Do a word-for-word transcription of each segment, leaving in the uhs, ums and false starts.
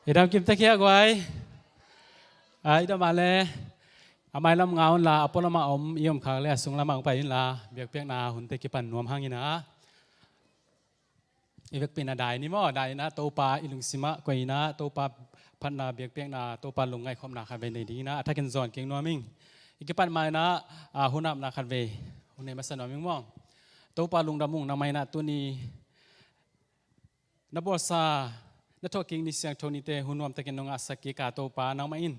I dam kim tek hia guai. A, i dam a le a mailam nga unla, a pualam a om i om khak le a sunglam a hong pai inla, biakpiakna hunte kipan nuam hang inah. I vekpi inah dai ni maw, dai inah Topa i lungsimah koih inah Topa phatna, biakpiakna, Topa lungngaihkhopna khat vei nei ding inah a thakin zawn kik nuam ing. I kipat ma inah, a, hun apna khat vei hun nei masa nuam ing maw. Topa lungdam ung, nangmah inah tuni na bawlsa, na thawhkik ni, siangtho nite hun nuamtakin nong ngahsak kik a Topa, nangmah in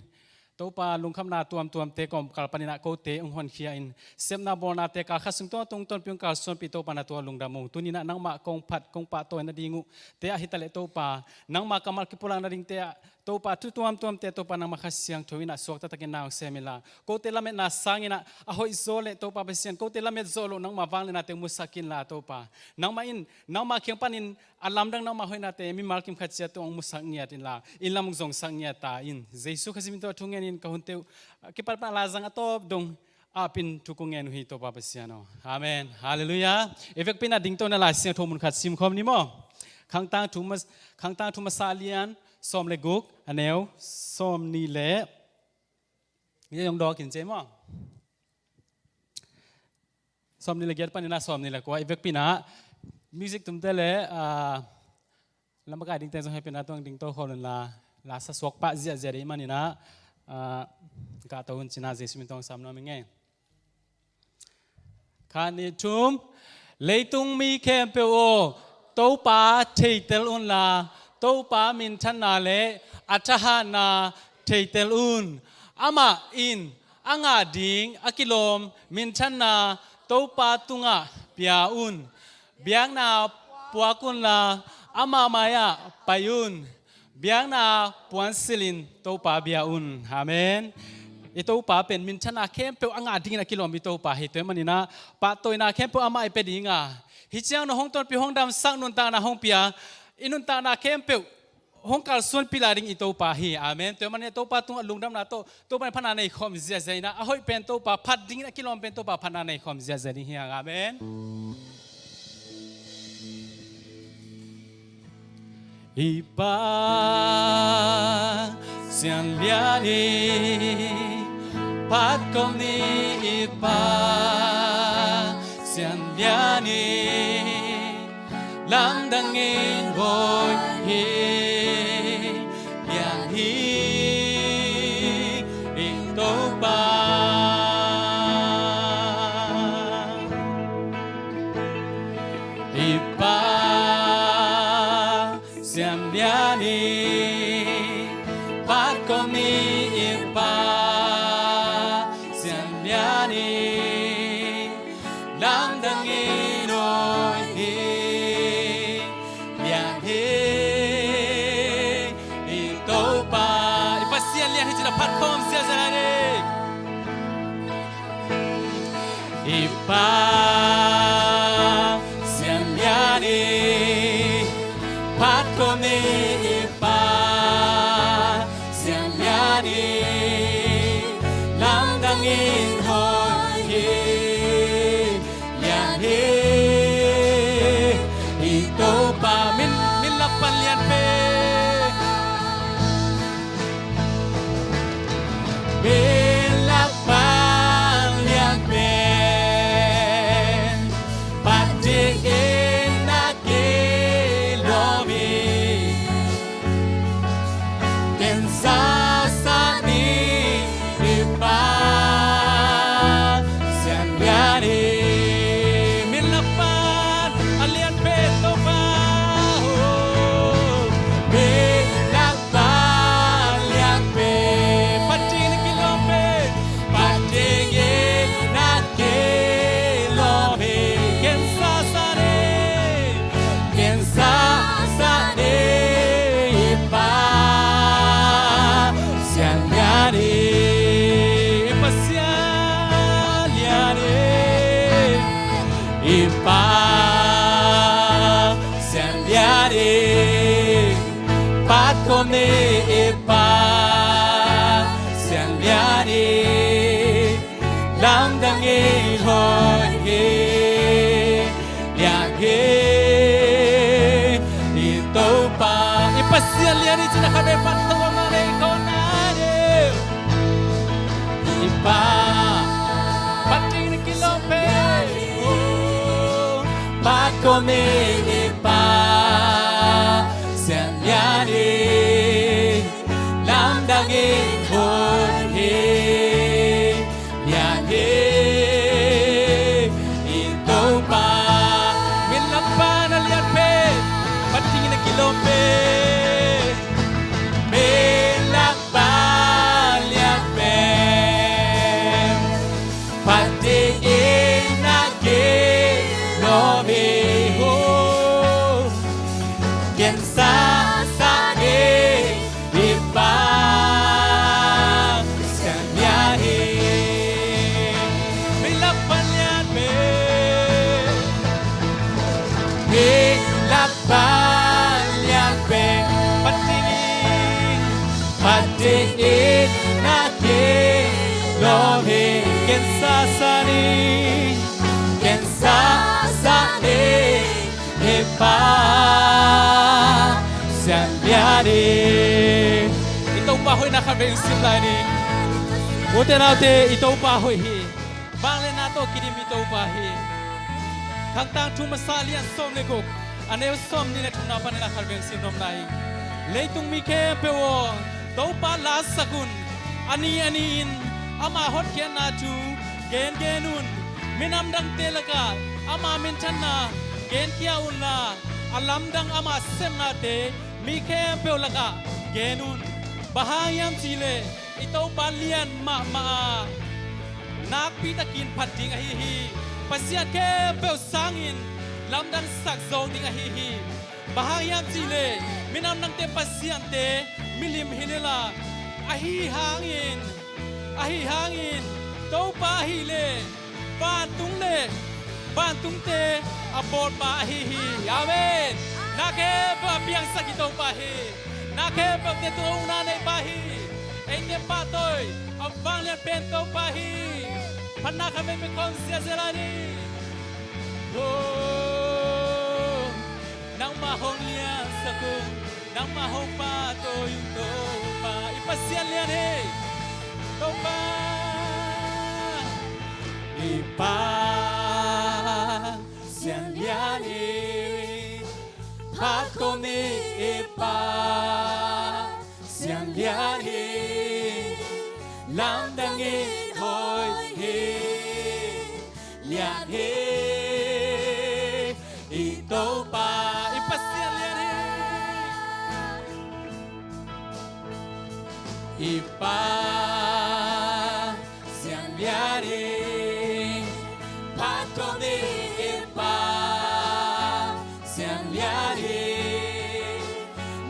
Topa lungkhamna tuamtuamte kawmkal panin ah kote hong honkhia in, sepna bawlnate kal khat sung tawh tung tonpih hong kalsuanpih Topa na tungah lungdam ung. Tuni-in ah nangmah kong phat kong pahtawi nading uh te ah hitaleh Topa, nangma kammal kipulak nadingte ah Topa, thu tuamtuamte Topa nangmah Kha Siangtho in ah suakta takin na hong sem inla, kote lametna sangin ah a hoihzaw leh Topa Pasian, kote lamet zawh loh nangma vangliatnate hong musak inla Topa, nangmah in nangma kiang panin a lamdang nangma hoihnate mimal kim khat ciat tawh hong musak ngiat inla, inn lam hong zongsak ngiat ta in. Jesu Khazih min tawh thu ngenin ka hunte uh kipatpah laizang a tawp dong apin thu kong ngen uh hi Topa Pasian aw. Amen. Halleluiah. I vekpi inah dingto inah Lai Siangtho mun khat simkhawm ni maw. Khangtang thu mas-, Khangtang thu masa lian sawm le guk, a neu sawmnih le, ni zong dawk in ci maw. Sawmnih le giat panin ah sawmnih le kua. I vekpi inah music tumte le, ah, lambakai dingte zong hehpihna tawh dingto khol unla, la sa suak pah ziahziah ding manin ah, ah, gahto un ci-in ah Jesu min tawh sam nuam ing ei. Khat, nih, thum. Leitung mi khempeuh aw, Topa theitel unla, Topa minthanna le a thahatna theitel un. Amah in a ngah ding a kilawm minthanna Topa tungah pia un. Biakna puak unla, ama mai-ah pai un. Biakna puansilhin Topa bia un. Amen. I Topa pen minthanna khempeuh a ngah dingin a kilawm i Topa hi. Tua ahih manin ah pahtawina khempeuh amah i pia ding a, hih ciang nong hong tonpih, hong damsak, nuntakna hong pia, i nuntakna khempeuh hong kalsuanpih lai ding i Topa hi. Amen. Tua ahih manin ah Topa tungah lungdamna tawh Topa in phatna nei khawm ziahziah inah, a hoih pen Topa phat dingin a kilawm pen Topa phatna nei khawm ziahziah ding hi hang. Amen. I Pa Sianlian i, phat khawm ni i Pa Sianlian i, lamdang in hoih hi, lian hi i Topa. I Pa Sianlian i, phat khawm ni i Pa Sianlian i, lamdang in hoih hi, lian hi i Topa. I Pasian lian hi ci-in ah phat khawm ziahziah lai ni. I Pa Sianlian i, phat khawm ni i Pa Sianlian i, lamdang in hoih hi, lian hi i Topa. Min, min lak pan lian pen, min lak pan lian pen, phat dingin a kilawm hi. Ken sasa ni i Pa Sianlian i, min lak pan a lian pen Topa, oh, min lak pan lian pen, phat dingin a kilawm pen, phat dingin a kilawm hi. Ken sasa ni, ken sasa ni i Pa Sianlian i, i Pasian lian i, i Pa Sianlian i, phat khawm ni i Pa Sianlian i, lamdang in hoih hi, lian hi i Topa. I Pa Sian lian hi cin a khat vei pan tawh na lei ko na deuh. I Pa, Patling na kilawm pe. Pat ko mi i Pa, Sian lian hi. Lamdang in hoih hi. Lian hi i Topa. Min lakpa na lian pen, Patling na kilawm pen. Min lakpa lian pen, Patling na kilawm hi. Ken sa sa ni i Pa, Sian lian hi. Min lakpa lian pen, min lakpa lian pen, Patling in, Patling in na kilawm hi. Ken sa sa ni, ken sa sa ni i Pa, Sian lian hi. I Topa hoihna khat vei hong sim lai ni. Ute naute, i Topa hoih hi. Vangliatna tawh kidim i Topa hi. Thangtang thu masa lian sawm le guk, a neu sawmnih le thumna panin a khat vei hong sim nuam lai. Leitung mi khempeuh aw, Topa la sak un. A ni a ni-in ama hotkhiatna thu gengen un. Minam dangte lakah ama minthanna genkhia unla, a lamdang ama sepnate mi khempeuh lakah gen un. Bang hang hiam cihleh i Topa lian mahmah a, nakpi takin phat ding ahi hi. Pasian khempeuh sangin lamdang sak zo ding ahi hi. Bang hang hiam cihleh minam dangte pasiante milim hi lel a, ahi hangin, ahi hangin Topa ahih leh vantung le vantungte a bawlpa ahi hi. Amen. Na khempeuh a piangsak i Topa hi. Na khempeuhte tung a ukna nei pa hi. Eite pahtawi a vanglian pen Topa hi. Phatna khat vei pia khawm ziahziah lai ni. Oh, nangmah hong liansak un, nangmah hong pahtawi un Topa. I Pasian lian hi. Topa, i Pa, Sian lian hi. Phat ko mi i Pa, Sian lian hi. Lamdang in hoih hi. Lian hi i Topa, i Pasian lian hi. I Pa, Sian lian hi. Phat ko mi i Pa, Sian lian hi.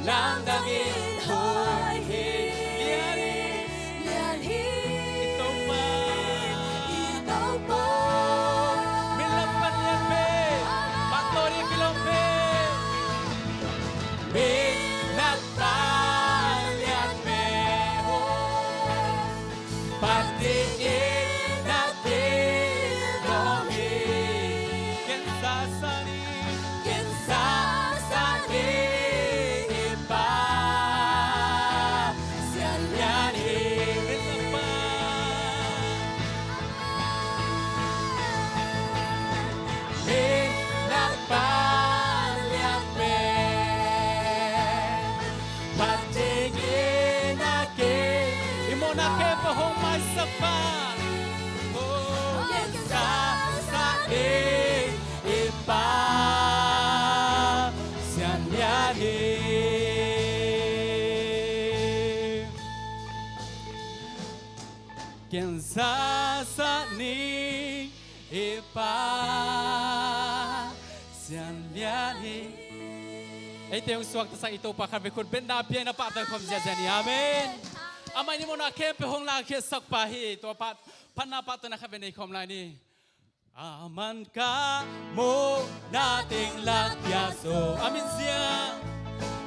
Lamdang in hoih hi. Lian hi. Lian hi. I Topa. I Topa. Min lakpa lian pen, pahtawi ding kilawm pen. Min lakpa lian pen. Phat dingin na kilawm hi. Ken sa sa ni, ken sa sa ni i Pa, Sian lian hi. Min lakpa, min lakpa lian pen. Phat dingin na ki, i mawhna khempeuh hong maisak pa. Oh, ken sa sa ni i Pa, Sian lian hi. Ken sa sa ni i Pa, Sian lian hi. Eite hong suaktasak i Topa khat vei khut bengna pia in a pahtawi khawm ziahziah ni. Amen. Amah in i mawhna khempeuh hong lakkhiatsak pa hi. Tua pah, phatna pahtawina khat vei nei khawm lai ni. Aman ka mawhna teng lakkhia zaw. A min siang,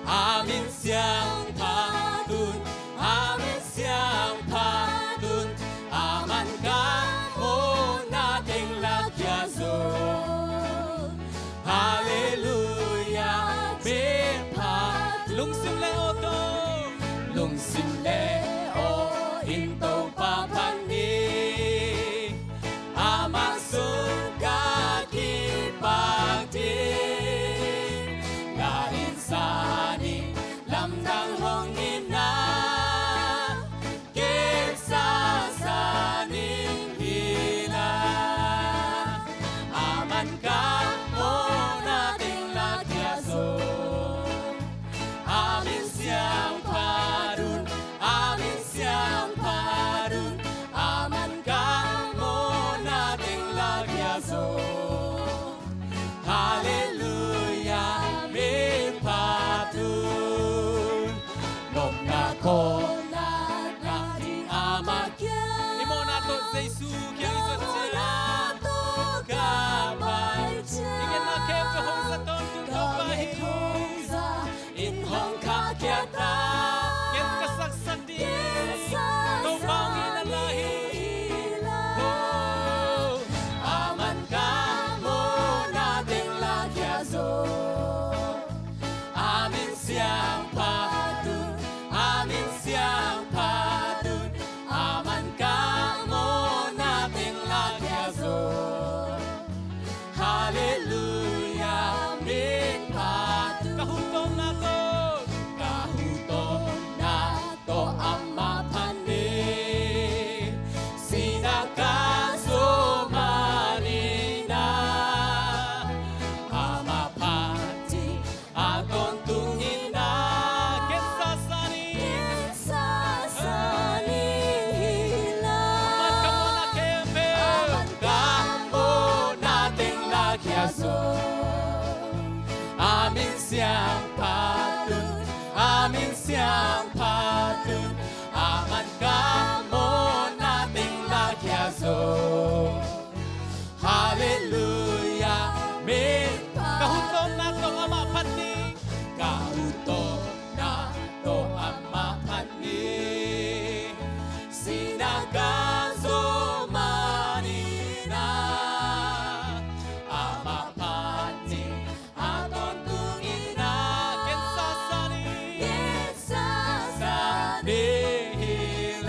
a min siang phat un, a min siang phat un. Aman ka mawhna teng lakkhia zaw. Halleluiah, min phat. Lungsim le Sin le aw in Topa phat ni, amah sung ka kipak ding. Na innsa ning lamdang hong in ah, kei sasa ning hi la. Aman ka mawhna teng la khia zaw. A min siang phat un, a min siang phat un, aman ka mawhna teng la khia zaw. Halleluiah, min phat un. Nopna khawlna ding amah kiang. I mawhna tawh Jesu kiang i zat ciang. Nopna tawh ka pai ciang. I ngenna khempeuh hong zat tawntung Topa hi. Ka nget hong za in hong khahkhia ta. Ken ka saksak ding. Ken saksak ding Topa hong hi na lai hi. Hi la. Oh. Aman ka mawhna teng la khia zaw. A min siang phat un, a min siang phat un, aman ka mawhna teng la khia zaw. Halleluiah, min phat un. Ka hun tawpna tawh, ka hun tawpna tawh amah phat ni. Sihna ka zawh manin ah, amah phat ding a tawntung in ah, ken sasa ning. Ken sasa ning hi la. Aman ka mawhna khempeuh. Aman ka mawhna teng la khia zaw. A min siang phat un, a min siang phat un, aman ka mawhna teng la khia zaw. Halleluiah, min phat un. Ka hun tawpna tawh amah phat ni. Ka hun tawpna tawh amah phat ni. Sihna ka zawh manin ah, amah phat ding a tawntung in ah, ken sasa ning. Ken sasa ning hi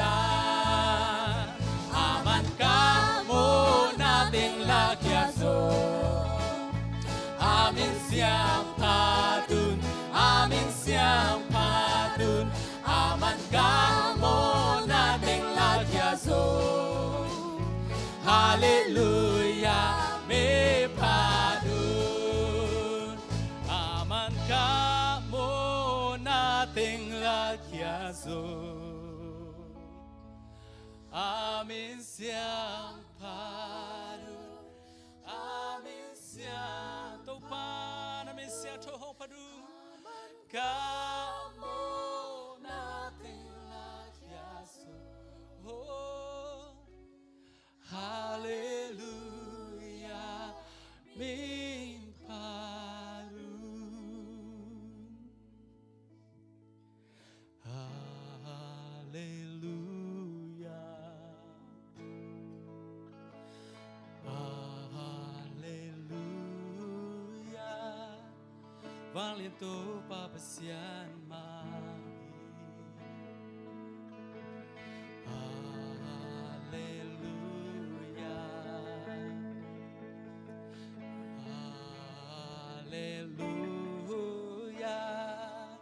la. Aman ka mawhna teng la khia zaw. A min siang phat un, a min siang phat un, aman ka mawhna teng la khia zaw. Halleluiah, min phat un. Aman ka mawhna teng la khia zaw. A min siang phat un, a min siang, Topa na min siangtho hong phat un. Ka mawhna teng la khia zaw. Oh. Halleluiah, min phat un. Halleluiah. Halleluiah. Vanglian Topa Pasian mah hi. Halleluiah. Halleluiah.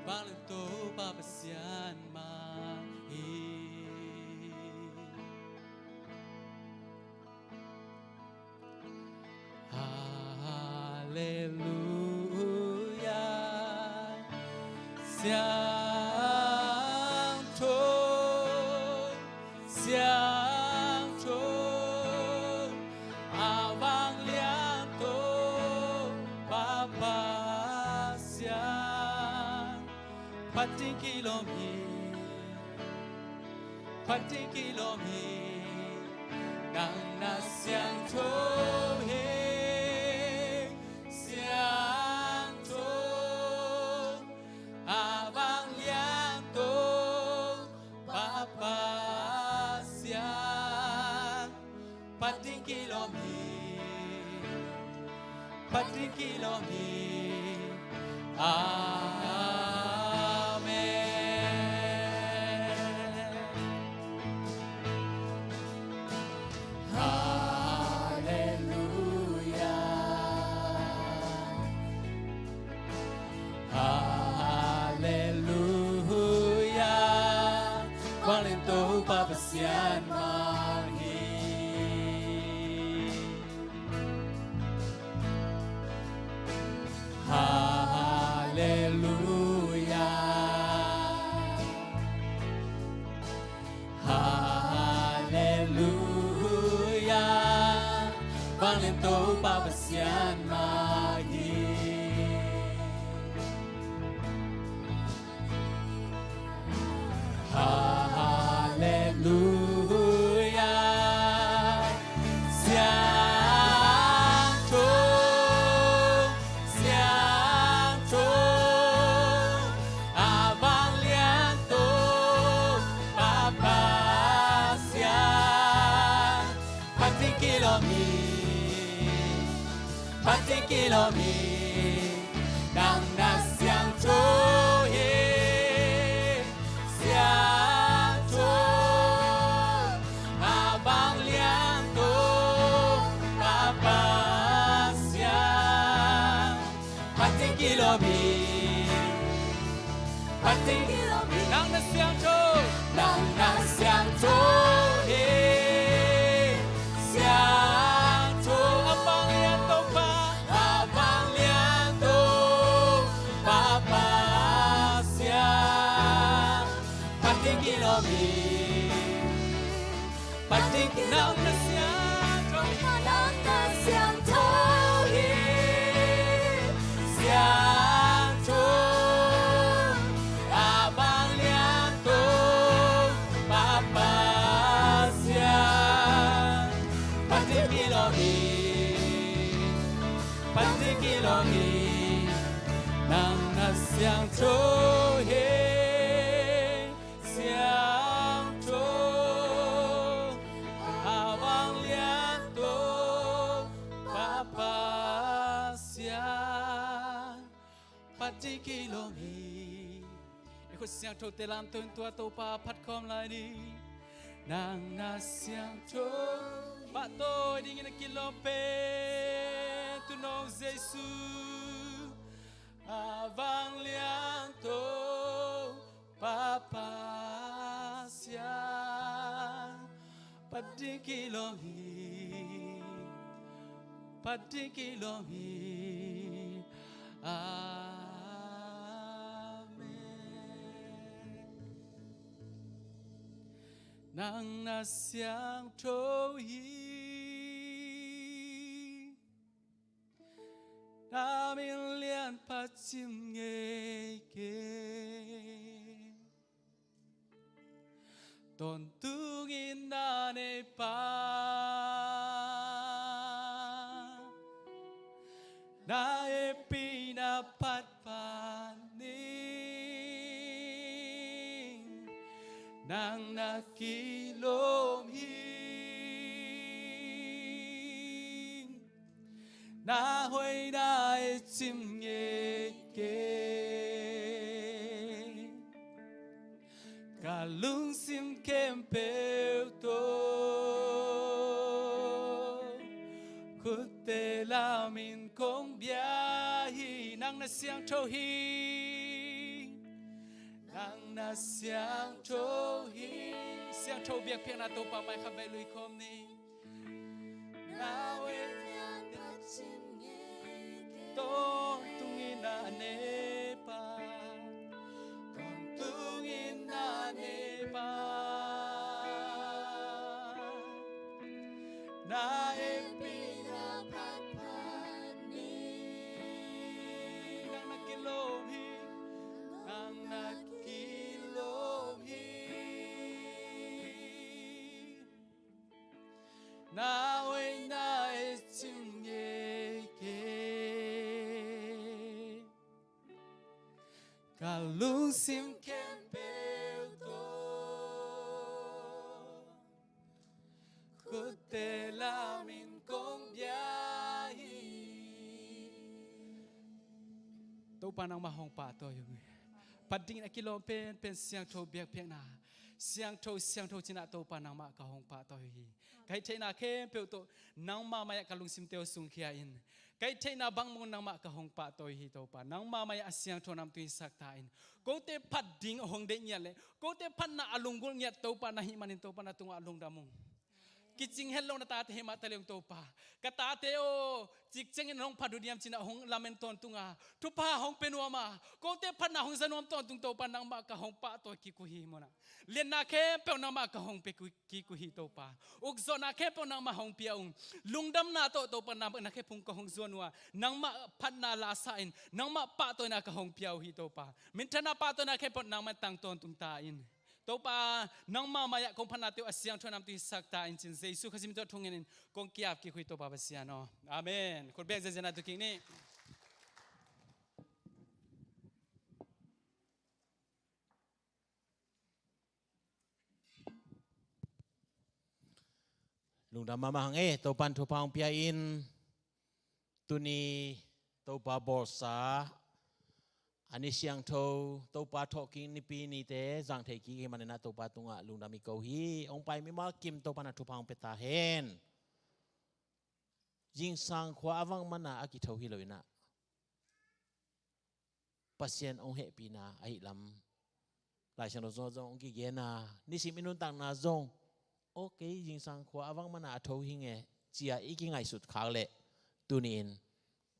Vanglian Topa Pasian mah hi. Halleluiah. Siangtho, siangtho, a vanglian Topa Pasian. Phat ding kilawm hi, phat ding kilawm hi, nang na siangtho hi, siangtho, a vanglian Topa Pasian. Phat ding kilawm hi, phat ding kilawm hi. Amen. Vanglian Topa Pasian mah hi. Halleluia. Halleluia. Vanglian Topa Pasian mah hi. Halleluia. Siangtho, siangtho, a vanglian Topa Pasian. Phat ding kilawm hi, phat ding kilawm hi, nang na siangtho hi. Siangtho, a vanglian Topa Pasian. Phat ding kilawm hi, phat ding kilawm hi, nang na siangtho, nang na siangtho hi. Siangtho, a vanglian Topa, a vanglian Topa Pasian. Phat ding kilawm hi. Phat ding kilawm, nang na siangtho hi, nang na siangtho hi. Siangtho, a vanglian Topa Pasian. Phat ding kilawm hi, phat ding kilawm hi, nang na siangtho hi. Siangtho, a vanglian Topa Pasian. Phat ding kilawm hi. I khut siangthote lamto in tua Topa phat khawm lai ni. Nang na siangtho. Pahtawi dingin a kilawm pen tuuno Jesu, a vanglian Topa Pasian. Phat ding kilawm hi, phat ding kilawm hi. Amen. Nang na siangtho hi. Na min lianpa cim ngei kei. Tawntung in na neipa, na hehpihna phatphat ning, nang na kilawm hi. Na hoihna i cim ngei kei. Ka lungsim khempeuh tawh khutte lamin kong bia hi. Nang na siangtho hi. Nang na siangtho hi. Siangtho biakpiakna Topa mai khat vei lui khawm ni. Na hoihna i cim ngei kei. Tawntung in na neipa, tawntung in na neipa, na hehpihna phatphat ning, nang na kilawm hi, nang na kilawm hi. Na hoihna i cim ngei kei. Ka lungsim khempeuh tawh khutte lamin kong bia hi. Topa nangmah hong pahtawi ung. Phat dingin a kilawm penpen siangtho biakpiakna. Siangtho, siangtho ci-in ah Topa nangmah ka hong pahtawi hi. Ka hih theihna khempeuh tawh nangmah mai-ah ka lungsimte uh sungkhia in. Ka theihna bang maw nangmah ka hong pahtawi hi Topa. Nangmah mai-ah a siangtho nam tungin sak ta in. Kote phat ding a hong deih ngiat leh kote phatna a lunggulh ngiat Topa na hih manin Topa na tungah lungdam ung. Kicing het lo na tate hi mah ta leng Topa. Ka tate aw, cikcengin hong phat uh diam cih na hong lamen tawntung a, thupha hong pia nuam a, kote phatna hong za nuam tawntung Topa nangmah ka hong pahtawi kik uh hi maw na. Lianna khempeuh nangmah ka hong pia kik uh hi Topa. Ukzawhna khempeuh nangmah hong pia ung. Lungdamna tawh Topa nangmah na khephung ka hong zuan uh a, nangmah phatna la sa in, nangmah pahtawina ka hong pia uh hi Topa. Minthanna pahtawina khempeuh nangmah tang tawntung ta in. Topa, nangmah mai-ah kong phatnate uh a siangtho nam tungin sak ta in cin Jesu Khazih min tawh thungen in kong ki-ap kik uh hi Topa Pasian aw. Amen. Khut beng zenzen a tu kik ni. Lungdam mahmah hang e, Topan thupha hong pia in. Tuni Topa bawlsa a ni siangtho, Topa thawhkik nipi nite zang thei kik hi manin ah Topa tungah lungdam i ko hi. Hong pai mimal kim Topan a thupha hong pia ta hen. Zingsang khua a vang mana a kitho hi lo in ah Pasian hong hehpihna ahi lam Lai Siangtho sungah zong hong kigen a, nisim i nuntakna zong, okay, zingsang khua a vang mana a tho hi nge, ci-a i kingaihsut khak leh tuni-in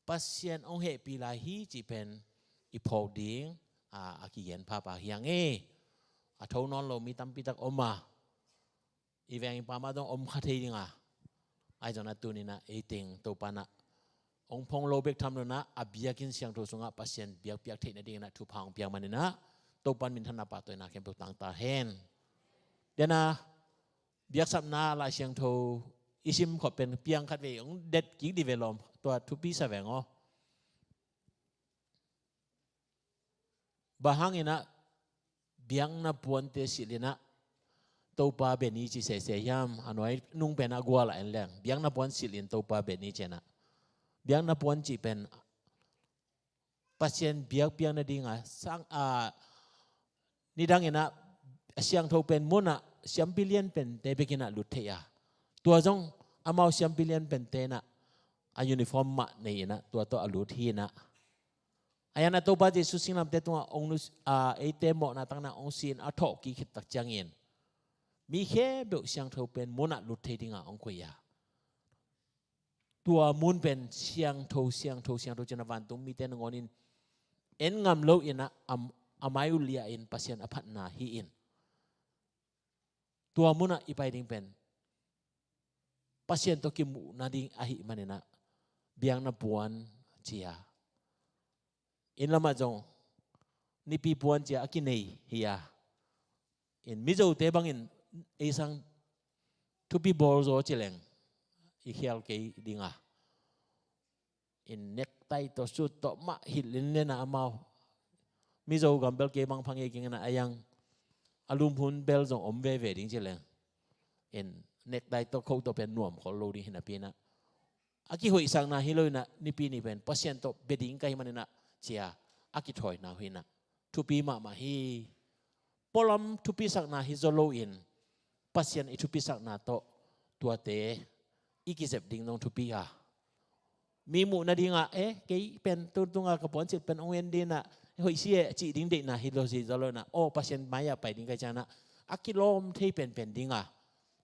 Pasian hong hehpih lai hi cih pen i phawk ding a, a kigen phapha hi hang e. A tho nawn lo mi tampi tak om a, i veng i pam ah zong om kha thei ding a, ahi zongin ah tuni-in ah ei teng Topa in ah hong phong lo bek tham lo in ah a biakinn siangtho sungah Pasian biakpiak theih nadingin ah thupha hong piak manin ah Topan minthanna pahtawina khempeuh tang ta hen. Tua in ah biaksapna Lai Siangtho i sim khop pen piang khat vei hong det kik dih ve lawm, tua thupi sa veng aw. Bang hangin ah biakna puante silh in ah Topa bia ni ci sese hiam? A nuai nung pen a gual ah en leng, biakna puan silh in Topa bia ni ci-in ah. Biakna puan cih pen Pasian biakpiak nading a sang a, nidang in ah a siangtho pen mun ah siampi lian pente bek in ah lut thei a, tua zong amau siampi lian pente in ah a uniform mah nei in ah tua tawh a lut hi in ah. Ahi zongin ah Topa Jesu singlamteh tungah hong nus-, a, eite mawhna tangin ah hong si in a thawhkik khit tak ciangin mi khempeuh siangtho pen mun ah lut thei dingin hong koih a, tua mun pen siangtho, siangtho, siangtho ci-in ah vantung mite nangawn in en ngam lo in ah a, a mai uh liah in Pasian a phatna hi in. Tua mun ah i pai ding pen Pasian tawh kimuh nading ahih manin ah biakna puan ci-a, inn lamah zong nipi puan ci-a a kinei hi a, in Mizote bangin ei sang thupi bawl zaw ci leng i khial kei ding a, in necktie tawh suit tawh mah hilh in leng ah amau Mizo gam bel kei bang pha ngei keng in ah, a yang a lumhun bel zong om veve ding ci leng, in necktie tawh coat tawh pen nuam khol lo ding hi napi in ah, a kihoihsakna hi lo in ah nipi ni pen Pasian tawh bia ding ka hih manin ah ci-a a kithawina uh hi in ah thupi mahmah hi. Pualam thupisakna hi zaw lo in Pasian i thupisakna tawh tuate i kizep ding zong thupi a, mi muh nading ah, eh, kei pen tuntung a ka puansilh pen hong en ding in ah hoih si e cih ding deihna hi lo si zaw lo in ah, aw, Pasian mai-ah pai ding ka hih ciangin ah a kilawm thei penpen ding a,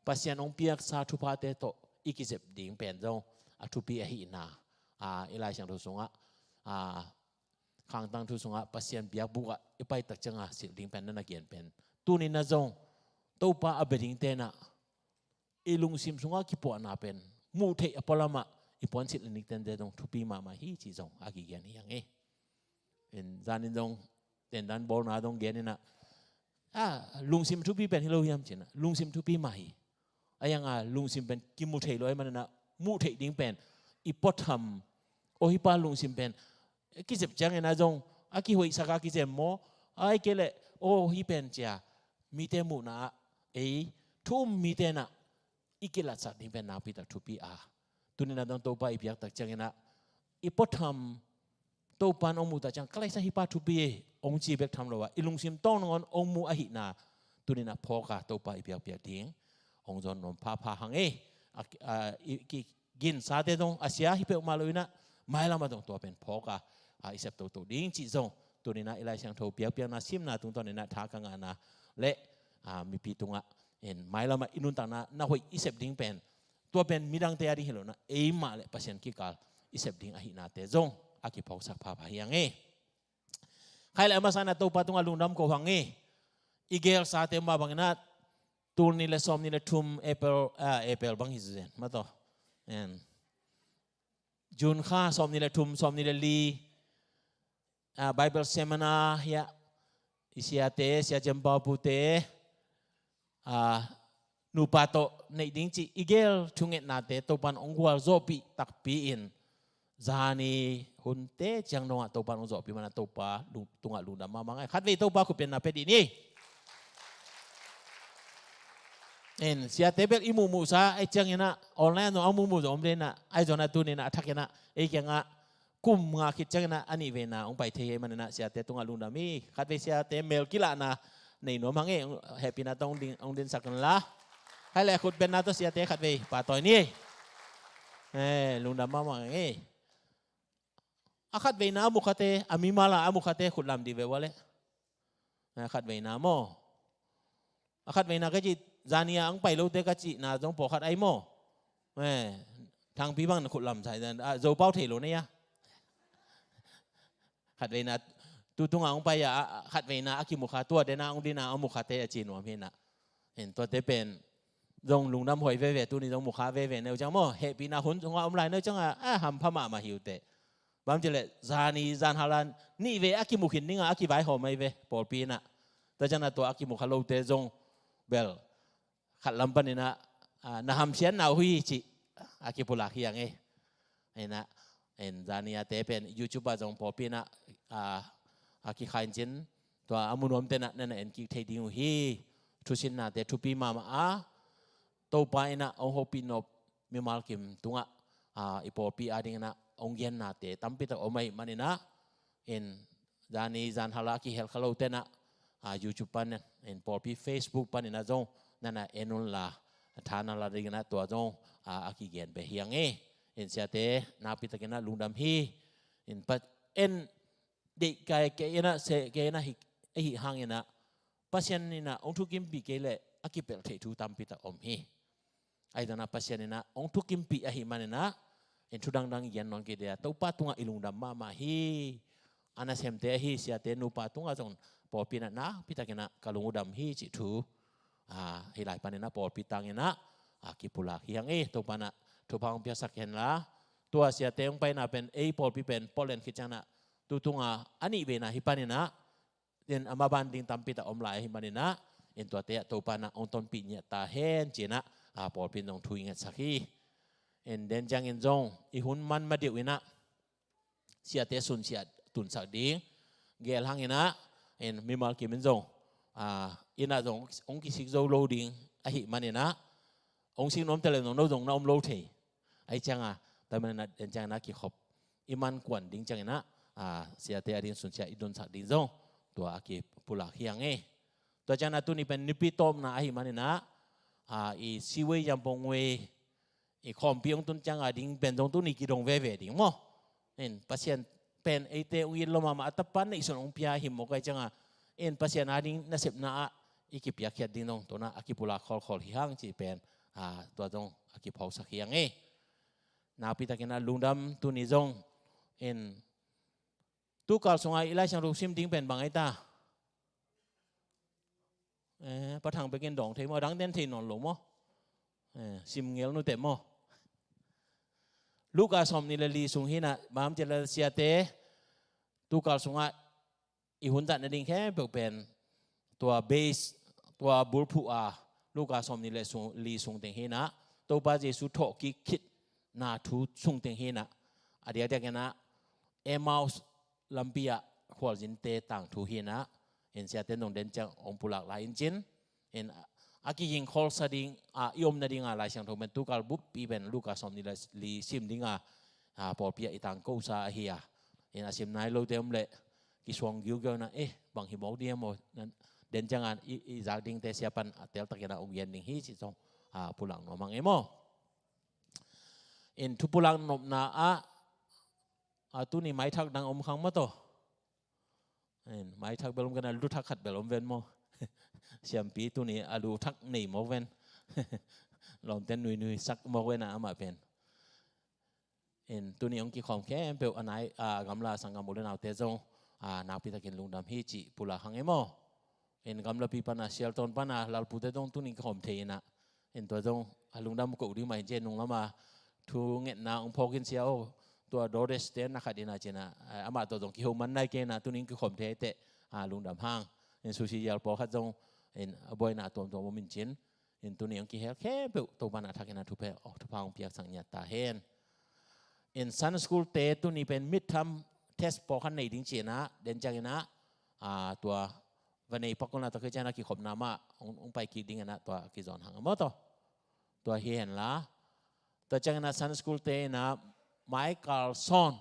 Pasian hong piaksa thuphate tawh i kizep ding pen zong a thupi ahihna, a, i Lai Siangtho sungah, a, Khangtang thu sungah Pasian biakbuk ah i pai tak ciangin silh ding pen na na gen pen, tuni-in ah zong Topa a bia dingte in ah i lungsim sungah kipuahna pen muh theih a pualam ah i puansilh i nik tente zong thupi mahmah hi cih zong a kigen hi hang e. In zanin zong tendan bawlna zong gen in ah, a, lungsim thupi pen hi lo hiam ci-in ah, lungsim thupi mah hi. A yang a lungsim pen kimu thei lo ahih manin ah muh theih ding pen i puatham, aw, hih pa lungsim pen kizep ciangin ah zong a kihoihsak a kizem maw, ahih kei leh, aw, hih pen ci-a mite muhna ah ei thu um mite in ah i kilatsak ding pen nakpi tak thupi a, tuni-in ah zong Topa i biak tak ciangin ah i puatham Topa in hong muh tak ciang ka laisa hih pa thupi e hong ci bek tham lo a, i lungsim tawng nangawn hong muh ahihna tuni-in ah phawk a Topa i biakpiak ding hong zawn nuam phapha hang e. A, a, i, ki, ginsate zong a sia hi peuhmah lo in ah mailam ah zong tua pen phawk a, a, i sep toto ding cih zong tuni-in ah i Lai Siangtho biakpiakna simna tungtawn in ah tha ka ngahna le, a, mipi tungah in mailam ah i nuntakna na hoih i sep ding pen tua pen midangte a ding hi lo-in ah eimah le Pasian kikal i sep ding ahihnate zong a kiphawksak phapha hi hang e. Khaih le a masa-in ah Topa tungah lungdam ko hang e. I geelsate mah bangin ah tul nih le sawmnih le thum April, a, April bang hi zen mah tawh. June kha sawmnih le thum, sawmnih le li, a, Bible seminar hiah i siate, Sia Cem Pau Pute, a, nupa tawh neih ding cih i geel thungetnate Topa'n hong gualzawhpih takpi-in zani hunte ciang dongah Topa'n hong zawhpih manin ah Topa lung-, tungah lungdam mahmah ing e. Khatvei Topa khutbetna pia dih ni. In, siate bel i muhmuhsa, ahi ciangin ah online ah zong a muhmuh zong om ding in ah, ahi zongin ah tuni-in ah a thakin ah ei kiangah kum nga khit ciangin ah a nihveina hong pai thei hi manin ah siate tungah lungdam hi. Khatvei siate mel kilahna nei nuam hang e, hong, hehpihna tawh hong din, hong dinsak un la. Khaih le khutbetna tawh siate khatvei pahtawi ni. Eh, lungdam mahmah ing e. A khatveina a mukhate, a mimal a a mukhate khut lam dih ve ua leh. A khatveina maw. A khatveina ka cih, zani a hong pai lote ka cihna zong pawlkhat ahi maw. Eh, Thangpi bang na khut lam sai, a, Zopau thei lo na hia. Khatveina, tu tunga hong pai a, a, khatveina a kimukha, tua dena hong dina a mukhate a ci nuam hi in ah. Hin tuate pen zong lungdam huai veve, tuni zong mukha veve neu ciang maw, hehpihna hun zong a om lai neu ciang a, a hampha mahmah hi uh teh. Bang ci leh, zani, zanhal a nihvei a kimu khin ding a, a kivaihawm ahi ve, pawlpi in ah. Tua ciang a tua a kimukha lote zong, bel, khat lam panin ah, a, na hamsiatna uh hi cih, a kipulak hi hang e. Hi in ah, en zani a te pen, YouTube ah zong pawlpi in ah, a, a kikhai in cin, tua a mu nuamte in ah, na na en kik thei ding uh hi, thusinnate, thupi mahmah a, Topa in ah hong hopih nop mimal kim tungah, a, i pawlpi ading in ah hong gennate tampi tak om ahih manin ah, in zani zanhal a kihel kha lote in ah, a, YouTube pan in, pawlpi Facebook panin ah zong na na en un la, tha na la ding in ah tua zong, a, a kigen beh hi hang e. In siate nakpi takin ah lungdam hi. In pa en deih kai kei in ah, seh kei in ah, hi, ahi hangin ah Pasian in ah hong thukimpih kei leh a kipelh theih thu tampi tak om hi. Ahi zongin ah Pasian in ah hong thukimpih ahih manin ah, in thu dangdang i gen nawn kei ding a, Topa tungah i lungdam mahmah hi. A nasemte ahi siate nupa tungah zong pawlpi in ah nakpi takin ah ka lung uh dam hi cih thu, a, hih lai panin ah pawlpi tangin ah, a, kipulak hi hang e. Topa in ah thupha hong piaksak hen la. Tua siate hong paina pen ei pawlpi pen Portland khit ciang in ah tu tunga a nihveina hi panin ah, in a maban ding tampi tak om lai ahih manin ah, in tuate ah Topa in ah hong tonpih ngiat ta hen ci-in ah, a, pawlpi in zong thu i ngetsak hi. In den ciangin zong i hun man ma deuh in ah siate sunsiah tunsak ding geel hang in ah, in mimal kim in zong, a, in ah zong hong kisik zo lo ding ahih manin ah, hong sik nuam ta leh zong no zong na om lo thei. Ahi ciang a, tua manin ah den ciang in ah kikhop i man kuan ding ciangin ah, a, siate ading sunsiah i tunsak ding zong tua a kipulak hi hang e. Tua ciang in ah tuni pen nipi tawpna ahih manin ah, a, i Seaway Yampong Way i khawmpi hong tun ciang a ding pen zong tuni kidong veve ding maw. In Pasian pen eite hong it lo mahmah a, a Tapa neihsun hong pia hi mawk ahi ciang a, in Pasian ading nasepna ah i kipiakkhiat ding zong tua in ah a kipulak khawlkhawl hi hang cih pen, a, tua zong a kiphawksak hi hang e. Nakpi takin ah lungdam, tuni zong in tukal sungah i Lai Siangtho sim ding pen bang ahi ta? Eh, Pa Thang bekin dawng thei maw, dang den thei nawn lo maw? Eh, sim ngel nuteh maw? Luka sawmnih le li sung hi in ah, bang hiam cih leh siate, tukal sungah i hun zat nading khempeuh pen tua base, tua bulphuh a, Luka sawmnih le sung, li sung teng hi in ah, Topa Jesu thawhkik khitna thu sung teng hi in ah, a diakdiak in ah Emmaus lampi ah khualzinte tangthu hi in ah, in siate in zong den ciang hong pulak lai in cin, in a kiging khawlsa ding a i om nading a Lai Siangtho pen tukal buppi pen Luka sawmnih le li sim ding a, a, pawlpi ah i tangkosa ahi a. In a sim nai lote om leh kisuang giugiau in ah, eh, bang hi mawk ding e maw, den ciang a i, i zak dingte sia pan a teltak in ah hong gen ding hi cih zong, a, pulak nuam hang e maw. In thupulak nopna ah a tuni maithak dang om khang maw taw. Maithak bel om kei na, luthak khat bel om ven maw. Siampi tuni a luthak nei mawk ven. Lawmten nuinui sak mawk ven a amah pen. Tuni hong kikhawm khempeuh a nai a gamla sanggam u le naute zong a nakpitakin lungdam hi cih pulak hang e maw. Gamlapi pana sialtawn pana lalpute zong tuni kikhawm thei ina. Tua zong a lungdam koh ding mah hi ci e, nung lama thu ngetna hong phawkin sia aw, tua Dores te na khat ina cina, amah tawh zong kiho man nai kei na, tuni kikhawm thei teh a lungdam hang. Susi yal pawlkhat zong a buaina tuamtuam om in cin. Tuni hong kihel khempeuh Topan a thakin a thupha hong piaksak ngiat ta hen. Sunday school te tuni pen midterm test pawlkhat nei ding cina, den ciangina tua va nei pakuna tua kei ciana kikhopna mah hong pai kik dingina tua kizawn hang a maw taw. Tua hi henla tua ciangina Sunday school te ina Michael Son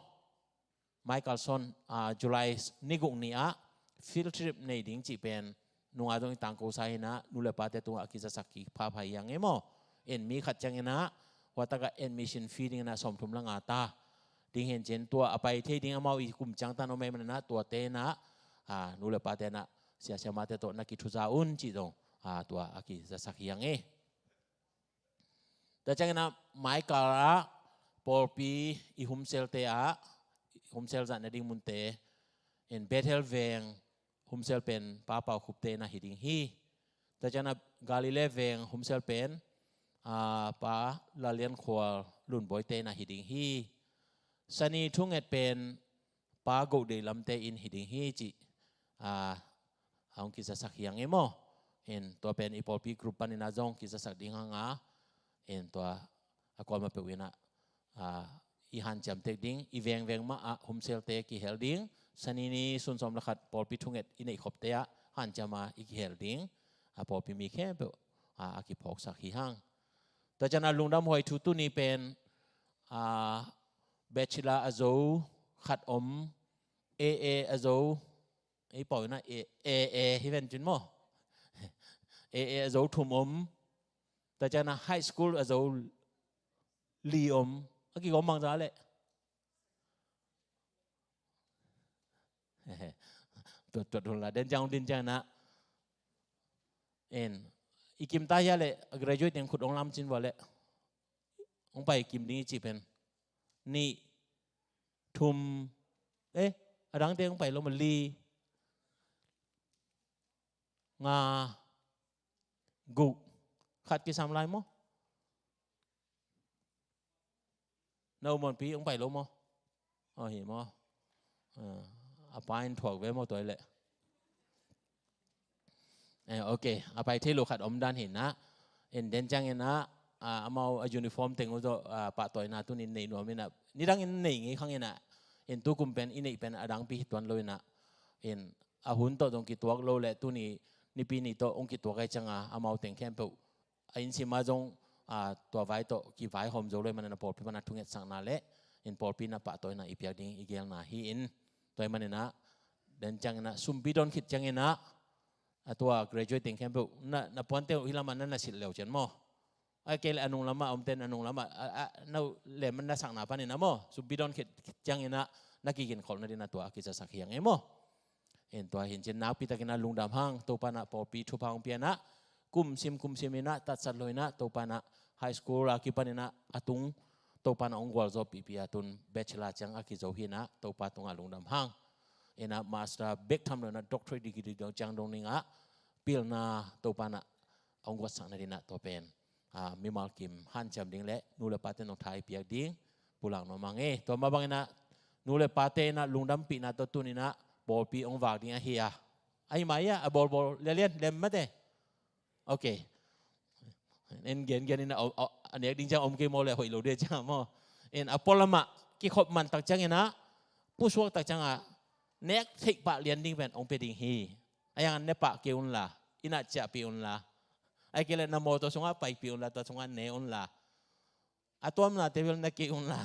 Michael Son July ni guk ni ah field trip nei ding cih pen nunga zong i tangkosa hina, nu le pate tungah a kizasak kiphapha hi hang e maw. Mi khat ciangina huatakah admission fee dingina sawmthum la nga ta ding hen cin, tua a pai thei ding amau i kum ciangtan om e manina tuate ina nu le pate ina siasia mate tawh na kithuza un cih zong tua a kizasak hi hang e. Tua ciangina Michael ah pawlpi i humselte ah humsel zah nading munte in Bethel veng humsel pen Pa Pau Khup te ina hi ding hi. Tua ciangina Galilee veng humsel pen Pa Lalian Khual Lunbawi te ina hi ding hi. Sani thunget pen Pa Goh Dei Lam te in hi ding hi cih a hong kizasak hi hang e maw. Tua pen i pawlpi group panina zong kizasak ding hanga tua a kuamah peuh ina i hanciam tek ding, i vengveng mah ah humselte kihel ding. Sani ni sun sawm le khat pawlpi thunget i neihkhopte ah hanciama i kihel ding. A pawlpi mi khempeuh a kiphawksak hi hang. Tua ciangina lungdam huai thu tuni pen bachelor a zo khat om, A A a zo, ei pau ina A A hi ven cin maw. A A a zo thum om. Tua ciangina high school a zo li om. A kigawm bangza leh tuat tuat hun la den ciang din ciangina i kimta hia leh a graduate ding khut hong lam cin vua leh hong pai kim ding i cih pen nih, thum, eh, a dangte hong pai lo maw, li, nga, guk, khat kisam lai maw? Na u Muanpi hong pai lo maw? Aw hi maw? A pa in thuak ve maw tua i leh. Ok, a pai thei lo khat om dan hi na. In den ciangina amau a uniform teng uh zawh pahtawina tunin nei nuam ina, nidangin nei ngei khang ina. In tukum pen i neih pen a dangpi hi tuan lo ina. In a hun tawh zong kituak lo le tuni nipi ni tawh hong kituak ai cianga amau teng khempeuh a innsima zong tua vai tawh kivaihawm zo lo i manina pawlpi pana thungetsakna le in pawlpi na pahtawina i piak ding i gelna hi in. Tua i manina den ciangina sumpi dawn khit ciangina a tua graduate teng khempeuh na puante uh hi lama na na silh leu cian maw? Ai kei le a nung lama omten a nung lama na uh lem na sakna panina maw, sumpi dawn khit ciangina na kiginkholhna dina tua a kizasak hi a ngei maw? In tua hi in cin nakpitakina lungdam hang, Topa na pawlpi thupha hong piana kumsim kumsimina tatsat loina Topa na high school a kipanina a tung Topa na hong gualzawhpihpih a tun bachelor ciang a kizo hina Topa tunga lungdam hang. Ina master bek tham loina doctorate degree dong ciang dong ninga pilna Topa na hong guatsak nadina tua pen mimal kim hanciam ding le nu le pate nong thai piak ding pulak nuam a ngei. Tua mah bangina nu le pate ina lungdampihna tawh tunina pawlpi hong vak ding ahi a, ahi mai a, a bawlbawl lialian lem mate. Ok. En gengen ina a nek ding ciang om kei maw le hoih lo dia ciang maw? En a pualamah kikhop mantak ciangina pusuaktak cianga nek theih pah lian ding pen hong pia ding hi. A yang ne pah kei unla, ina ciahpih unla, ai kei le na mawtaw sungah paipih unla, tua sungah ne unla, a tuamnate bel na kei unla.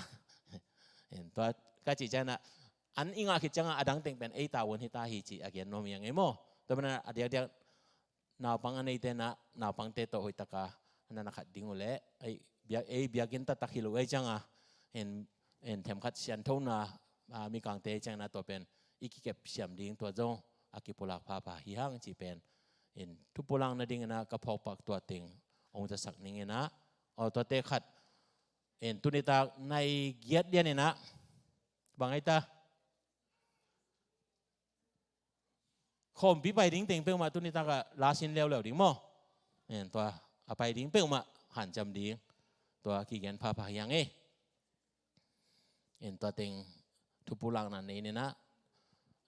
Tua ka cih ciangina an i ngah khit cianga a dang teng pen ei tavuan hita hi cih a gen nuam hi a ngei maw? Tua mana a diakdiak naupang a neite na naupangte tawh hoihtaka na na khat ding uh le ei biak, ei biakinn taktak hi lo ei cianga en, en themkhat sianthona a, Mikangte ciangin ah tua pen i kikep siam ding, tua zong a kipulak phapha hi hang cih pen in thupulak nadingin ah ka phawkpak tua teng hong zasak ning in ah. Aw, tuate khat in tuni tak nai giat lian in ah bang ai ta, khawmpi pai ding teng peuhmah tuni tak ah lasin leuleu ding maw? In tua a pai ding peuhmah hanciam ding, tua kigen phapha hi hang e. In tua teng thupulakna nei in ah,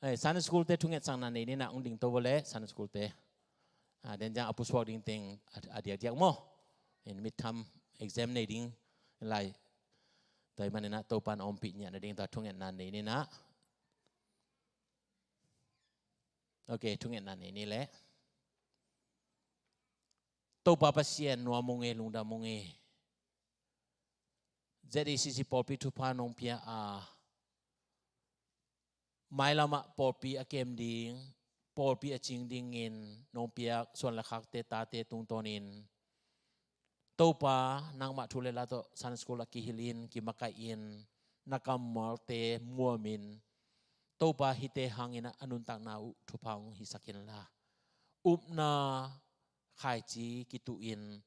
eh, Sunday school te thungetsakna nei in ah, hong dingto vawleh Sunday school te, a, den ciang a pusuak ding teng a, a diakdiak maw? In midterm exam nei ding lai. Tua ahih manin ah Topa'n a ompih ngiat nading tua thungetna nei in ah. Ok, thungetna nei ni leh. Topa Pasian, nuam ung e, lungdam ung e. Z A C C pawlpi thupha nong pia a, mailamah pawlpi a kem ding, pawlpi a cing dingin nong piak suan le khakte, tate tungtawnin Topa, nangmah thu le la tawh Sunday school a kihilhin, kimakaih in, na kammalte muamin, Topa, hihte hangin a nuntakna uh thupha hong hisak inla, upna khaici kituhin,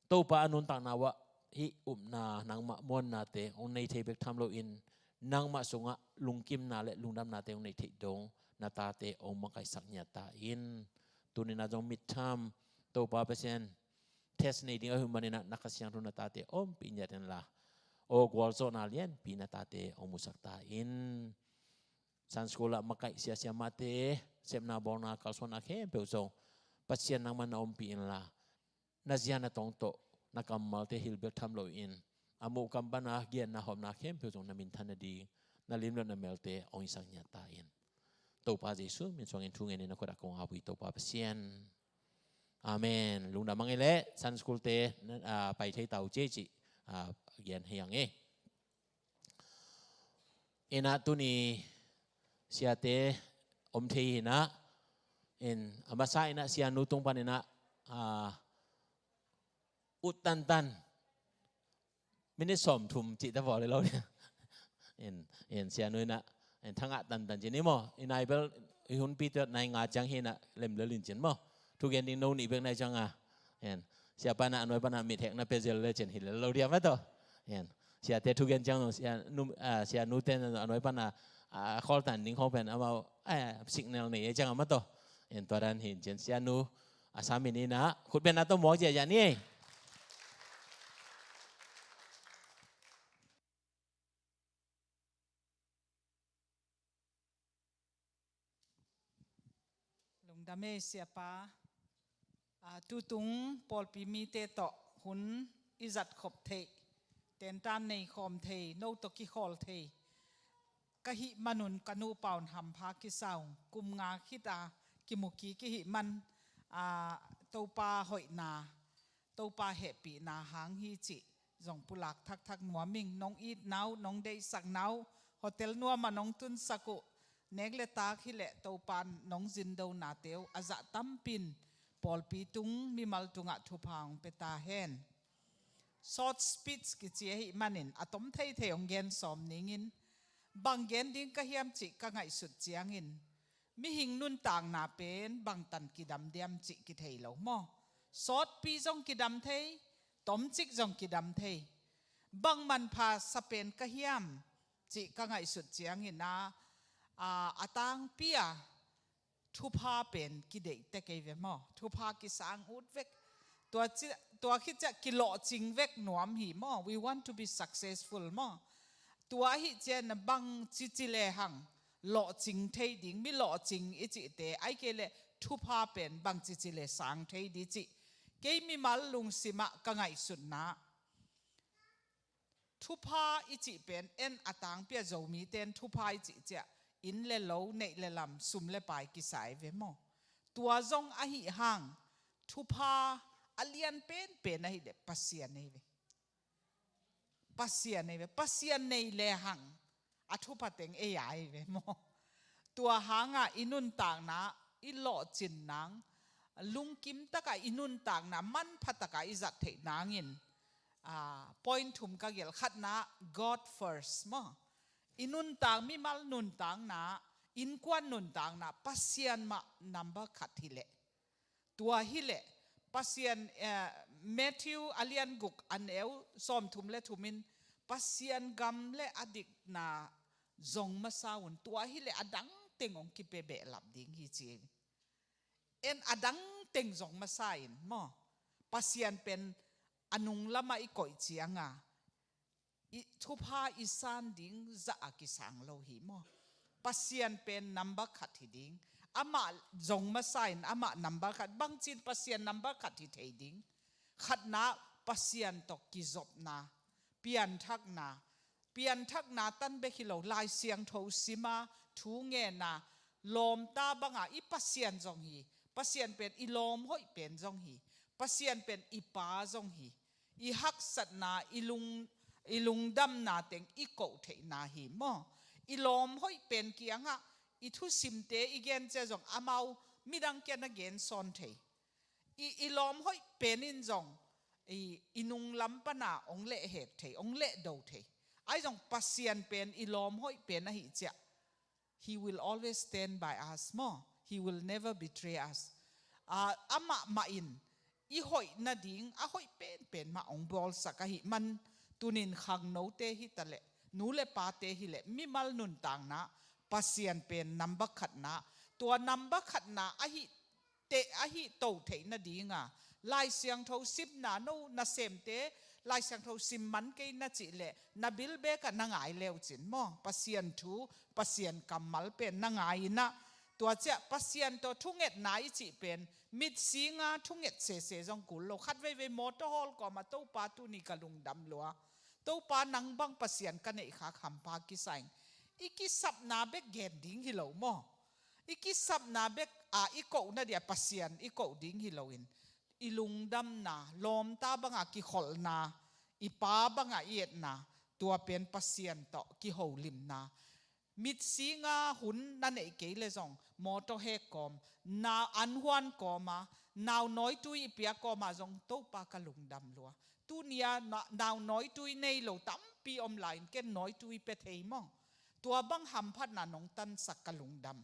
Topa, a nuntakna uh ah hih upna, nangmah muannate hong nei thei bek tham loin, nangmah sungah lungkimna le lungdamnate hong nei theih dong na tate hong makaihsak ngiat ta in. Tuni-in ah zong midterm, Topa Pasian, test nei ding ahih manin ah na Kha Siangtho na tate ompih ngiat inla, aw gualzawhna lianpi na tate hong musak ta in. Sunday school ah makaih sia siamahte, sepna bawlna kalsuanna khempeuh zong Pasian nangmah na ompih inla, na zia na tong tawh na kammalte hil bek tham loin, a muh kam pana genna hawmna khempeuh zong na minthan nading, na lim le na melte hong hisak ngiat ta in. Topa Jesu min suangin thu ngenin na khut ah kong ap uh hi, Topa Pasian. Amen. Lungdam hang e leh, Sunday school te, ah, pai thei ta uh ci, ci, ah, gen hi hang e. In ah tuni siate om thei hi in ah, in a masa in ah sianu tung panin ah, ah, ut tantan. Minute sawmthum cih ta vawh le lo nia. In, in sianu in ah, in thangah tantan ci ni maw. I nai bel i hunpi tuat nai nga ciang hi in ah lem lel in cin maw. Thugen ding no nih bek nai ciang a. In siapa in ah a nuai pana mithek na pia zel le cin hi lel lo dia mah tawh. In siate thugen ciang no, sianu, ah, sianu te a nuai pana, ah, khawl tan ding khawng pen amau, ah, signal nei e ciang a mah tawh. In tua dan hi in cin sianu a samin in ah khutbetna tawh muak ziahziah ni. Lungdam e siapa. Ah, tutung pawlpi mite tawh hun i zat khop theih, tentan nei khawm thei, no tawh kikhawl thei ka hih manun ka nupa un hampha kisa ung. Kum nga khit a kimu kik i hih man, ah, Topa hoihna, Topa hehpihna hang hi cih zong pulak thakthak nuam ing. Nong itna uh, nong deihsakna uh, hotel nuam ah nong tunsak uh, nek le tak hi leh Topa nong zindonate uh a zah tampi in pawlpi tung, mimal tungah thupha hong pia ta hen. Short speech kici ahih manin a tom theithei hong gen sawm ning in, bang gen ding ka hiam cih ka ngaihsut ciangin, mihing nuntakna pen bangtan kidam diam cih kithei lo maw. Sawtpi zong kidam thei, tomcik zong kidam thei. Bang manpha sa pen ka hiam cih ka ngaihsut ciangin ah, ah, a tangpi a thupha pen kideih tek ei ve maw. Thupha kisang ut vek. Tua ci, tua khit ciah kilawhcing vek nuam hi maw. We want to be successful maw. Tua ahih ciangin bang cici lehang lawhcing thei ding, mi lawhcing i cihte, ahih kei leh thupha pen bang cici leh sang thei ding cih kei mimal lungsimah ka ngaihsutna. Thupha i cih pen en a tangpi a Zomite in thupha i cih ciah inn le lo, neih le lam, sum le pai kisa ei ve maw. Tua zong ahih hang thupha a lian penpen ahih leh Pasian ei ve. Pasian ei ve. Pasian nei lehang a thupha teng ei a ei ve maw. Tua hangah i nuntakna, i lawhcin nang, lungkim takah i nuntakna manpha takah i zat theih nangin, ah, point thum ka gelh. Khatna, God first maw. I nuntak, mimal nuntakna, innkuan nuntakna, Pasian mah number khat hileh. Tua hileh, Pasian, eh, Matthew a lian guk a neu sawmthum le thum in, Pasian gam le a dikna zong masa un, tua hileh a dangteng hong kipia behlap ding hi ci. En a dangteng zong masa in maw, Pasian pen a nunglamah i koih cianga i thupha i san ding zah a kisang lo hi maw. Pasian pen number khat hi ding. Amah zong masa in amah number khat, bangcin Pasian number khat hi thei ding. Khatna, Pasian tawh kizopna, pianthakna, pianthakna tan bek hi lo, Lai Siangtho sima, thu ngena, lawmta banga i Pasian zong hi. Pasian pen i lawm hoih pen zong hi. Pasian pen i pa zong hi. I haksatna, i lung, i lungdamna teng i koh theihna hi maw. I lawm hoih pen kiangah i thusimte i gen cia zong amau midang kiang na gen sawn thei. I, i lawm hoih pen in zong i, i nunglam pana hong leh het thei, hong leh do thei. Ahi zong Pasian pen i lawm hoih pen ahi ciah, He will always stand by us maw. He will never betray us. Ah, amah mah in i hoih nading a hoih penpen mah hong bawlsak ahih man, tunin khangnote hi taleh, nu le pate hileh, mimal nuntakna, Pasian pen number khatna, tua number khatna ahi te ahi to theih nadinga Lai Siangtho simna no nasemte, Lai Siangtho sim man kei na cih leh na bil bekah na ngai leucin maw, Pasian thu, Pasian kammal pen na ngai inah, tua ciah Pasian tawh thungetna i cih pen mitsinga thunget sese zong kul lo. Khat veivei mawtaw hawl kawma, Topa, tuni ka lungdam lua. Topa, nang bang Pasian ka neih khak hampha kisa ing. I kisapna bek gen ding hi lo maw. I kisapna bek a i kohna dia Pasian i koh ding hi loin, i lungdamna, lawmta banga kikholhna, i pa banga i etna, tua pen Pasian tawh kiholimna. Mitsinga hun na neih kei le zong, mawtaw hek kawm, na anhuan kawma, nau nawitui i piak kawma zong, Topa, ka lungdam lua. Tunia na, nau nawitui nei lo tampi om lai-in, ken nawitui pia thei maw. Tua bang hamphatna nong tansak ka lungdam.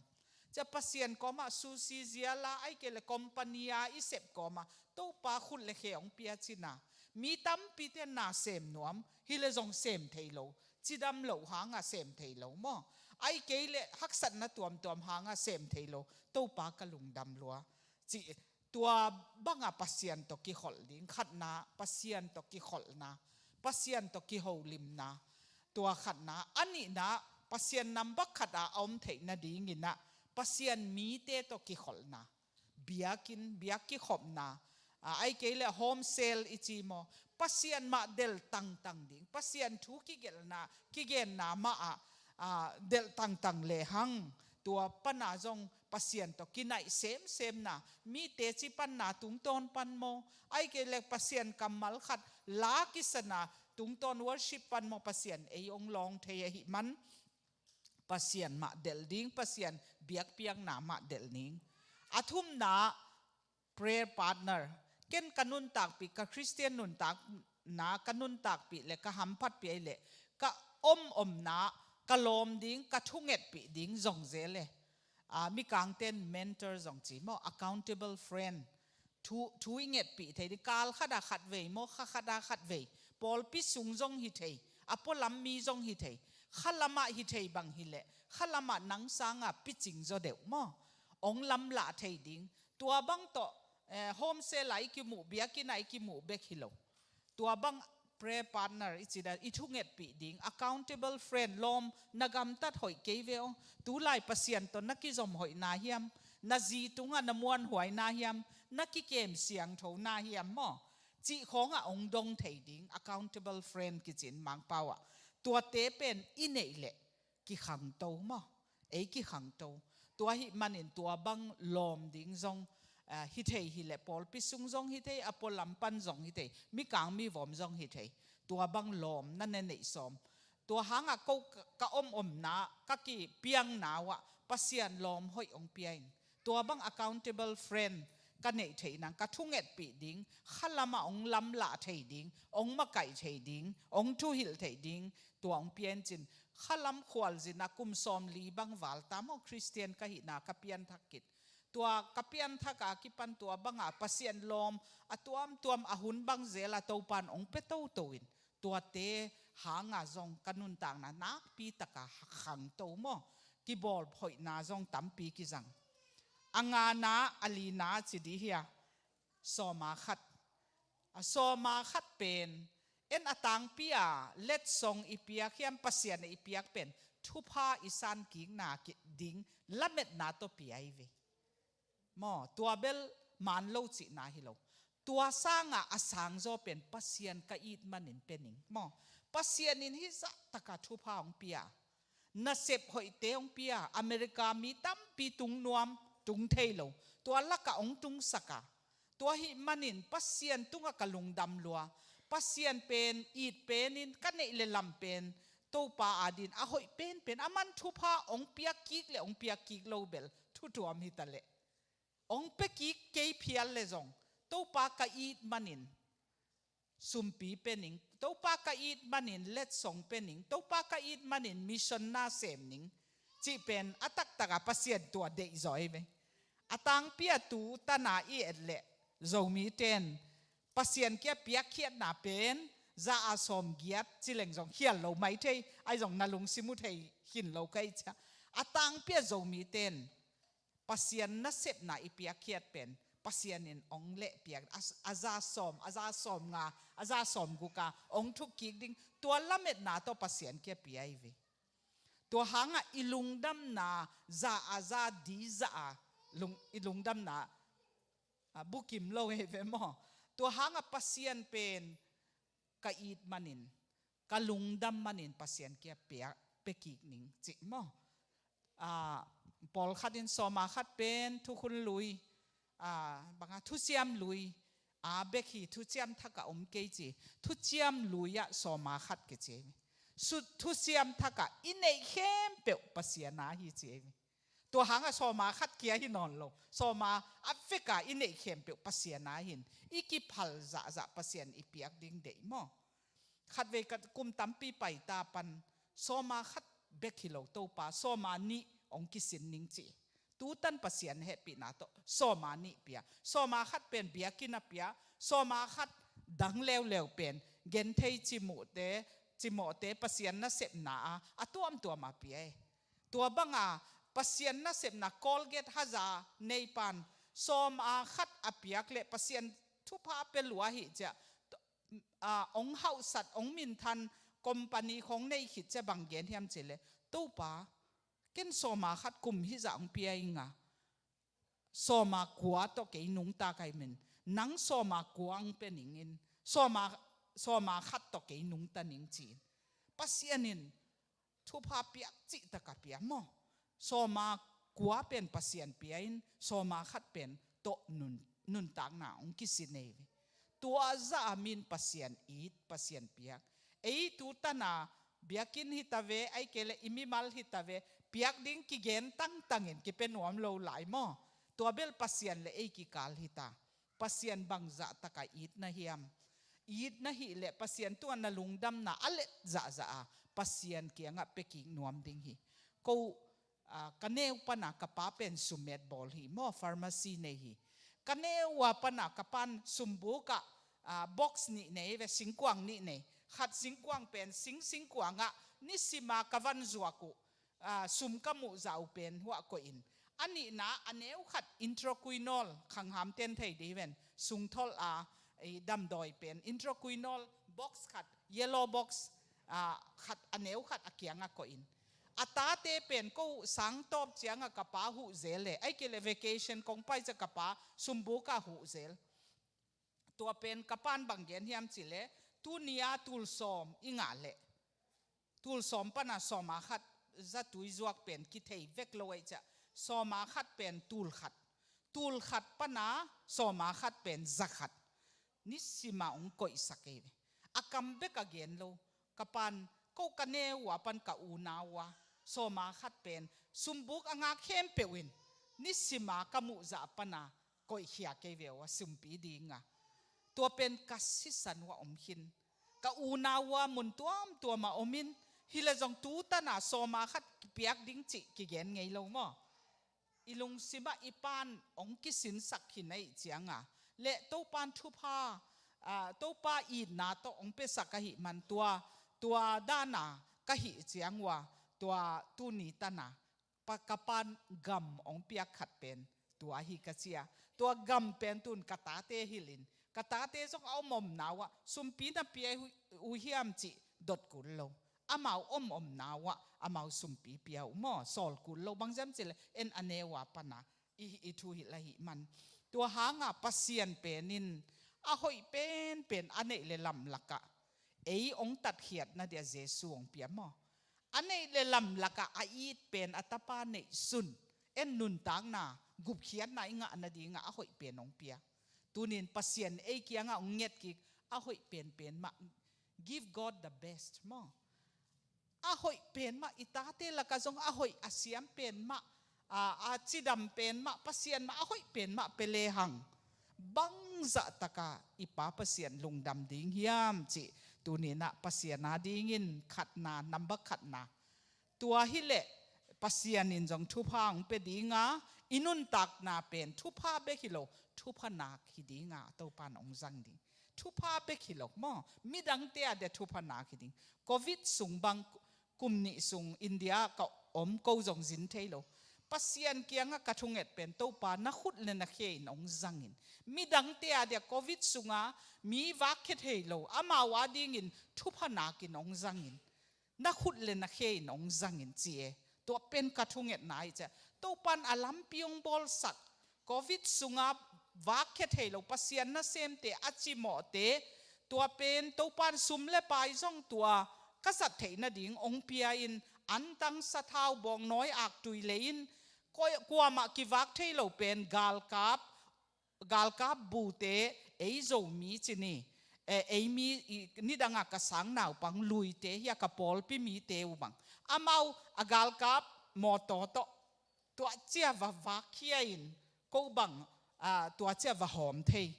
Cia Pasian kawmah sushi ziala, ahih kei leh company-a i sep kawmah, Topa, khut le khe hong pia cina. Mi tampite na sem nuam, hi le zong sem thei lo. Cidam loh hanga sem thei lo maw. Ahih kei leh haksatna tuamtuam hanga sem thei lo. Topa, ka lungdam lua. Ci, tua banga Pasian tawh kikholh ding, khatna, Pasian tawh kikholhna, Pasian tawh kiholimna, tua khatna. A nihna, Pasian number khat a om theih nadinginah, Pasian mite tawh kikholhna, biakinn, biak kikhopna, a, ahih kei leh home cell i ci maw, Pasian mah delh tangtang ding, Pasian thu kigelhna, kigenna mah ah, a, delh tangtang lehang, tua pana zong Pasian tawh kinaih semsemna, mi teci panna tungtawn pan maw, ahih kei leh Pasian kammal khat la kisana tungtawn worship pan maw, Pasian ei hong lawng thei ahih man, Pasian mah delh ding, Pasian biakpiakna mah delh ding. A thumna, prayer partner. Ken ka nuntakpih, ka Khristian nuntakna ka nuntakpih le ka hamphatpih ahih leh, ka om omna, ka lawm ding, ka thungetpih ding zong zel e. A, Mikangten mentor zong ci maw, accountable friend. Thu, thu i ngetpih thei ding, kal khata khat vei maw, kha khata khat vei. Pawlpi sung zong hi thei, a pualam mi zong hi thei, khalamah hi thei bang hi leh, khalamah nang sanga picing zaw deuh maw. Hong lamlah thei ding, tua bang tawh, eh, home cell-a i kimuh, biakinn-a i kimuh bek hi lo. Tua bang prayer partner i cih dan, i thungetpih ding, accountable friend, lawm, na gamtat hoih kei ve aw. Tulai Pasian tawh na kizom hoih na hiam, na zi tungah na muanhuai na hiam, na kikem siangtho na hiam maw. Cih khawngah hong dong thei ding, accountable friend kici-in Mangpau ah. Tuate pen i neih leh kikhangto maw, ei kikhangto. Tua ahih manin tua bang lawm ding zong, ah, hi thei hi leh, pawlpi sung zong hi thei, a pualam pan zong hi thei, mikang mivawm zong hi thei. Tua bang lawm na na neih sawm. Tua hangah ko ka, ka om omna, ka kipiangna uh ah Pasian lawm hoih hong pia in. Tua bang accountable friend ka neih theih nang, ka thungetpih ding, khalamah hong lamlah thei ding, hong makaih thei ding, hong thuhilh thei ding, tua hong pia in cin. khalam khualzin a kum sawmli bang val ta maw, Khristian ka hihna ka pianthak khit. Tua ka pianthak a kipan tua banga Pasian lawm a tuamtuam a hun bang zel a Topan hong pia toto in, tuate hanga zong ka nuntakna nakpi taka khangto maw, kibawl hoihna zong tampi kizang. A ngana, a lina ci dih hia, sawma khat. A sawma khat pen, en a tangpi a letsong i piak hiam, Pasian a i piak pen, thupha i san kikna ki-, ding lametna tawh pia i ve. Maw, tua bel man lo cihna hi lo. Tua sanga a sangzaw pen Pasian ka it manin pia ning. Maw, Pasian in hih zahtaka thupha hong pia. Nasep hoihte hong pia, America mi tampi tung nuam, tung thei lo. Tua laka hong tungsaka. Tua hih manin Pasian tunga ka lungdam lua. Pasian pen, it penin, ka neih le lam pen, Topa adin, a hoih penpen, a man thupha hong piak kik le hong piak kik lo bel, thutuam hita leh. Hong pia kik kei phial le zong, Topa ka it manin, sumpi pia ning, Topa ka it manin letsong pia ning, Topa ka it manin mission na sem ning, cih pen a taktaka Pasian tua deih zaw hi ve. A tangpi a tu tana i et leh, Zomite in Pasian kia piakkhiatna pen, za a sawm giat ci leng zong khial lo mai thei, ahi zong na lungsim uh thei khin lo ka hih ciang. A tangpi a Zomite in, Pasian nasepna i piakkhiat pen, Pasian in hong leh piak, a, a za sawm, a za sawm nga, a za sawm guk a, hong thuk kik ding, tua lametna tawh Pasian kia pia hi ve. Tua hanga i lungdamna, za a za di za a, lung, i lungdamna, a, bukim lo hi ve maw. Tua hanga Pasian pen, ka it manin, ka lungdam manin Pasian kia pia, pia kik ning cih maw. A, pawlkhat in sawma khat pen thukhun lui, a, banga thuciam lui, a, bek hi, thuciam thaka om kei ci. Thuciam lui ah sawma khat kici hi. Su-, thuciam thaka i neih khempeuh Pasian a hi ci hi. Tua hanga sawma khat kia hi nawn lo. Sawma a veka i neih khempeuh Pasian a hin. I kiphal zahzah Pasian i piak ding deih maw. Khatvei ka kum tampi paita pan, sawma khat bek hi lo Topa, sawma nih hong kisin ning ci. Tutan Pasian hehpihna tawh, sawma nih pia. Sawma khat pen biakinn a pia, sawma khat dang leuleu pen, genthei cimuhte, cimawhte Pasian nasepna a, a tuamtuam a pia hi. Tua banga Pasian nasepna Colgate haza nei pan, sawma khat a piak le Pasian thupha pia lua hi ciah, a, hong hauhsat, hong minthan, company khong nei khit ciah bang gen hiam cih leh, Topa, ken sawma khat kum hizah hong pia ing a, sawma kua tawh kei nungta ka hih manin, nang sawma kua hong pia ningin, sawma, sawma khat tawh kei nungta ning ci-in. Pasian in thupha piak cihtak a pia maw. Sawma kua pen Pasian pia in, sawma khat pen tawh nun, nuntakna hong kisin hi ve. Tua zah a min Pasian it, Pasian piak. Ei tu tana biakinn hita ve, ahih kei leh i mimal hita ve, piak ding kigen tangtangin kipia nuam lo lai maw. Tua bel Pasian le ei kikal hita. Pasian bang zahtaka it na hiam? It na hih leh Pasian tungah na lungdamna a let zahzah a, Pasian kiangah pia kik nuam ding hi. Ko, a, ka neu pana ka pa pen summet bawl hi maw, pharmacy nei hi. Ka neu a pana ka pan sumbukah, a, box nih nei ve, singkuang nih nei. Khat singkuang pen sing singkuangah nisima ka van zuak uh, a, sum ka muh zah uh pen huah koihin. A nihna, a neu khat introquinol, khangham ten thei dih ven, sungtholh a, i damdawi pen, introquinol box khat, yellow box, a, khat, a neu khat a kiangah koihin. A tate pen ko sangtawp ciangah ka pa huh zel le, ahih kei leh vacation kong pai ciah ka pa sumbukah huh zel. Tua pen ka pan bang gen hiam cih leh, tuni a tul sawm i ngah leh, tul sawm pana sawma khat zatui zuak pen kithei vek lo ahih ciah, sawma khat pen tul khat, tul khat pana sawma khat pen za khat, nisima hong koihsak ei ve. A kam bek a gen lo. Ka pan, ko ka neu a pan ka unau a, sawma khat pen sumbuk a ngak khempeuh in, nisima ka muh zah pana koihkhia kei ve uh a, sumpi dinga. Tua pen ka sisan uh a om khin. Ka unau a mun tuamtuam a omin, Hi leh zong tu tana sawma khat kipiak ding cih kigen ngei lo maw? I lungsimah i pan hong kisinsak khin ahih cianga, le Topan thupha, aa, Topa itna tawh hong piasak ahih man tua, tua dana ka hih ciang ua, tua tuni tana pa, ka pan gam hong piak khat pen tua hi ka ci a. Tua gam pen tun ka tate hilhin, ka tate zong a om omna uah sumpi na pia uh hiam cih dot kul lo. Amau om omna uah amau sumpi pia uh maw, sawl kul lo. Bang ziam cih leh en a neu a pana i, i thu hilh ahih man. Tua hanga Pasian pen in a hoih penpen a neih le lam lakah ei hong tatkhiatna dia Jesu hong pia maw? A neih le lam lakah a it pen a tapa neihsun, en nuntakna, gupkhiatna i ngah nadinga a hoih pen hong pia. Tunin Pasian ei kiangah hong nget kik, a hoih penpen mah. Give God the best maw? A hoih pen mah, i tate lakah zong a hoih a siam pen mah, a, a cidam pen mah, Pasian mah a hoih pen mah pia lehang, bangzah taka i Pa Pasian lungdam ding hiam cih tuninah Pasian a dingin khatna, number khatna. Tua hileh Pasian in zong thupha hong pia dinga, i nuntakna pen thupha bek hi lo, thupha nak hi dinga Topan hong zang ding. Thupha bek hi lo maw? Midangte a dia thupha nak hi ding. Covid sung bang kum nih sung India ka om, ko zong zin thei lo. Pasian kiangah ka thunget pen, Topa, na khut le na khe in hong zangin. Midangte a dia Covid sunga mi vakkhia thei lo, amau a dingin thupha nakin hong zangin. Na khut le na khe in hong zangin ci e. Tua pen ka thungetna hi cia. Topan a lampi hong bawlsak. Covid sunga vakkhia thei lo, Pasian nasemte a cimawhte, tua pen Topan sum le pai zong tua ka zat theih nading hong pia in, antang, sathau, bawngnawi, aktui lei in, koi-, kuamah kivak thei lo pen galkap, galkap bute, ei Zomi ci ni, eh, ei mi, i, nidanga ka sang naupang Luite hi a, ka pawlpi mite uh bang, amau a galkap mawtaw tawh tua cia va vakkhia in, ko bang, ah, tua cia va hawm thei.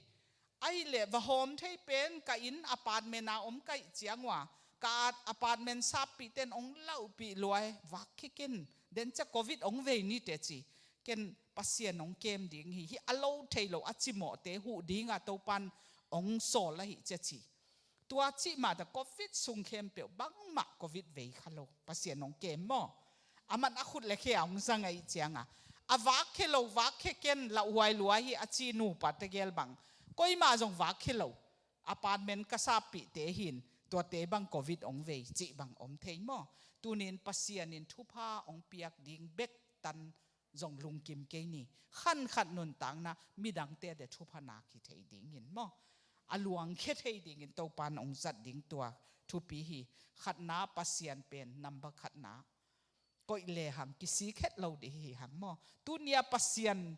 Ahih leh va hawm thei pen ka inn apartment a om ka hih ciang ua, ka apartment sappihte in hong lauhpih lua e, vakkhia ken, den cia Covid hong vei ni teh ci. Ken Pasian hong kem ding hi, hih a lo thei lo a cimawhte huh dinga Topan hong sawl ahih cia ci. Tua cih mah ta Covid sung khempeuh bangmah Covid vei kha lo, Pasian hong kem maw? Aman a khut le khe a hong zang ahih cianga, a vakkhia lo, vakkhia ken, lauhuai lua hi a ci nupa tegel bang, koimah zong vakkhia lo, apartment ka sappihte hin, tuate bang Covid hong vei cih bang om thei maw? Tunin Pasian in thupha hong piak ding bek tan zong lungkim kei ni. Khankhat nuntakna midangte a dia thupha nak hi thei dingin maw? A luangkhia thei dingin Topan hong zat ding tua thupi hi. Khatna Pasian pen number khatna. Koih lehang kisik het lo ding hi hang maw? Tunia Pasian,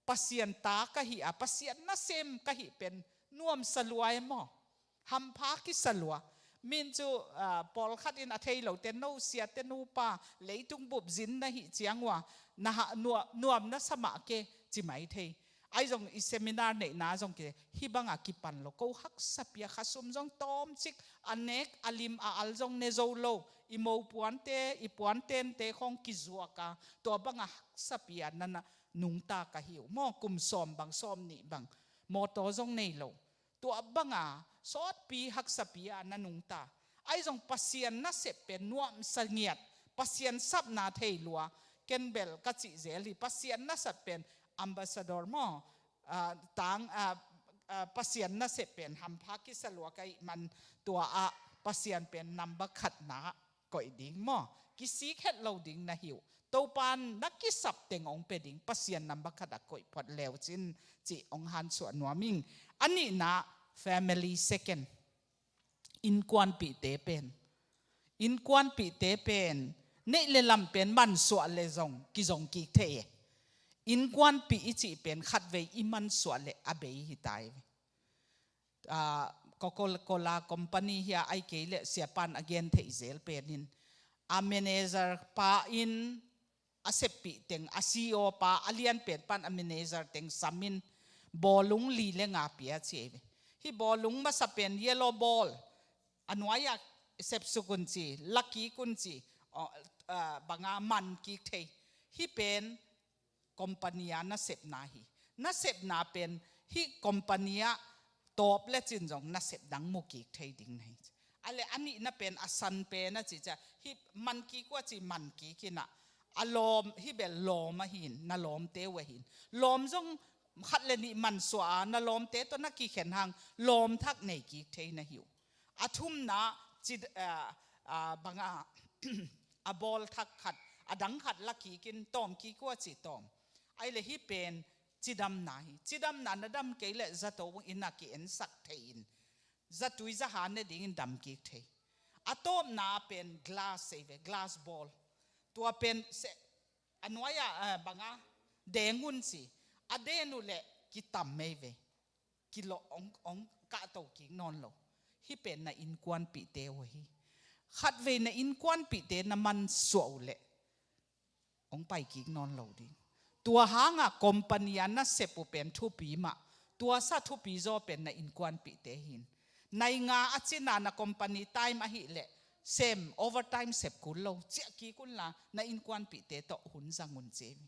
Pasian ta ka hih a, Pasian nasem ka hih pen nuamsa lua e maw? Hampha kisa lua. Min cu, ah, pawlkhat in a thei lote, no siate nupa, leitung bup zin na hih ciang ua, na ha, nuam, nuam na sa mah ke, ci mai thei. Ahi zong i seminar neihna zong ke, hih banga kipan lo. Ko haksapi a, khasum zong tawmcik, a nek, a lim, a al zong ne zo lo. I mopuante, i puantente khong kizuak a, tua banga haksapi a na, na nungta ka hi uh maw? Kum sawm bang, sawm nih bang. Mawtaw zong nei lo. Tua banga sawtpi haksapi a na nungta. Ahi zong Pasian nasep pen nuamsa ngiat, Pasian sapna thei lua, ken bel ka cih zel hi, Pasian nasep pen ambassador maw? Ah, tang, ah, ah, Pasian nasep pen hampha kisa lua ka hih man tua ah Pasian pen number khatna koih ding maw? Kisik het lo ding na hi uh. Topan na kisap teng hong pia ding, Pasian number khat a koih phot leu cin cih hong hansuah nuam ing. A nihna, family second. Innkuanpihte pen. Innkuanpihte pen. Neih le lam pen mansuah le zong, kizong kik thei e. Innkuanpih i cih pen khatvei i mansuah le a bei hi ta e. Ah, Coca-Cola company hi a, ahih kei leh siapan a gen theih zel penin, a manager pa in a seppih teng, a C E O pa, a lianpen pan a manager teng samin bawlung li le nga pia ci ei ve. Hih bawlung masa pen yellow ball, a nuai-ah sepsuk un ci, lakik un ci, aw, ah, banga mankik thei. Hih pen company a nasepna hi. Nasepna pen hih company a tawp lecin zong nasep dang mukik thei ding na hi. A le a nihna pen a san pen a ci cia, hih mankik uh a ci mankik hi na. A lawm, hih bel lawm ahi in, na lawmte uh ahi in. Lawm zong khat le nih mansuah a, na lawmte tawh na kikhen hang, lawm thak neikik thei na hi uh. A thumna, ci, ah, ah, banga, a bawl thak khat, a dang khat lakik in tawmkik uh a ci tawm. Ai le hih pen cidamna hi. Cidamna na dam kei le zato in a ki-ensak thei in, zatui zaha ne dingin damkik thei. A tawpna pen glass ei ve, glass ball. Tua pen se, a nuai a, ah, banga, deng un ci. A den uh le kitam ei ve. Kilawh ong, ong kahto kik nawn lo. Hih pen na innkuanpihte uh ahi. Khatvei na innkuanpihte na mansuah uh le ong paikik nawn lo ding. Tua hanga company a nasep uh pen thupi mah. Tua sa thupi zaw pen na innkuanpihte hi in. Nai nga a cina na company time ahih le sem, overtime sep kul lo, ciahkik unla na innkuanpihte tawh hun zang un ci hi.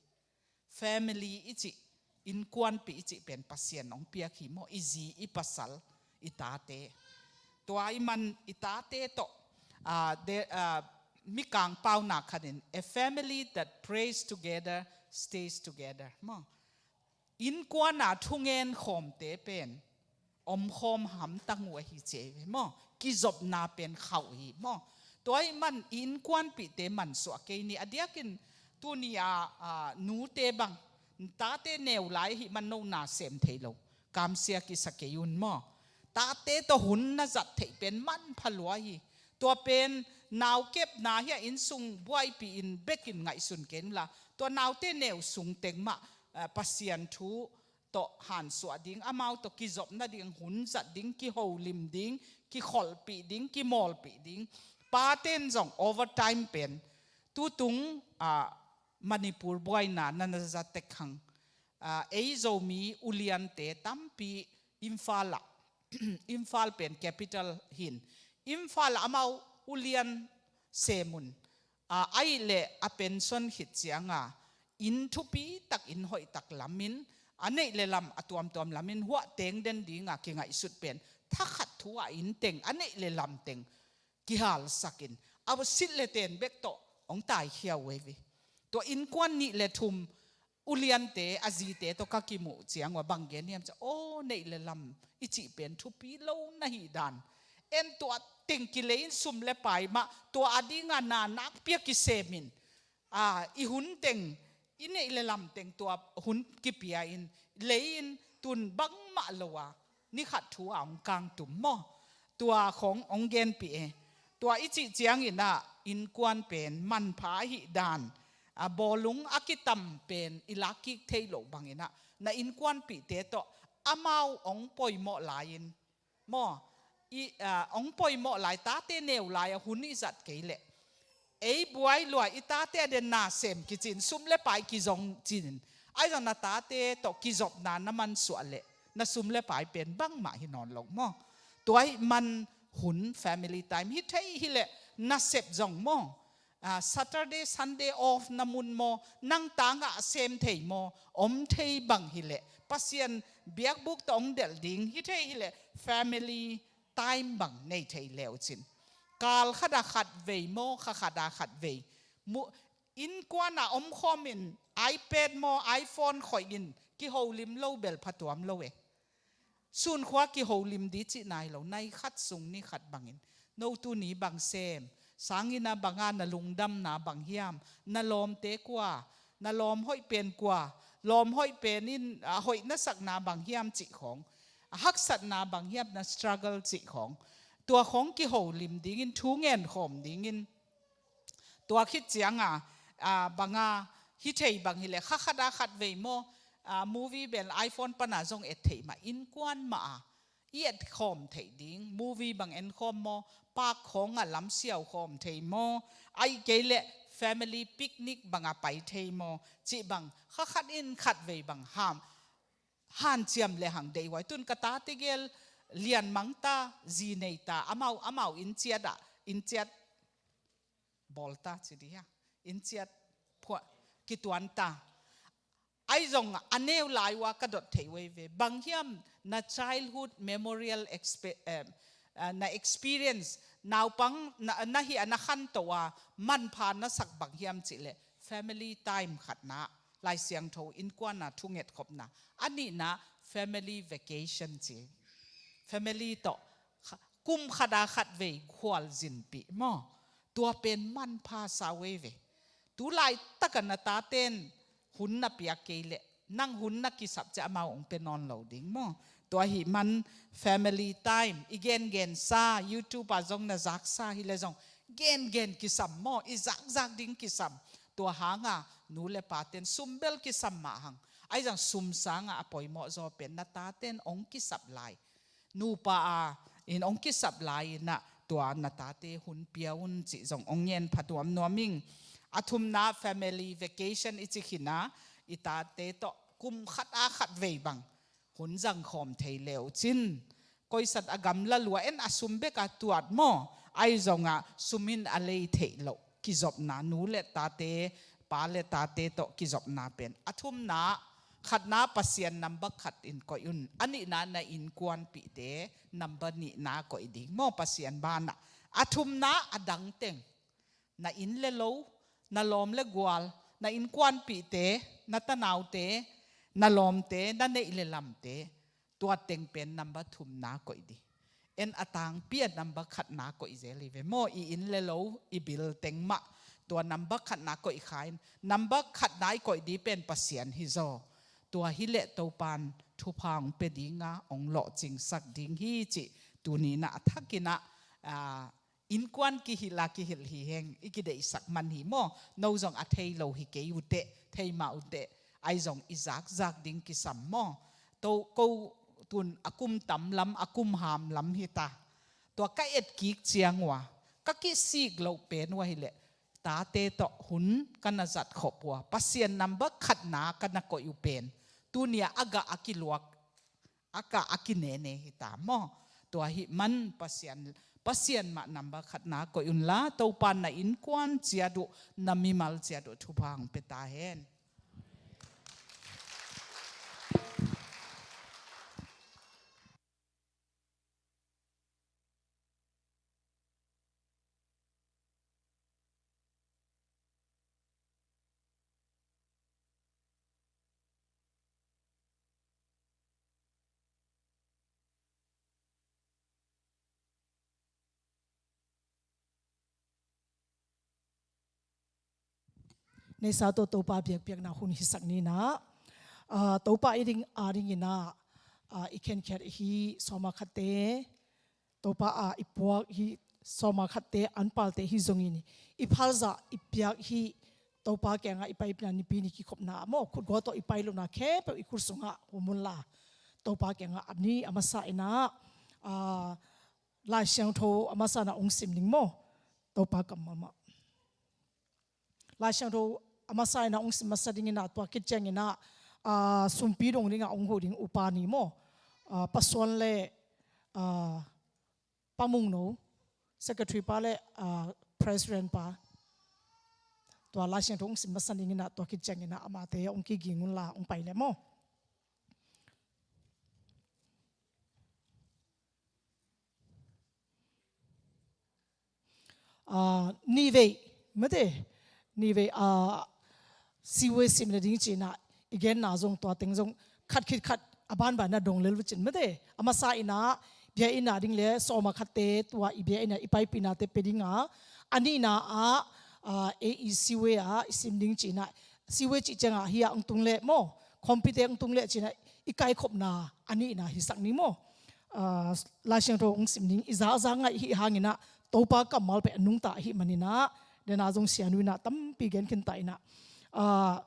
Family i cih, innkuanpih i cih pen Pasian hong piak hi maw, i zi, i pasal, i tate. Tua ahih man i tate tawh, ah, de, ah, Mikang pauna khat in, "A family that prays together stays together," maw. Innkuan a thungen khawmte pen omkhawm hamtang uh ahi ci ei ve maw. Kizopna pen khauh hi maw. Tua ahih man i innkuanpihte mansuah kei ni. A diakin tuni a, a, nute bang, tate neu lai ahih man no na sem thei lo. Kamsia kisa kei un maw. Tate tawh hun na zat theih pen manpha lua hi. Tua pen naukepna hi a, innsung buaipih in bekin ngaihsun kei unla, tua naute neu sung teng mah, a, Pasian thu tawh hansuah ding, amau tawh kizopna ding, hun zat ding, kiholim ding, kikholhpih ding, kimawlpih ding. Paten zong overtime pen tutung, ah, Manipur buaina na na zat tek hang, ah, ei Zomi uliante tampi Imphal ah, Imphal pen capital hi in, Imphal ah amau ulian sem un, a, ahih leh a pension khit cianga inn thupi tak, inn hoih tak lamin, a neih le lam a tuamtuam lamin huahteng den dinga kingaihsut pen thakhat thu a inn teng, a neih le lam teng kihalsakin, a silh le ten bek tawh hong taikhia uh ei ve. Tua innkuan nih le thum uliante, a zite tawh ka kimuh ciang ua bang gen hiam cia, aw, neih le lam i cih pen thupi lo na hih dan. En tua teng kilei in sum le pai mah, tua a dinga na nakpi a kisemin, a, i hun teng, i neih le lam teng tua hun kipia in, lei in tun bangmah lo a, ni khat thu a hong kangtum maw. Tua khong hong genpih e. Tua i cih ciangin ah innkuan pen manpha ahih dan, a, bawlung a kitam pen i lakkik thei loh bangin ah, na innkuanpihte tawh amau hong poimawh lai-in maw, i, a, hong poimawh lai, tate neu lai a hun i zat kei leh, ei buai lua, i tate a den na sem kicin, sum le pai kizong cin, ahi zong na tate tawh kizopna na mansuah leh na sum le pai pen bangmah hi nawn lo maw. Tua ahih man hun, family time hi thei hi leh, nasep zong maw, a, Saturday, Sunday off na mun maw, nang tangah sem thei maw, om thei bang hi leh, Pasian biakbuk tawh hong delh ding hi thei hi leh, family time bang nei thei leu cin. Kal khat a khat vei maw, kha khat a khat vei. Mu-, innkuan a omkhawmin iPad maw, iPhone khoih in kiholim lo bel phatuam lo e. Sunkhua kiholim di cih nai lo, nai khat sung ni khat bangin. No tuni bang sem, sangin a banga na lungdamna bang hiam, na lawmte kua, na lawm hoih pen kua, lawm hoih pen in, a, hoih na sakna bang hiam cih khawng, a, haksatna bang hiam na struggle cih khawng, tua khawng kiholim dingin, thu ngen khawm dingin, tua khit cianga, a, banga hi thei bang hi leh, kha khat a khat vei maw, a, movie bel iPhone pana zong et theih mah, innkuan mah a i et khawm theih ding, movie bang en khawm maw, park khawng a lam siau khawm thei maw, ahih kei leh family picnic bang a pai thei maw, cih bang kha khat in khat vei bang ham, hanciam le hang deih huai. Tun ka tate gel lian mang ta, zi nei ta, amau, amau inn ciat ah inn ciat bawl ta ci dih hia, inn ciat phuah kituan ta. Ahi zong a neu lai uh a ka dot theih uh ei ve. Bang hiam na childhood memorial expe-, eh, ah, na experience, naupang na, na hih a na khanto a manpha na sak bang hiam cih leh family time khatna, Lai Siangtho innkuan a thungetkhopna. A nihna family vacation ci. Family tawh kha-, kum khat a khat vei khualzinpih maw. Tua pen manpha sa uh ei ve. Tu laitak a na taten hun na piak kei leh nang hun na kisap ciang amau hong pia nawn lo ding maw. Tua ahih man family time i gengen sa, YouTube ah zong na zak sa hi leh zong gengen kisam maw, i zakzak ding kisam. Tua hang a nu le paten sum bel kisam mah hang. Ahi zong sum sang a a poimawh zaw pen na taten hong kisap lai, nupa a in hong kisap lai in ah tua na tate hun pia un cih zong hong ngen pha nuamnuam ing. A thumna family vacation i ci khin a, i tate tawh kum khat a khat vei bang hun zangkhawm thei le uh cin. Koisat a gamla lua en a sum bek a tuat maw. Ahi zong a sum in a lei theih loh kizopna, nu le tate, pa le tate tawh kizopna pen. A thumna, khatna Pasian number khat in koih un. A nihna na innkuanpihte number nihna koih ding maw Pasian banah. A thumna a dang teng. Na inn le lo, na lawm le gual, na innkuanpihte, na tanaute, na lawmte, na neih le lamte. Tua teng pen number thumna koih dih. En a tangpi a number khatna koih zel hi ve maw, i inn le lo, i bil teng mah. Tua number khatna koih kha in, number khatna i koih dih pen Pasian hi zaw. Tua hi leh Topan thupha hong pia ding a, hong lawhcingsak ding hi cih tuni in ah a thak in ah, ah, innkuan kihilh a kihilh hi heng, i kideihsak man hi maw. No zong a thei lo hi kei uh teh, thei mah uh teh. Ahi zong i zakzak ding kisam maw. To, ko tun a kum tam lam, a kum ham lam hi ta. Tua ka et kik ciang uh a, ka kisik loh pen uh a hi leh, tate tawh hun ka na zat khop uh a, Pasian number khatna ka na koih uh pen. Tuni a a gah a kiluak, a gah a kinene hi ta maw. Tua ahih man Pasian, Pasian mah number khatna koih un la, Topan na innkuan ciat uh, na mimal ciat uh thupha hong pia ta hen. Neisa tawh Topa biakpiakna hun hisak ni in ah, ah, Topa i ding a ding in ah, ah, i khenkhiat hi sawma khatte, Topa a i puak hi sawma khatte, an palte hi zongin i phalzah i piak hi Topa kiangah i paipihna nipi ni kikhopna maw, khutgual tawh i pai lohna khempeuh i khut sungah hum un la. Topa kiangah a ni a masa in ah, ah, Lai Siangtho a masa in ah hong sim ning maw. Topa kammal mah. Lai Siangtho a masa in ah hong sim masa ding in ah tua khit ciangin ah, ah, sumpi dong ding ah hong huh ding upa ni maw. Ah, Pa Suan le, ah, Pa Mung No, secretary pa le, ah, president pa. Tua Lai Siangtho hong sim masa ding in ah tua khit ciangin ah amate hong kiging un la hong pai le maw. Ah, nivei, mate, nivei, ah, siwe sim na ding ci in ah, i genna zong tua teng zong, khat khit khat, a banban na dong lel uh cin mate, a masa in ah, bia inn a ding le, sawma khatte, tua i bia inn a, i paipihnate pia ding a, a nihna ah, ah, A E siwe ah, i sim ding ci in ah, siwe cih ciangah, hi ah hong tung le maw, khawmpite hong tung le ci in ah, i kaikhopna, a nihna hisak ni maw. Ah, Lai Siangtho hong sim ding, i zakzak ngaih hih hangin ah, Topa kammal pen a nungta ahih manin ah, dena zong sianu in ah tampi gen khin ta in ah. Ah,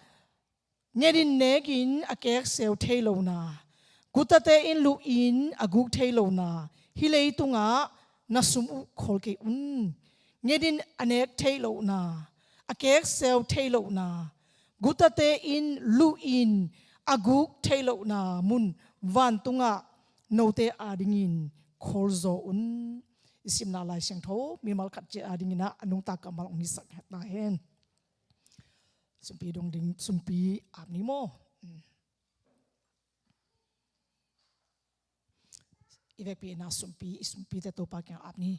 ngenin nekin a kekseu thei lona, gutate in luhin a guk thei lona, hih leitungah na sum uh khawl kei un. Ngenin a nek thei lona, a kekseu thei lona, gutate in luhin a guk thei lona mun vantungah note adingin khawl zaw un. i simna Lai Siangtho mimal khat ciat a dingin ah a nungta kammal hong hisak ta hen. Sumpi dong ding, sumpi ap ni maw? I vekpi in ah sumpi, i sumpite Topa kiangah ap ni.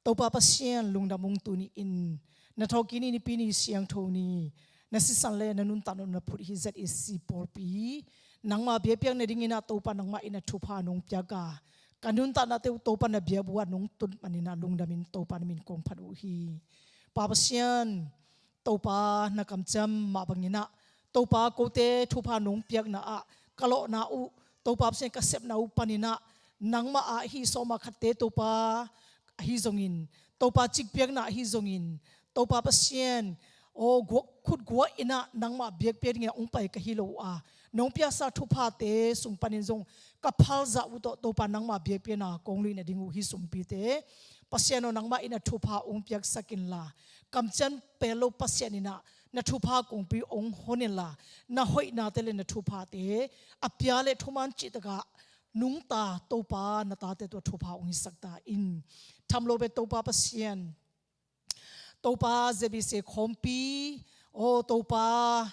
Topa Pasian lungdam ung, tuni in na thawhkik ni, Nipi ni, Siangtho ni, na sisan le na nuntakna na phut hi Z E C pawlpi nangmah biakpiak nadingin ah Topa nangmah in ah thupha nong piak a, ka nuntaknate uh Topa na biakbuk ah nong tun manin ah lungdam in Topa na min kong phat uh hi. Pa Pasian, Topa na kamciam mah bangin ah Topa kote thupha nong piakna ah ka lawhna uh, Topa Pasian ka sepna uh panin ah nangmah ah hih sawm ah khatte Topa ahi zongin, Topa cikpiakna ahi zongin, Topa Pasian aw, guak, khut guak in ah nangmah biakpiak dingin ah hong pai ka hi lo a, nong piaksa thuphate sung panin zong ka phalzah uh tawh Topa nangmah biakpiakna kong luih nading uh hih sumpite Pasian aw, nangmah in ah thupha hong piaksak inla, kamciam pel lo Pasian in ah na thupha kongpi hong hon inla, na hoihnate le na thuphate a pia le thuman cihtak ah nungta Topa na tate tungah thupha hong hisak ta in. Tham lo bek Topa Pasian, Topa Z B C khawmpi, aw Topa,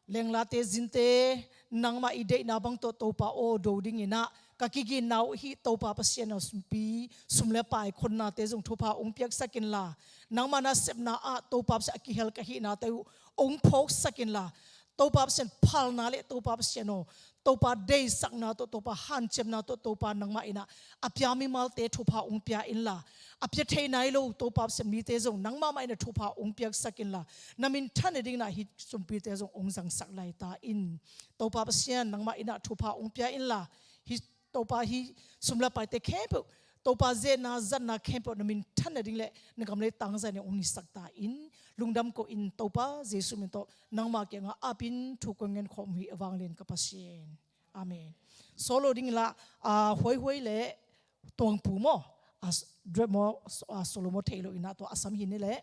lenglate zinte nangmah i deihna bang tawh Topa aw do dingin ah ka kiginna uh hih Topa Pasian aw, sumpi, sum le pai khonnate zong thupha hong piaksak inla, nangmah na sepna ah Topa Pasian a kihel ka hihnate uh hong phawksak inla, Topa Pasian phalna le Topa Pasian aw, Topa deisakna tawh, Topa hanciamna tawh, Topa nangmah in ah a pia mimalte thupha hong pia inla, a pia thei nai lo Topa Pasian mite zong nangmah mah in ah thupha hong piaksak inla, na minthan nadingin ah hih sumpite zong hong zangsak lai ta in. Topa Pasian nangmah in ah thupha hong pia inla, hih Topa hih sum le paite khempeuh, Topa zehna zatna khempeuh na minthan nading le na gam le tang zahna hong hisak ta in. Lungdam ko in Topa Jesu min tawh nangmah kiangah ap in thu kong ngen khawm uh hi, a vanglian ka Pasian. Amen. Solo ding lah, ah, huaihuai le tuangpu maw, ah, s-, drep maw, s-, ah, solo maw thei lo in ah tua a sam hi ni leh.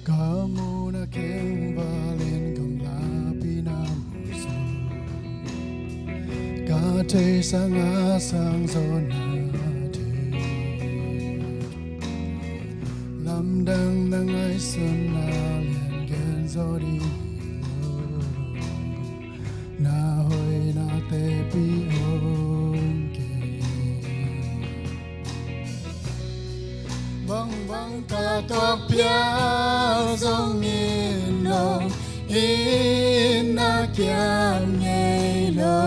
Ka muhna kengval in gamlapi na muhzaw, ka theihsa a sang zaw na thei. Lamdang na ngaihsun na lian gen zaw ding hi lo, na hoih na tepi om kei. Bangbang ka tuak piak zongin nong in na kiam ngei lo.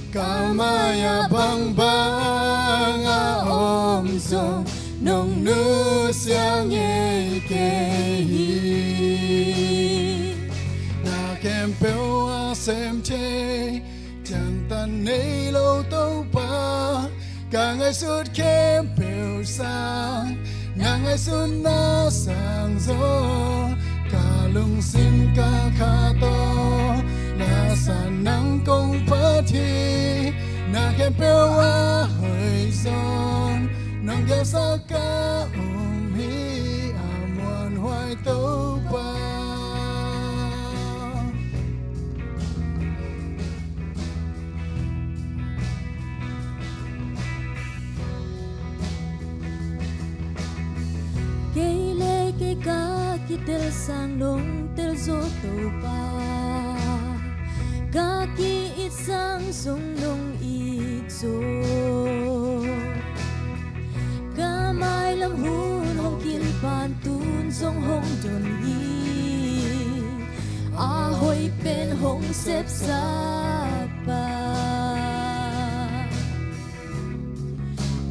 Ka mai-ah bangbang a om zong nong nusia ngei kei hi. Na khempeuh a sem thei, ciangtan nei lo Topa, ka ngaihsut khempeuh sang, na ngaihsutna sang zaw, ka lungsim ka kha tawh, na san nang kong phat hi. Na khempeuh a hoih zaw, nong gelsak ka um hi, a muanhuai Topa. Kei le kei ka kitel sang nong tel zaw Topa, ka ki-it sang zong nong it zaw. Ka mailam hun hong kin pan tun zong hong don hi, a hoih pen hong sepsak pa.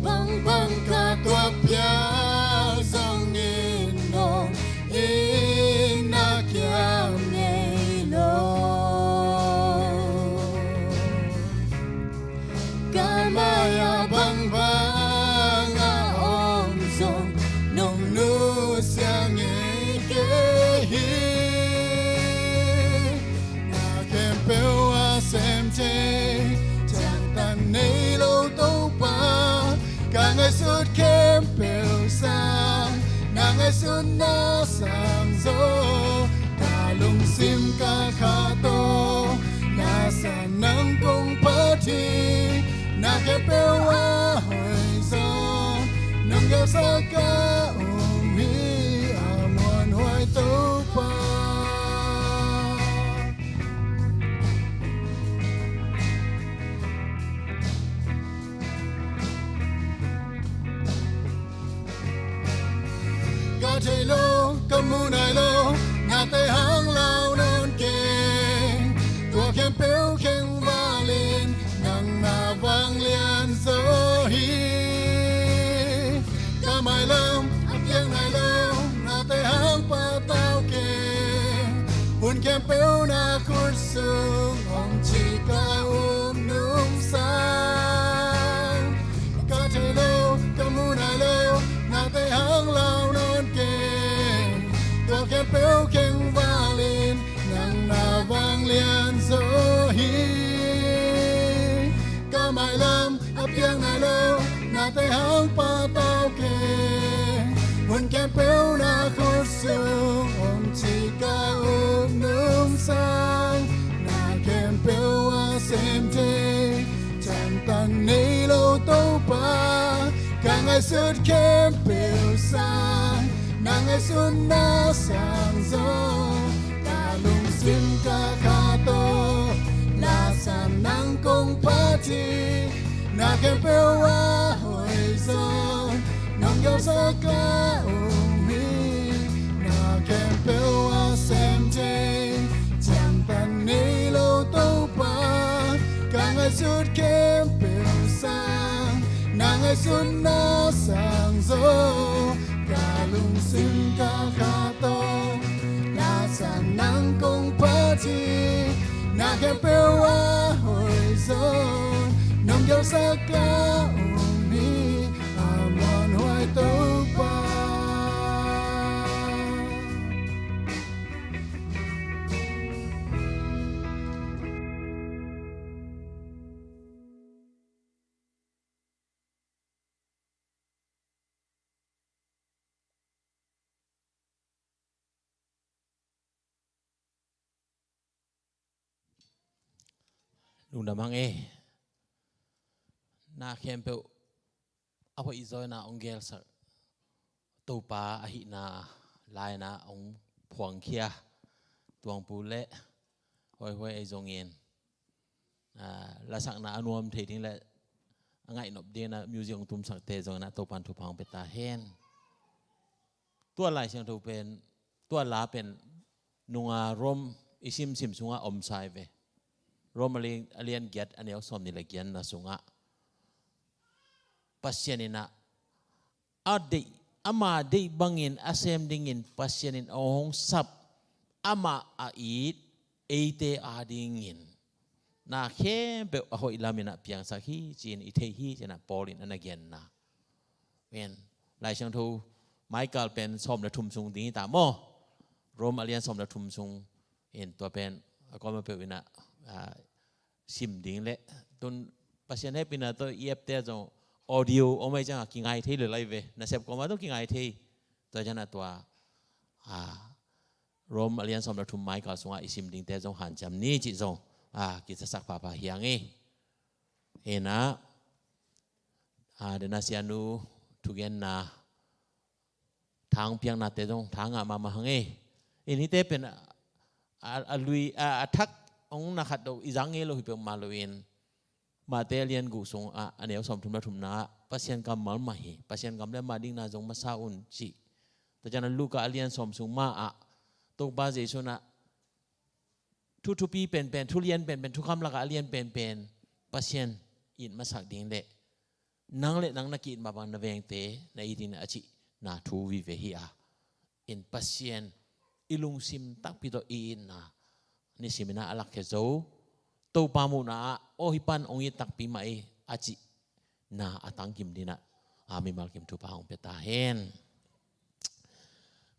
Bangbang ka tuak pial zongin nong itna kiam ngei lo. Ka mai-ah bangbang a om zong nong nusia ngei kei hi. Na khempeuh a sem thei, ciangtan nei lo Topa, ka ngaihsut khempeuh sang, na ngaihsutna sang zaw, ka lungsim ka kha tawh, na san nang kong phat hi. Na khempeuh a hoih zaw, nong gelsak ka um hi, a muanhuai Topa. Ka thei lo, ka mu nai lo, nate hang lau nawn keng. Tua khempeuh khengval in nang na vanglian zaw hi. Ka mailam a piang nai lo, nate hang patau keng. Hun khempeuh na khut sung hong ci ka um nung sang. Ka thei lo, ka mu nai lo, nate hang lau nawn keng. Tua khempeuh khengval in nang na vanglian zaw hi. Ka mailam a piang nai lo, nate hang patau keng. Hun khempeuh na khut sung hong ci ka um nung sang. Na khempeuh a sem thei, ciangtan nei lo Topa, ka ngaihsut khempeuh sang, na ngaihsutna sang zaw, ka lungsim ka kha tawh, la san nang kong phat hi. Na khempeuh a hoih zaw, nong gelsak ka um hi. Na khempeuh a sem thei, ciangtan nei lo Topa, ka ngaihsut khempeuh sang, na ngaihsutna sang zaw, ka lungsim ka kha tawh, la san nang kong phat hi. Na khempeuh a hoih zaw, nong gelsak ka um hi, a muanhuai Topa. Lungdam hang e. Na khempeuh a hoih zawina hong gelsak Topa ahihna laina hong phuangkhia Tuangpu le Hoihoi ei zongin, ah, lasakna a nuam thei ding le a ngaihnop dingin ah music hong tumsakte zongin ah Topan thupha hong pia ta hen. Tua Lai Siangtho pen, tua la pen nunga Rom i simsim sungah om sa hi ve. Rom a lian, a lian giat a neu sawmnih le giatna sungah Pasian in ah a deih, ama deih bangin a sem dingin Pasian in a hong sap, amah a it eite adingin na khempeuh a hoih lamin ah piangsak hi ci-in i thei hi ci-in ah Paul in a na genna. Pen Lai Siangtho Michael pen sawm le thum sung ding hi ta maw? Rom a lian sawm le thum sung in tua pen a kuamah peuh in ah, ah, sim ding le tun Pasian hehpihna tawh i app te zong audio om ahih ciangah kingai thei le lai ve. Nasep kawmah tawh kingai thei. Tua ciangah tua, a, Rom a lian sawm le thum maikal sungah i sim dingte zong hanciam ni cih zong, a, kizasak phapha hi hang e. Inah, a, dena sianu thugenna thang piaknate zong thang ngah mahmah hang e. In hihte pen a, a, a lui, a, a thak hong na khat lo, i zang ngei lo hi peuhmah lo in. Mate a lian guk sungah, a neu sawm thum le thumna ah, Pasian kammal mah hi. Pasian gam le ama dikna zong masa un cih. Tua ciangah Luka a lian sawm sung mah ah, Topa Jesu in ah, thu thupi penpen, thu lian penpen, thukham lakah a lian penpen, Pasian it masak ding le nang le nang na ki-it mah bang na vengte na it ding a cihna thu vive hi a. In Pasian i lungsim takpi tawh i itna nisim in ah a lakkhia zo. Topa muhna ah aw hih pan hong it takpi mah hi a cihna a tangkim ding in ah, a, mimal kim thupha hong pia ta hen.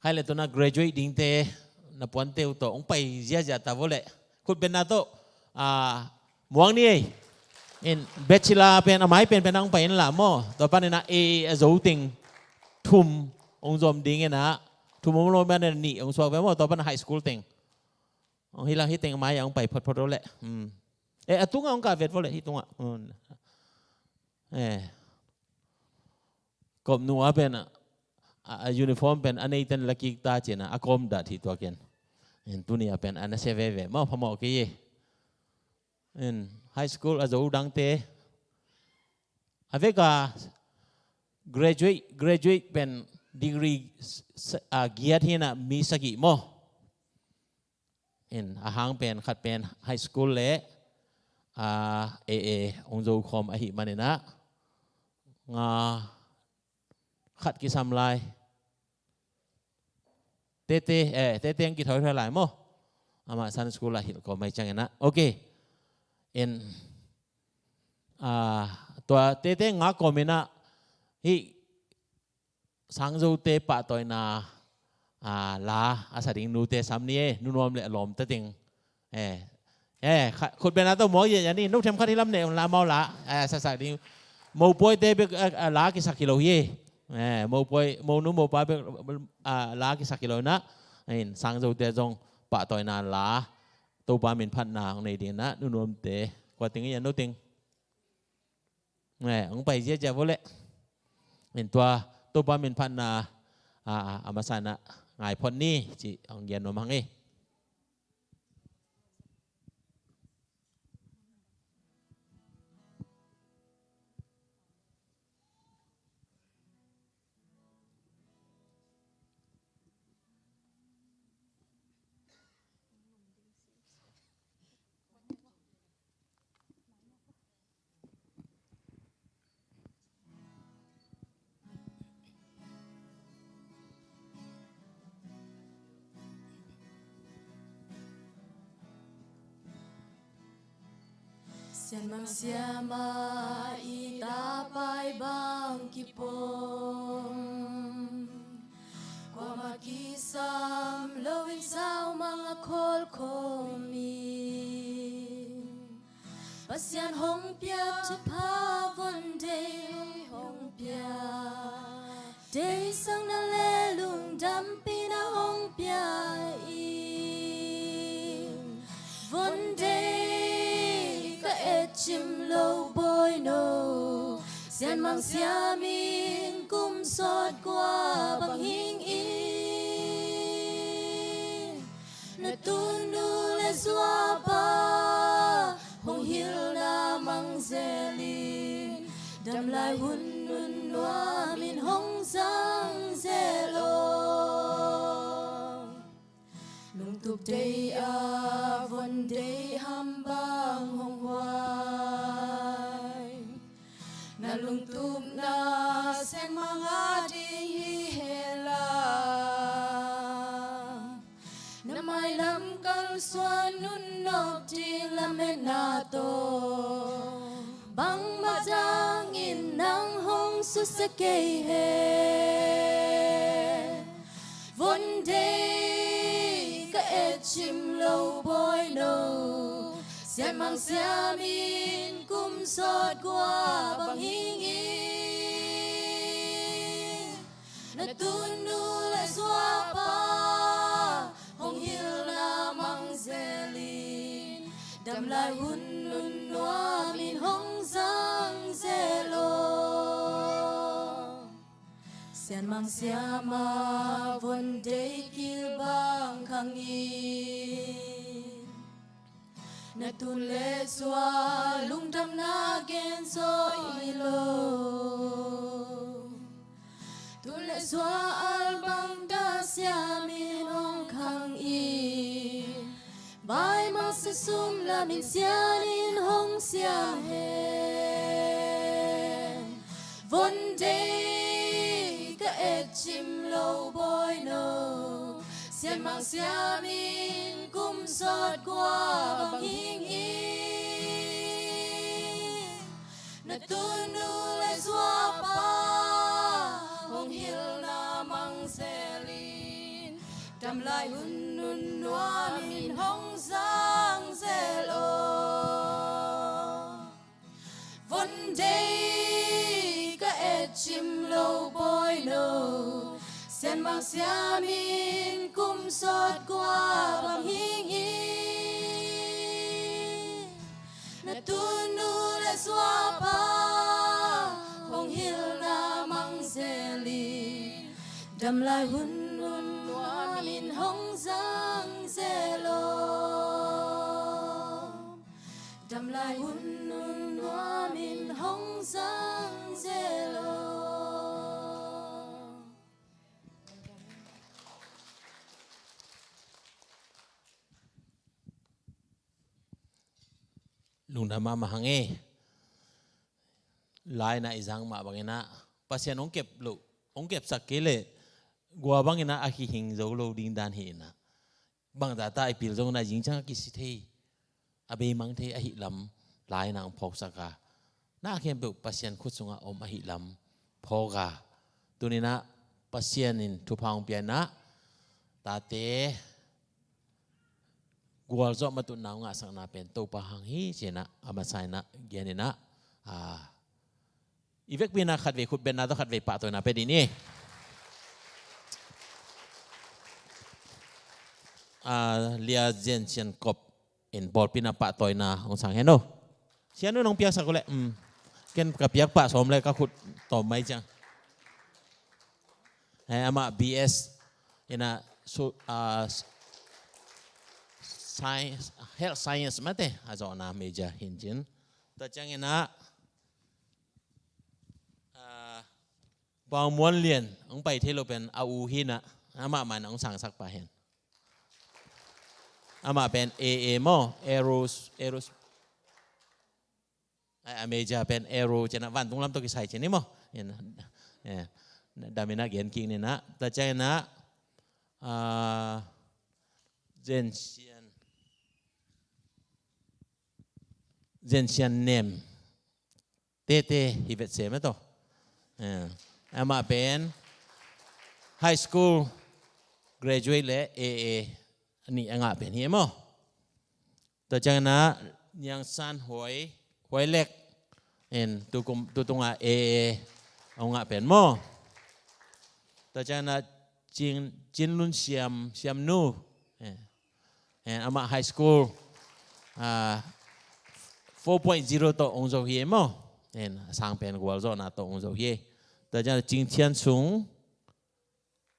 Khai le tuna graduate dingte na puante uh tawh hong pai ziazia ta vo le. Khut benna tawh, a, muang ni ei. In bachelor pen a mai penpen hong pai in la maw. Tua panin ah A A a zo teng thum hong zom ding in ah, thum hong lo manin nih hong suak ve maw. Tua pan high school teng hong hi la, hih teng mai ah hong pai photphot vo le. Hmm. Eh, a tungah hong kah vet vo le, hih tungah. Hmm. Eh. Kop nu a pen a, a, a uniform pen a neiten la kik ta ci-in ah a kawm dat hi tua ken. In tuni a pen a nasia veve maw, phamawh kei hi. In high school a zo dangte a vek a graduate, graduate pen degree s-, s-, a, giat hi in ah mi sagih maw. In a hang pen khat pen high school le, a, A A hong zo khawm ahih manin ah, nga khat kisam lai. Tete, eh, Tete hong kithoithoi lai maw. Amah Sunday school ah hilh khawm ahih ciangin ah. Ok. In, a, tua Tete nga kawm in ah hih Sangzote pahtawina, a, la a sa ding nute sam ni e, Nu Nuam le a lawmte teng. Eh, eh, kha-, khut benna tawh muak ziahziah ni, no themkhat hih lam neh un la, amau la, eh, sasak ding. Mopuaite bek, a, a, la kisak hi lo hi e. Eh, mopuai, monu mopa bek, a, la kisak hi lo in ah. In Sangzote zong pahtawina la, Topa min phatna hong nei ding in ah, Nu Nuamte. Kua teng hi a, no teng? Eh, hong pai ziahziah vo le. In tua Topa min phatna, a, a, a masa in ah ngai phot ni cih hong gen nuam hang e. Sianmang siama i tapai bang kipom, kuamah kisam loin saumang a kholkhawm in. Pasian hong pia thupha von deih hong pia, deihsakna le lungdampihna hong pia in. Von deih ka et cim lo Bawi no, sianmang siamin kum sawt kua bang hing in. Na tunu le zuapa hong hilhna mang zelin, damlai hun nunnuamin hong zang zel aw. Lungtup deih a von deih ham bang hong huai. Na lungtupna sianmang a ding hi hela. Na mailam kalsuan nunnop ding lametna tawh, bangmah dangin nang hong susia kei hen. Von deih ka et cim lo Bawi no, Sianmang siamin kum sawt kua bang hing in, na tunu le suahpa hong hilna mang zelin, damlai hun nunnuamin hong zang zel aw. Sianmang siama von dei kilbang khang in, na tun le sua lungdamna gen zaw hi lo. Tun le sua albang ka siamin hong khang in, vai mangsa sum lamin sianin hong siang hen. Von dei ka et cim lo bawi no, sianmang siamin kum sawt kua bang hing in, na tunu le suahpa hong hilna mang zelin, damlai hun nunnuamin hong zang zel aw. Von dei ka et cim lo bawi no, sianmang siamin kum sawt kua bang hing in, na tunu le suahpa hong hilna mang zelin, damlai hun nunnuamin hong zang zel aw. Damlai hun nunnuamin hong zang zel aw. Lungdam mahmah hang e. Lai-in ah i zang mah bangin ah Pasian hong kep loh, hong kepsak kei leh gua bangin ah a kihing zo lo ding dan hi in ah, bangzah ta i pil zongin ah zingciang a kisi thei, a beimang thei ahih lam lai-in ah hong phawksak a, na khempeuh Pasian khut sungah om ahih lam phawk a, tuni-in ah Pasian in thupha hong pia in ah, tate gualzawh matutna hong ngahsakna pen Topa hang hi ci-in ah, a masa in ah gen in ah, a, i vekpi in ah khatvei khutbetna tawh khatvei pahtawina pia dih ni. A, Lia Zen Sian Kop in pawlpi in ah pahtawina hong sang hen aw. Sianu nong piaksak uh leh, um, ken ka piak pah sawm le ka khut tawm mai ciang. Eh, amah B S in ah su-, ah, s-, science, health science mate a zawhna major hi in cin. Tua ciangin ah, ah, Pau Muan Lian hong pai thei lo pen a u hi in ah, amah mah in ah hong sangsak pah hen. Amah pen A A maw, Aeros, Aeros, a, a major pen Aero ci-in ah vantung lam tawh kisai ci-in hi maw. In, eh, dam in ah gen kik ni in ah. Tua ciangin ah, ah, Zen Sian, Zen Sian Nem Tete hi vet se mah tawh. Eh, amah pen high school graduate le A A a nih a ngah pen hi e maw. Tua ciangin ah Niang San Huai, Huai Lek in tukum, tutung ah A A a ngah pen maw. Tua ciangin ah Cin, Cin Lun Siam, Siam Nu. Eh, eh, amah high school, ah, four point zero tawh hong zo hi e maw. Eh, a sang pen gualzawhna tawh hong zo hi e. Tua ciangin ah Cing Thian Sung,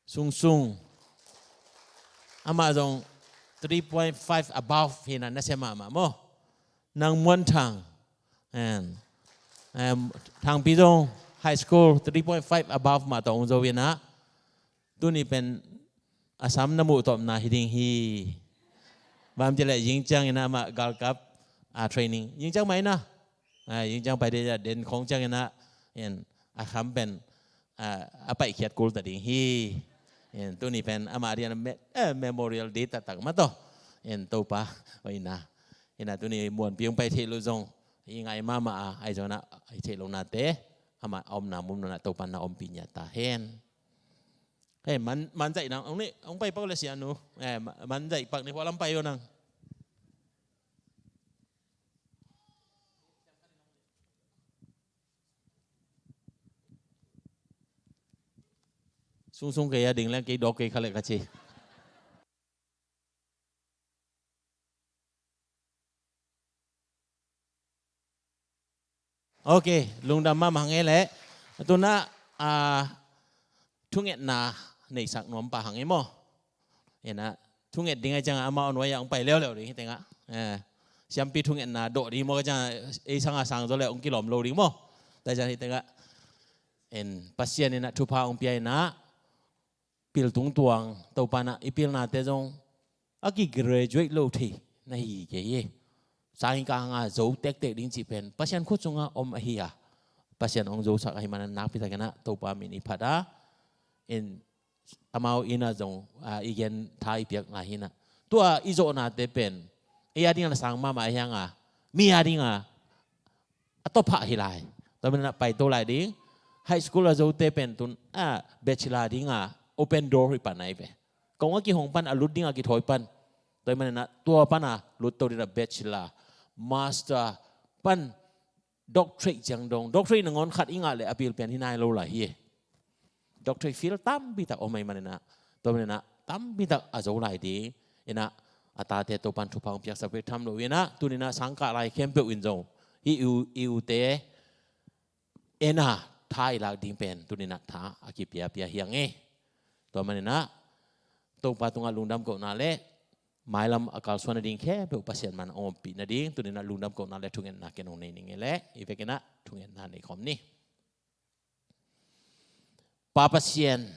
Sung Sung. Amah zong three point five above hi in ah nasia mahmah maw. Nang Muan Thang. And, um, Thang Pi zong high school three point five above mah tawh hong zo hi in ah. Tuni pen a sam na muh tawpna hi ding hi. Bang ci leh zing ciangin ah amah galkap, ah, training. Zing ciang mai na. Ah, zing ciang pai ding a den khong ciangin ah, in, a kham pen, ah, a paikhiat kul ta ding hi. In, tuni pen amah rian me-, eh, Memorial Day taktak mah tawh. In, Topa, oi na. In ah tuni muanpi hong pai theih loh zong i ngai mahmah a, ahi zongin ah i theih lohnate, amah a omna mun munah Topa in na ompih ngiat ta hen. Hei, man, man zaih nang, hong ni, hong pai pak le sianu. Eh, ma-, man zaih pak ni, hua lam pai uh nang. Sungsung kei a ding leng kei dawk kei kha leh ka ci. Ok, lungdam mahmah hang e leh. Tunah a, thungetna neisak nuam pah hang e maw? Ina, thunget ding a ciangah amah on wai ah hong pai leuleu ding hi tengah. Eh, siampi thungetna dawh ding maw ka ciangah ei sangah sang zaw leh hong kilawm lo ding maw? Tua ciang hi tengah. En, Pasian inah thupha hong pia inah pil tungtuang, Topa inah i pilnate zong a ki-graduate lo thei na hi kei hi. Sang i kah hanga zo tektek ding cih pen Pasian khut sungah om ahi a, Pasian hong zosak ahi manin nakpi takin ah Topa min i phat a, in amau inah zong, a, i gen tha i piak lai hi inah. Tua i zawhnate pen ei a dingah na sang mahmah ahi hanga, mi a dingah a tawpah hi lai. Tua manin ah paito lai ding. High school a zote pen tun a, bachelor dinga open door hi pan ai ve. Kong a kihong pan, a lut dinga kithawi pan. Tua manin ah tua pana lut to dinah bachelor, master pan doctorate ciang dong. Doctorate nangawn khat i ngah leh a pil pen hi nai lo lai hi. Doctorate field tampi tak om ahi manin ah, tua manin ah tampi tak a zo lai ding. Inah a tate Topan thupha hong piaksak bek tham lo inah, tuninah sangkah lai khempeuh in zong i u, i ute ena tha i lak ding pen tuninah tha a kipiapia hi hang e. Tua maninah Topa tungah lungdam kohna le mailam a kalsuan nading khempeuh Pasian man a ompih nading tuninah lungdam kohna le thungetna ken hong nei ning e le, i vekinah thungetna nei khawm ni. Pa Pasian,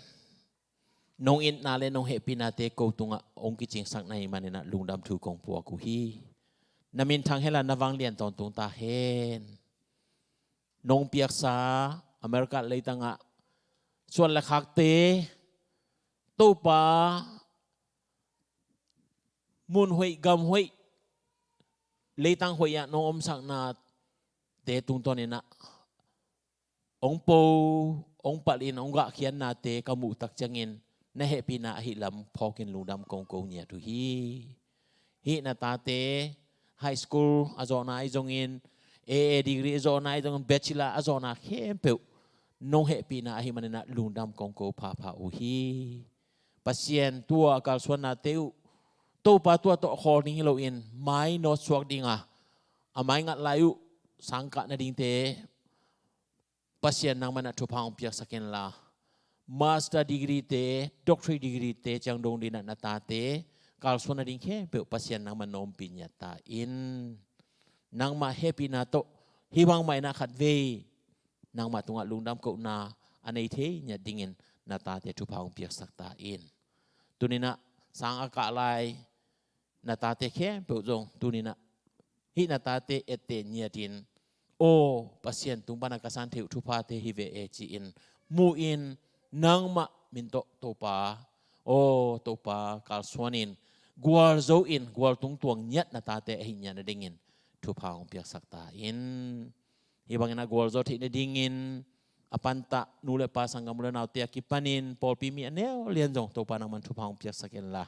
nong itna le nong hehpihnate ko tungah hong kicingsak na hi maninah lungdam thu kong puak uh hi. Na minthang hen la na vanglian tawntung ta hen. Nong piaksa America leitangah suan le khakte, Topa, mun hoih gam hoih, leitang hoih ah nong omsaknate tungtawninah hong po, hong palhin, hong gahkhiatnate ka muh tak ciangin na hehpihna ahi lam phawkin lungdam kong ko ngiat uh hi. Hih na tate high school a zawhna ahi zongin, A A degree a zawhna ahi zongin, bachelor a zawhna khempeuh nong hehpihna ahi maninah lungdam kong ko phapha uh hi. Pasian, tua a kalsuannate uh Topa tua tawh khawl ding hi loin mai nawt suak dinga a mai ngat lai uh sangkah nadingte Pasian nangman a thupha hong piaksak inla, master degree te, doctorate degree te ciang dong dinah na tate kalsuan nading khempeuh Pasian nangman na ompih ngiat ta in. Nangmah hehpihna tawh hih bangmah inah khatvei nangmah tungah lungdam kohna a nei thei ngiat dingin na tate thupha hong piaksak ta in. Tuninah sang a kah lai na tate khempeuh zong tuninah hih na tate etteh ngiatin, aw Pasian tung pana ka san theih uh thuphate hi ve e ci-in mu-in, nangmah min tawh Topa, aw Topa, kalsuanin gualzo in gual tungtuang ngiat na tate ahi ngiat nadingin thupha hong piaksak ta in. Hih bangin a gualzo theih nadingin a pantah nu le pa, sanggam u le naute a kipanin pawlpi mi a neu lian zong Topa nangman thupha hong piaksak inla,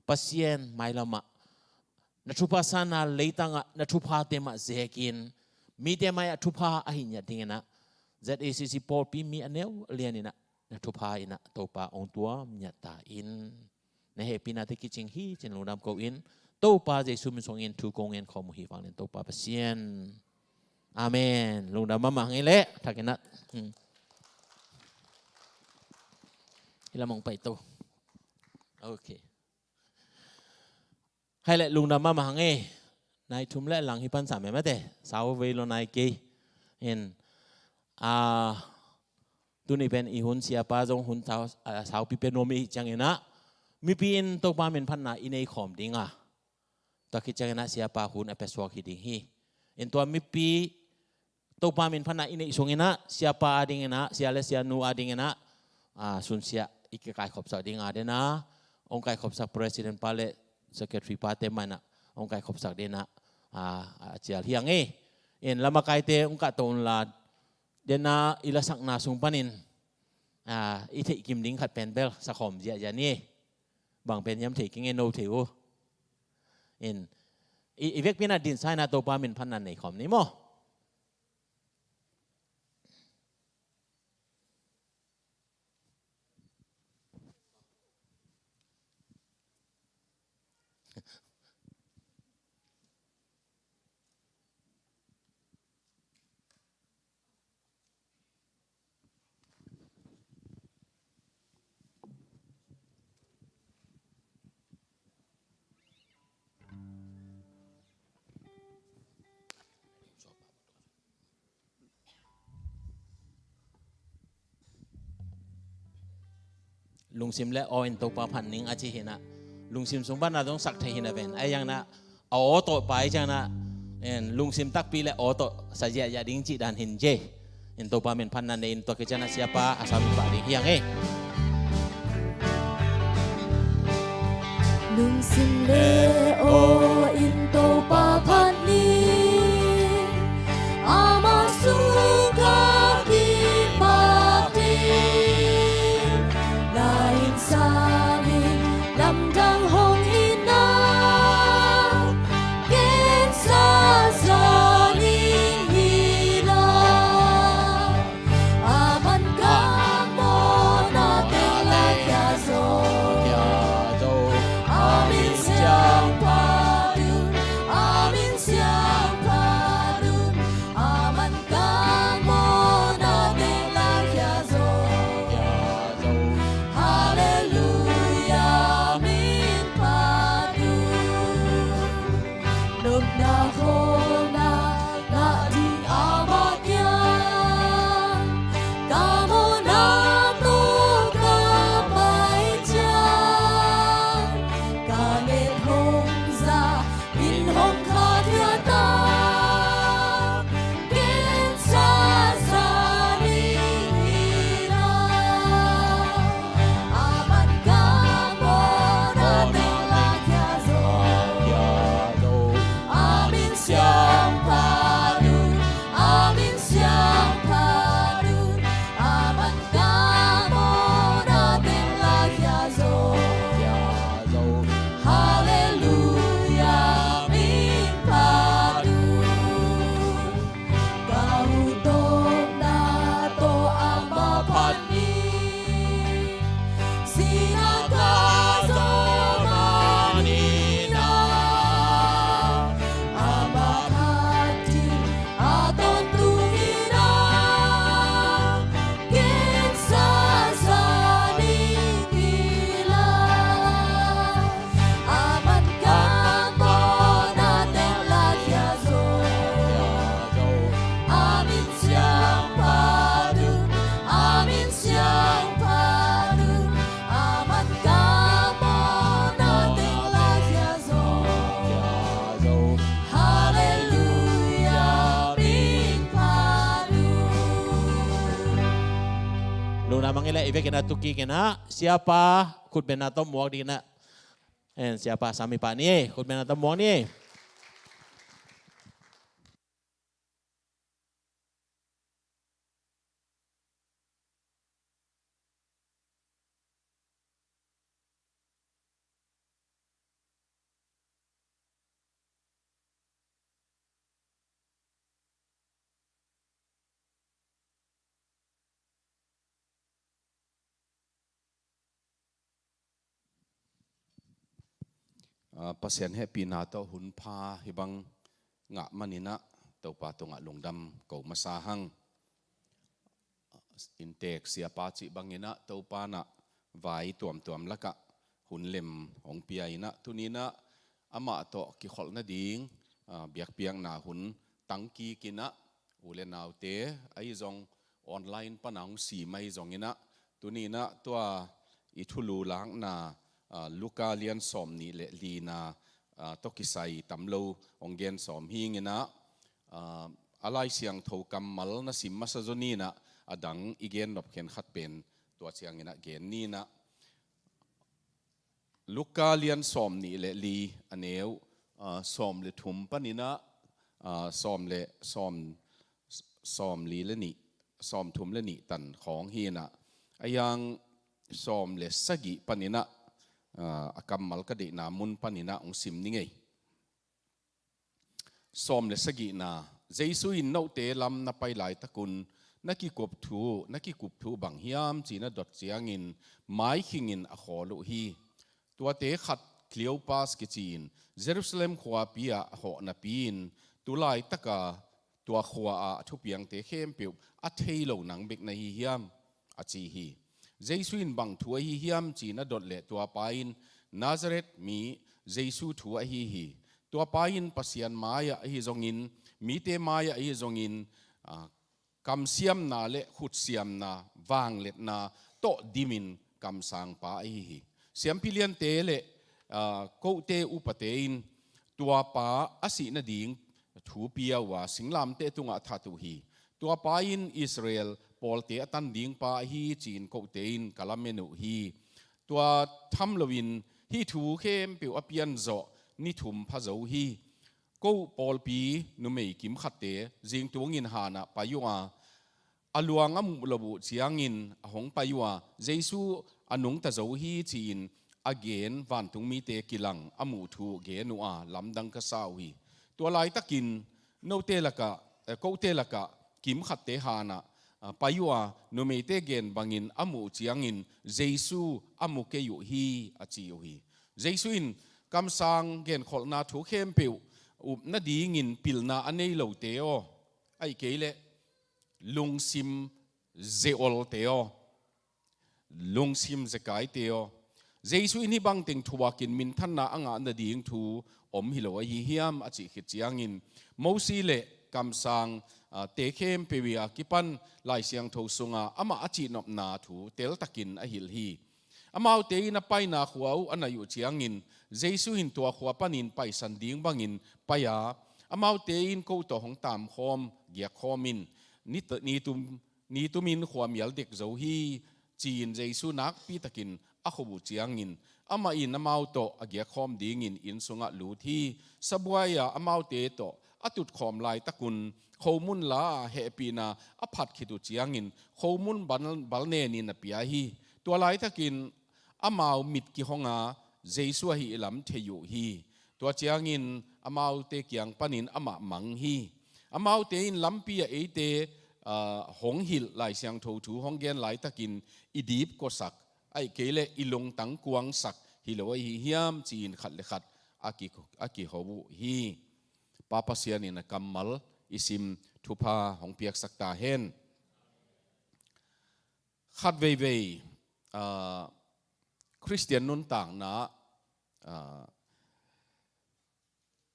Pasian, mailamah na thupha sanna leitangah na thuphate mah zekin mite mai-ah thupha ahi ngiat dinginah Z A C C pawlpi mi a neu lianinah na thupha inah Topa hong tuam ngiat ta in. Na hehpihnate kicing hi cin lungdam ko in, Topa Jesu min suangin thu kong ngen khawm uh hi vanglian Topa Pasian. Amen. Lungdam mahmah ngei leh thakinah. Hmm. Hi lam hong pai to. Ok. Hai leh lungdam mahmah ngei. Nai thum le lang hi pansa meh mate. Sau vei lo nai kei. In. Ah, tuni pen i hun siapa zong hun sau, ah, saupi pen nuam i cianginah mipi in Topa min phatna i nei khawm dinga, tua khit cianginah siapa hun a piasuak hi ding hi. In tua mipi Topa min phatna i neih sunginah siapa a dinginah, sia le sianu a dinginah, ah, sunsia i kikaikhopsak dinga dena hong kaikhopsak president pa le secretary pate manah hong kaikhopsak dinah, ah, a cial hi ang e. In lamakaite hong kahto unla, dena i lasakna sung panin, ah, i theih kim ding khat pen bel sakhawm ziahziah ni. Bang pen hiam thei kingei no thei uh. In i, i vekpi inah dinsa inah Topa min phatna nei khawm ni maw? Lungsim le aw in Topa phat ning a ci hi in ah, lungsim sung pan a zong sak thei hi in ah ven. Ahi zongin ah a aw tawh pai ciangin ah, en, lungsim takpi le aw tawh sa ziahziah ding cih dan hi in ci. In Topa min phatna nei in, tua khit ciangin ah siapa a sam pah ding hi hang e. Lungsim le aw in Topa phat ni, amah sung ka kipak ding. Na inn sangin lamdang hong hi in ah, ken sa zaw ning hi lai. A man ka mawhna teng lai khia zo. Khia zo. A min siangtho dun, a min siangtho dun. A man ka mawhna teng lai khia zo. Khia zo. Halleluiah, min phat dun. Nopna khawlna ngah ding amah kiang, ka mawhna tawh ka pai ciang, ka nget hong za, min hong kha khia ta. Ken sa zaw ning hi lai. A man ka mawhna teng lai khia zo. A min siangtho dun, a min siangtho dun. A man ka mawhna teng lai khia zo. Halleluiah, min phat dun. Ka ut tawh na tawh amah phat ni. Sihna ka zo mah ni in ah, amah phat ding a tawntung in ah, ken sa zaw ning hi lai. A man ka mawhna teng lai khia zo. A min siangtho dun, a min siangtho dun. A man ka mawhna teng lai khia zo. Halleluiah, min phat dun. Lungdam hang e. I vekin a tu kik in ah siapa khutbetna tawh muak ding in ah. En, siapa sam i pah ni e, khutbetna tawh muak ni e. Ah, Pasian hehpihna tawh hun pha hih bang ngah man in ah Topa tungah lungdam ko masa hang. Inntek siapa cih bang in ah Topa in ah vai tuamtuam lakah hun lem hong pia in ah, tuni in ah amah tawh kikholh nading, ah, biakpiakna hun tangkik in ah, u le naute ahi zong, online pan a hong sim ahi zong in ah, tuni in ah tua i thulu lakna, ah, Luka lian sawm nih le lina, ah, tawh kisai tam lo hong gen sawm hi ing in ah, ah, a Lai Siangtho kammal na sim masa zaw ni in ah, a dang i gen nop khenkhat pen tua ciang in ah gen ni in ah. Luka lian sawm nih le li, a neu, ah, sawm le thum pan in ah, ah, sawm le sawm, sawm li le nih, sawm thum le nih tan khawng hi in ah, a yang sawm le sagih pan in ah, ah, a kammal ka deihna mun pan in ah hong sim ning ei. Sawm le sagihna. Jesu in, "Note lam na pai laitakun na kikup thu, na kikup thu bang hiam ci-in a dot ciangin maikhingin a khawl uh hi. Tuate khat Kleopas kici-in Jerusalem khuapi ah a hawh napi-in, tu laitaka tua khua-ah a thupiangte khempeuh a thei lo nang bek na hi hiam?" a ci hi. Jesu in, "Bang thu ahi hiam?" ci-in a dot leh, tuapa in, "Nazareth mi Jesu thu ahi hi. Tuapa in Pasian mai-ah ahi zongin, mite mai-ah ahi zongin, ah, kamsiamna le khutsiamna, vangliatna tawh dimin kamsangpa ahi hi. Siampi liante le, aa, kote upate in tua pa a sih nading thu pia uh a, singlamteh tungah that uh hi. Tua pa in Israel pawlte a tan ding pa ahi ci-in kote in ka lamen uh hi. Tua tham loin hih thu khempeuh a pian zawh ni thum pha zo hi. Ko pawlpi numei kimkhatte zingtungin hanah pai uh a, a luang a muh loh uh ciangin a hong pai uh a, Jesu a nungta zo hi ci-in a gen vantung mite kilang a muh thu gen uh a, lamdang ka sa uh hi. Tua laitakin note lakah, eh, kote lakah kimkhatte hanah, ah, pai uh a, numeite gen bangin a muh ciangin Jesu a mu kei uh hi a ci uh hi. Jesu in kamsang genkholhna thu khempeuh up nadingin pilna a nei lote aw, ahih kei leh lungsim zeolte aw, lungsim zekaite aw, Jesu in hih bangteng thuakin minthanna a ngah nading thu om hi lo ahi hiam a cih khit ciangin Mosi le kamsang, ah, te khempeuh a kipan Lai Siangtho sunga amah a cihnopna thu teltakin a hilh hi. Amaute in a paina khua uh a naih uh ciangin Jesu in tua khua panin paisan ding bangin pai a, amaute in ko tawh hong taamkhawm giakkhawm in, ni, ni tum, ni tumin khua mial dek zo hi, ci-in Jesu nakpitakin a khop uh ciangin amah in amau tawh a giakkhawm dingin inn sungah lut hi. Sabuai-a amaute tawh a tutkhawm laitakun khomun la-a hehpihna a phat khit uh ciangin khomun bal, balnenin a pia hi. Tua laitakin amau mit kihonga Jesu ahih lam thei uh hi. Tua ciangin amaute kiang panin amah mang hi. Amaute in lampi-ah eite, aa, hong hilh Lai Siangtho thu hong gen laitakin i dipkuasak, ahih kei leh i lungtang kuangsak hi lo ahi hiam ci-in khat le khat a ki, a kiho uh hi. Pa Pasian in a kammal i sim thupha hong piaksak ta hen. Khat veivei, aa, Khristian nuntakna, aa,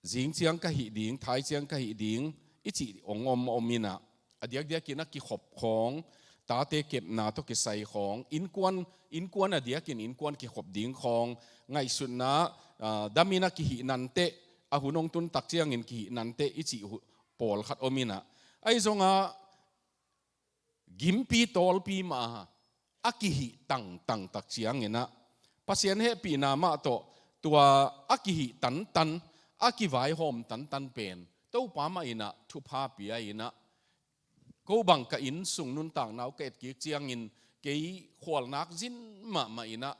zing ciang ka hih ding, thai ciang ka hih ding i cih hong om om in ah, a diakdiakin a kikhop khawng, tate kepna tawh kisai khawng, innkuan, innkuan a diakin innkuan kikhop ding khawng, ngaihsutna, aa, damin a kihih nanteh, a hun hong tun tak ciangin kihih nanteh i cih hu, pawlkhat om in ah, ahi zongah gimpi tawlpi mah a kihih tangtang tak ciangin ah, Pasian hehpihna mah tawh tua a kihih tantan, a kivaihawm tantan pen Topa mah in ah thupha pia in ah, ko bang ka inn sung nuntakna uh ka etkik ciangin kei khualnak zin mahmah in ah,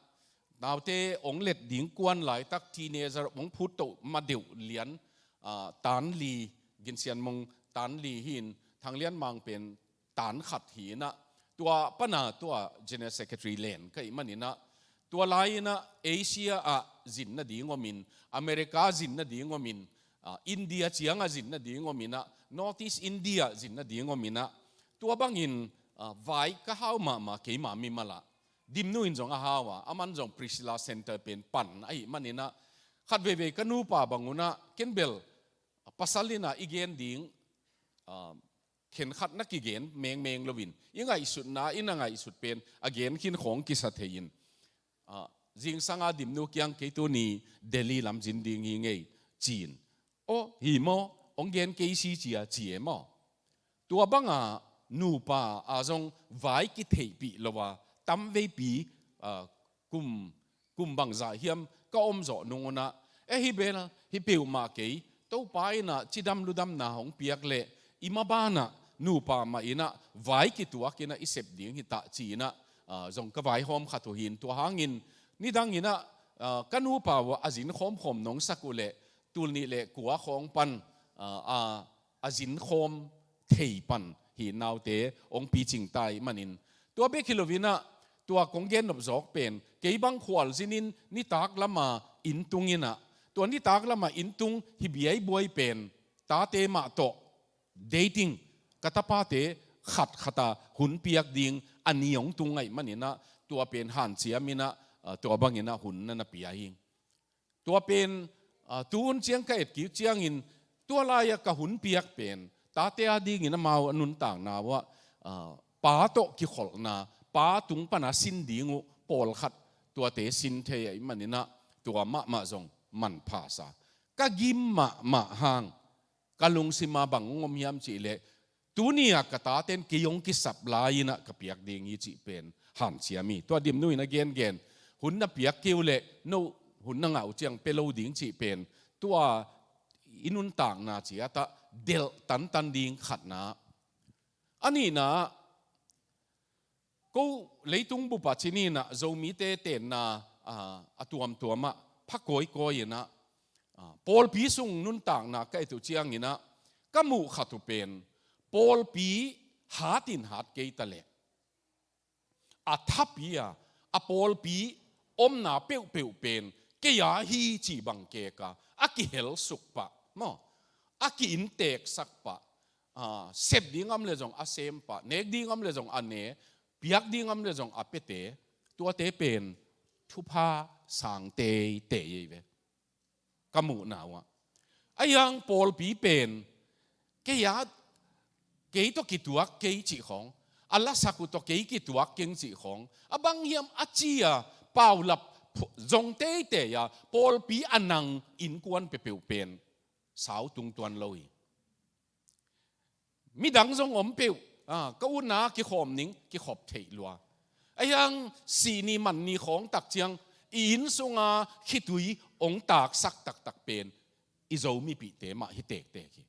naute hong let ding kuan laitak teenager hong phut toh ma deuh lian, aa, tan li, Gin Sian Mung tan li hi in, Thang Lian Mang pen tan khat hi in ah, tua pan a tua General Secretary len ka hih manin ah, tua lai in ah Asia ah zin nading om in, America zin nading om in, aa, India ciang ah zin nading om in ah, North East India zin nading om in ah, tua bangin, aa, vai ka hau mahmah keima mimal ah. Dimnu in zong a hau a, aman zong Priscilla Center pen pan ahih manin ah, khat veivei ka nupa bang un ah, ken bel pasal in ah i gen ding, aa, khenkhat na kigen mengmeng loin, i ngaihsutna, i na ngaihsut pen a gen khin khawng kisa thei in, aa, zingsang a Dimnu kiang kei tuni Delhi lam zin ding hi ngei ci-in, aw, hi maw, hong gen kei si ci a ci e maw? Tua bang a nupa a zong vai kitheihpih lo a, tamveipi, aa, kum, kum bangzah hiam ka om zawh nung un ah, e, hi bel, hi peuhmah kei, Topa in ah cidam ludamna hong piak leh i maban ah nupa mah in ah vai kituak in ah i sep ding hi ta ci-in ah, aa, zong ka vaihawm khat uh hi in, tua hangin nidang in ah, aa, ka nupa uh a zin khawmkhawm nong sak uh leh tul nih le kua khawng pan, aa, a, a zin khawm thei pan hi naute hong picing ta ahih manin, tua bek hi loin ah, tua kong gen nop zawk pen, kei bang khualzin in nitak lam a inn tung in ah, tua nitak lam a inn tung hi biaibuai pen tate mah tawh dating, ka tapate khatkhat a hun piak ding a ni hong tung ahih manin ah, tua pen hanciam in ah, aa, tua bangin ah hun na na pia hi. Tua pen, aa, tu hun ciang ka etkik ciangin, tua lai-a ka hun piak pen tate a dingin amau a nuntakna uh ah, aa, pa tawh kikholhna, pa tung pan a sin ding uh pawlkhat tuate sin thei ahih manin ah tua mahmah zong manpha sa. Ka gim mahmah hang ka lungsima bang hong om hiam cih leh, tuni-a ka taten kei hong kisap lai-in ah ka piak ding hi cih pen hanciam hi. Tua Dimnu in a gengen, hun na piak kei uh leh no hun na ngah uh ciang pia lo ding cih pen tua i nuntakna ciat ah delh tantan ding khatna. A nihna, ko leitung bup ah ci ni-in ah Zomite tenna, ah, a tuamtuam ah pha kawikawi-in ah, ah, pawlpi sung nuntakna ka et uh ciangin ah ka muh khat uh pen, pawlpi hat in hat kei ta leh, a thapi a, a pawlpi omna peuhpeuh pen kei a hi cih bang kek a, a kihelsuk pah maw, a ki-innteksak pah, ah, sep ding om leh zong a sem pah, nek ding om leh zong a ne, piak ding om leh zong a piate, tuate pen thupha sang teitei hi ve, ka muhna uh ah. Ahi hang pawlpi pen kei a, kei tawh kituak kei cih khawng, a lasak uh tawh kei kituak keng cih khawng, a bang hiam a ci-a paulap phu-, zong teitei a, pawlpi a nang innkuan peuhpeuh pen sau tung tuan lo hi. Midang zong om peuh, ah, ka utna kikhawm ning, kikhop theih lua. Ahi hang sih ni man ni khawng tak ciang i inn sunga khitui hong taksak taktak pen i Zo mipihte mah hi tektek hi.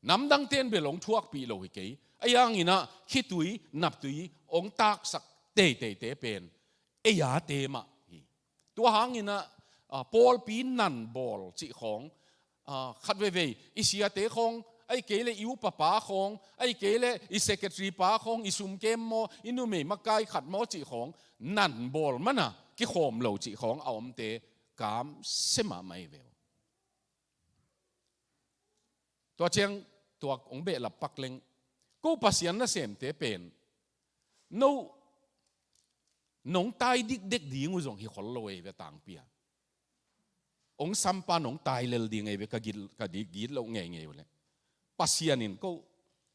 Namdangte in bel hong thuakpih lo hi kei. Ahi hangin ah khitui naptui hong taksak teiteite pen ei ate mah hi. Tua hangin ah, ah, pawlpi nanbawl cih khawng, ah, khat veivei i siate khawng, ahih kei leh i upapa khawng, ahih kei leh i secretary pa khawng, i sumkem maw, i numei makai khat maw cih khawng, nanbawl man a kikhawm lo cih khawng a omte kamsia mahmah hi ve uh. Tua ciang tua hong behlap pak leng, ko Pasian nasemte pen, no, nong tai dikdek ding uh zong hi khol lo ei ve tangpi a. Hong sampa nong tai lel ding ei ve ka gil, ka di, gil lo ngeingei uh leh. Pasian in ko,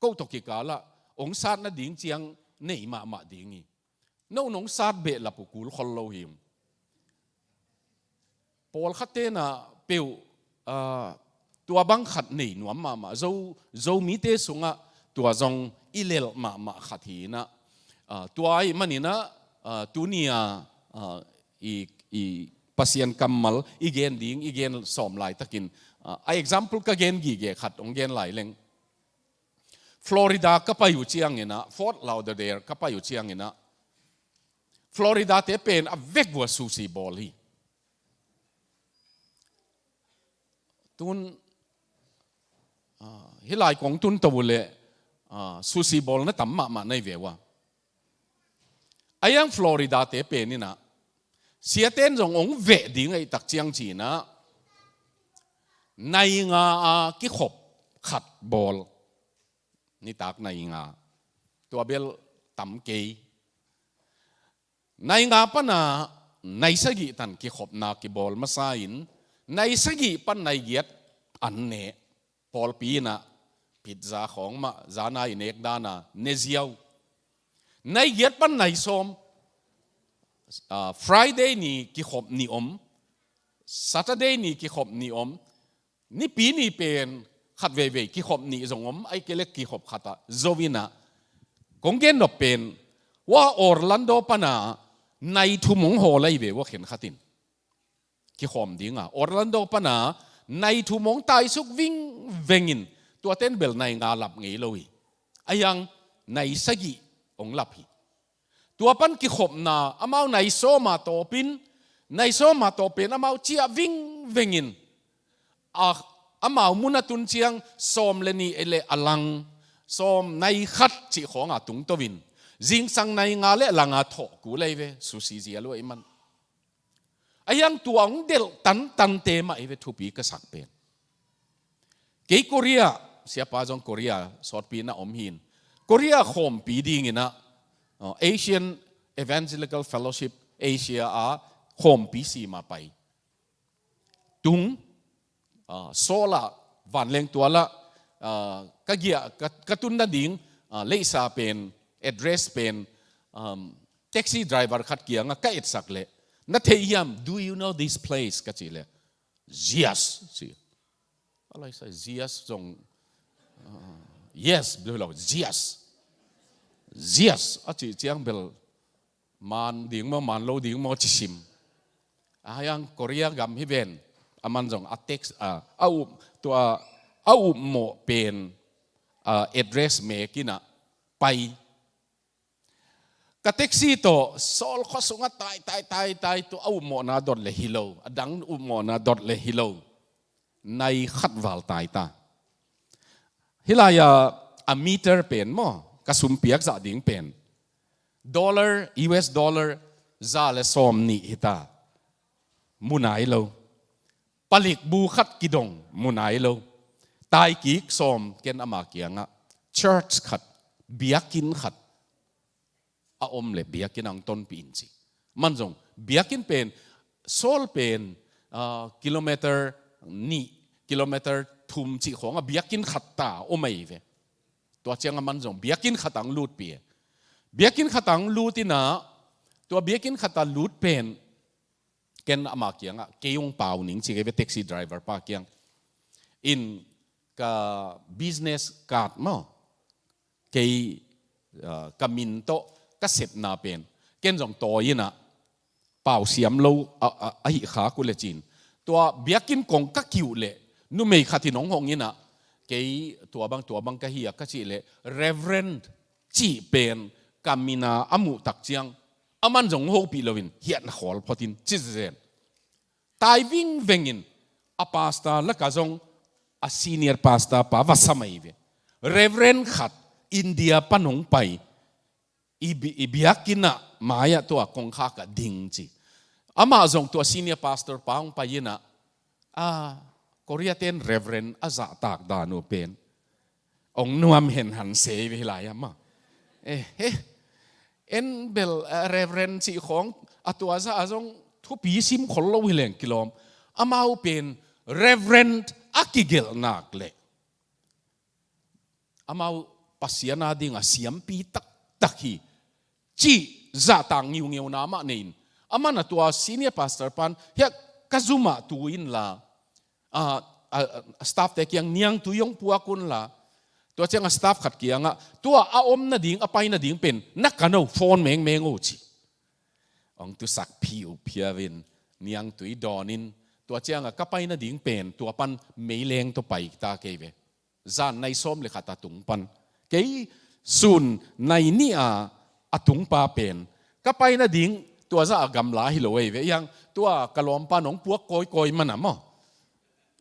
ko tawh kikal ah hong sat nading ciang nei mahmah ding hi. No nong sat behlap uh kul khol lo hi. Pawlkhatte na peuh, ah, tua bang khat nei nuam mahmah. Zo, Zomite sungah tua zong i lelh mahmah khat hi-in ah, ah, tua ahih manin ah, ah, tuni-a, ah, i, i Pasian kammal i gen ding, i gen sawm laitakin, ah, a example ka gen gige khat hong gen lai leng. Florida ka pai uh ciangin ah, Fort Lauderdale ka pai uh ciangin ah, Floridate pen a vek uh a sushi bawl hi. Tun, ah, hih lai kong tun to uh leh, ah, sushi bawl na tam mahmah na hi ve uh a. Ahi hang Floridate pen in ah, siate in zong hong veh ding ahih tak ciang ci-in ah, nai nga a kikhop khat bawl. Nitak nai nga. Tua bel tam kei. Nai nga pan a nai sagih tan kikhopna kibawl masa in, nai sagih pan nai giat an ne. Pawlpi in ah pizza khawng mah, zan a i nek dan a ne ziau. Nai giat pan nai sawm, ah, Friday ni kikhop ni om, Saturday ni kikhop ni om, Nipi ni pen khat veivei kikhop nih zong om, ahih kei leh kikhop khat ah zo in ah. Kong gen nop pen, tua Orlando pan a nai thum hong hawl ahi ve ua khen khat in. Kikhawm ding a, Orlando pan a nai thum hong taisuk vingveng in, tuate in bel nai nga lap ngei lo hi. Ahi hang nai sagih hong lap hi. Tua pan kikhopna, amau nai sawm a tawpin, nai sawm a tawpin amau ciah vingveng in, a, amau mun a tun ciang sawm le nih le a lang, sawm nai khat cih khawng a tungto in, zingsang nai nga le a lang a thawh kul ahi ve, sushi zia lua i man. Ahi hang tua hong delh tantante mah hi ve thupi ka sak pen. Kei Korea, siapa zong Korea sawtpi na om hi in. Korea khawmpi ding in ah, uh, Asian Evangelical Fellowship Asia a khawmpi sima pai. Tung, uh, Seoul ah, vanleng tual ah, uh, ka giah, ka, ka tun nading, uh, leisa pen, address pen, um, Taxi driver khat kiangah ka etsak leh, "Na thei hiam, do you know this place?" ka cih leh, "Yes," ci. A lai sai, "Yes" zong, ah, "Yes," bel lo, "Yes. Yes," a cih ciang bel, man ding maw, man lo ding maw ci sim. A hiang Korea gam hi ven, aman zong a text, a, a up, tua, a upmawh pen, a, address mekinah pai. Ka taxi tawh Seoul khua sungah tai, tai, tai, tai, tua a upmawhna dot le hi lo, a dang upmawhna dot le hi lo. Nai khat val tai ta. Hih lai-ah a meter pen maw, ka sum piak zah ding pen, dollar, U S dollar za le sawm nih hi ta. Mu nai lo. Palik bu khat kidong, mu nai lo. Tai kik sawm, ken ama kiangah, church khat, biakinn khat a om leh biakinn ang tonpih in ci. Man zong biakinn pen, Seoul pen, ah, kilometer nih, kilometer thum cih khawngah biakinn khat ta om ahi ve. Tua ciangah man zong biakinn khat ang lutpih e. Biakinn khat ang lut inah, tua biakinn khat a lut pen, ken ama kiangah, "Kei hong pau ning," ci kei ve, taxi driver pa kiang. In ka business card maw, kei, ah, ka min tawh ka sepna pen, ken zong tawi inah, pau siam lo a, a, a hih khak uh le cin. Tua biakinn kong ka kiuh leh, numei khat in hong hong inah, kei tua bang, tua bang ka hi a ka cih leh, Reverend cih pen ka mina a muh tak ciang, aman zong hopih loin, "Hiah na khawl phot in," ci zen. Tai vingvengin, a pastor lakah zong a senior pastor pa va sam ahi ve. Reverend khat, India pan hong pai, i bi-, i biakinn ah mai-ah tua kongkhak ah ding ci. Amah zong tua senior pastor pa hong pai inah, a, Korea ten Reverend a zahtak dan uh pen hong nuam hen han sei ve hi lai amah. Eh, eh. En bel, eh, Reverend cih khawng a tua zah a zong thupi sim khol lo hi leng kilawm. Amau pen Reverend a kigelh nak leh, amau Pasian a dingah siampi taktak hi cih zahtak ngiungiuna mah nei in. Aman a tua senior pastor pan, "Hiah ka zumah tu inla, a, a, a staff te kiang niangtui hong puak unla, tua ciangah staff khat kiangah, tua a om nading, a pai nading pen na kan o, phone mengmeng o," ci. Hong tusak phiuphiau in, niangtui dawnin, tua ciangah ka pai nading pen tua pan meileng tawh pai ta kei ve. Zan nai sawm le khat a tung pan. Kei sun nai nih a a tung pa pen, ka pai nading tua zah a gamla hi lo ei ve. Hiang tua ka lawmpa nong puak kawikawi mana maw,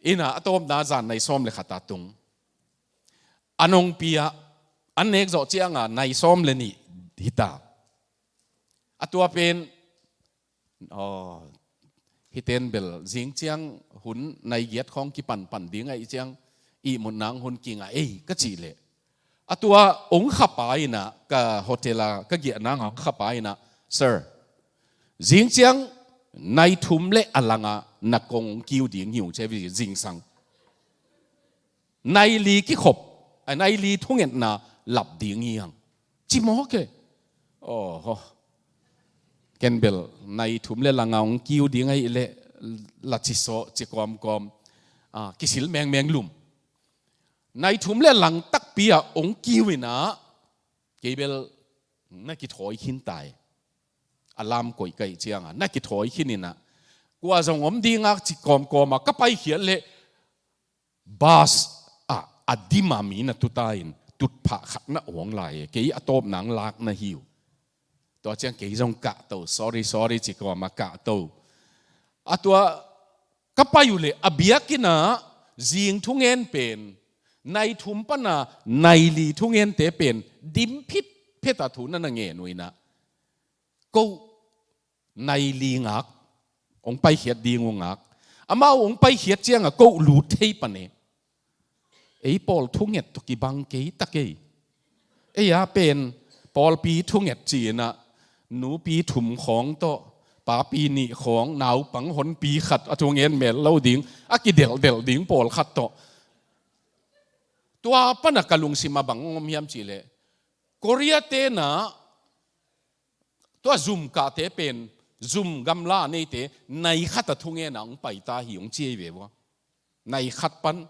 inah a tawpna zan nai sawm le khat a tung. A nongpi ah an nek zawh ciangah nai sawm le nih hi ta. A tua pen, aw, hiten bel zing ciang hun nai giat khawng kipanpan ding ahih ciang, ihmut nang hun kingah ei ka cih leh, a tua hong khapa inah, ka hotel a ka giahna hong khapa inah, "Sir, zing ciang nai thum le a langah na kong hong kiu ding hi ung," ci ve, zingsang. Nai li kikhop, a, nai li thungetna lap ding hi hang, ci mawk e. Aw, ken bel nai thum le langah hong kiu ding ahih leh, la ci sawh, ci kawmkawm, a, kisil mengmeng lum. Nai thum le lang takpi ah hong kiu inah, kei bel na kithawi khin ta e. Alarm koih ka hih ciangah na kithawi khin inah, kua zong om ding a ci kawmkawm ah ka paikhiat leh, bus ah a dim a mi na tu ta in, tutphah khat na awng lai e, kei a tawp nang lak na hi uh. Tua ciang kei zong kahto, "Sorry, sorry," ci kawm a kahto. A tua ka pai uh leh a biakinn ah zing thungen pen, nai thum pana nai li thungente pen dim phitphet a thu na na ngen uh inah, ko nai li ngak, hong paikhiat ding uh ngak. Amau hong paikhiat ciangah ko lut thei pan e. Ei pawl thunget tawh kibang kei ta kei. Ei a pen pawlpi thunget ci inah, nupi thum khawng tawh, papi nih khawng, naupang honpi khat, a thungen mel lo ding, a kidelhdelh ding pawlkhat tawh. Tua pana ka lungsim ah bang om hiam cih leh, Korea tenah Tua zum kahte pen, zum gamla neite nai khat a thungen a hong paita hi hong ci ei ve ua. Nai khat pan,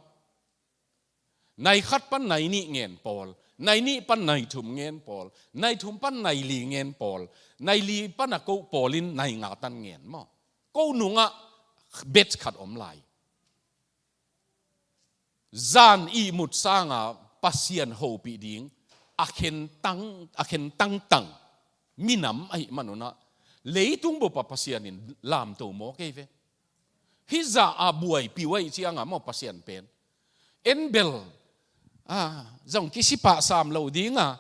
nai khat pan nai nih ngen pawl, nai nih pan nai thum ngen pawl, nai thum pan nai li ngen pawl, nai li pan a koh pawl in nai nga tan ngen maw. Koh nungah batch khat om lai. Zan ihmut sanga Pasian hopih ding a khentang, a khentangtang minam ahih manunah, leitung bupa Pasian in lamto maw kei ve. Hih zah a buaipih uh ahih cianga maw Pasian pen. En bel, ah, zong kisipah sam lo dinga,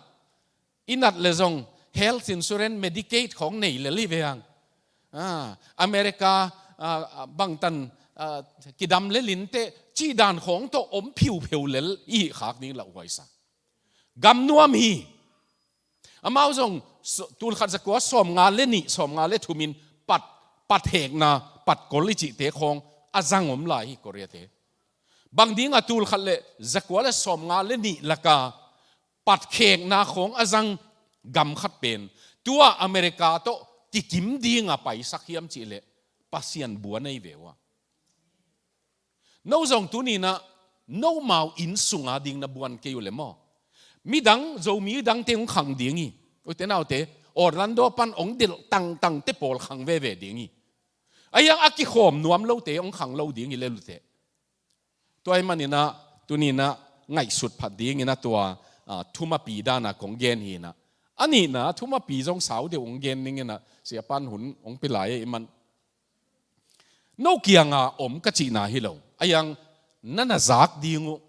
i nat le zong health insurance, Medicaid khawng nei lel hi ve hang. Ah, America, ah, bangtan, ah, kidam lel inteh, cih dan khawng tawh om phiupheu lel i hih khak ding lauhuai sa. Gam nuam hi. Amau zong, so-, tulkhat zakua sawmnga le nih, sawmnga le thumin pat, pat hekna, pat kol i cihte khawng a zang om lai hi Korea te. Bang dinga tulkhat le zakua le sawmnga le nih laka pat khekna khawng a zang gam khat pen, tua America tawh kikim dinga paisak hiam cihleh Pasian bua nei ve ua. No zong tuninah nomau inn sunga ding na buan kei uh le maw? Midang, Zomi dangte hong khang ding hi. Ute naute, Orlando pan hong delh tangtangte pawl khang veve ding hi. Ahiang a kikhawm nuam lote hong khang lo ding hi le lute. Tua ahih maninah, tuninah ngaihsut phat dinginah tua, ah, thumapi dana kong gen hinah. A nihna, thumapi zong sau deuh hong gen dinginah, siapan hun hong pilai ahih man. No kianga om ka cihna hi lo. Ahiang na na zak ding uh.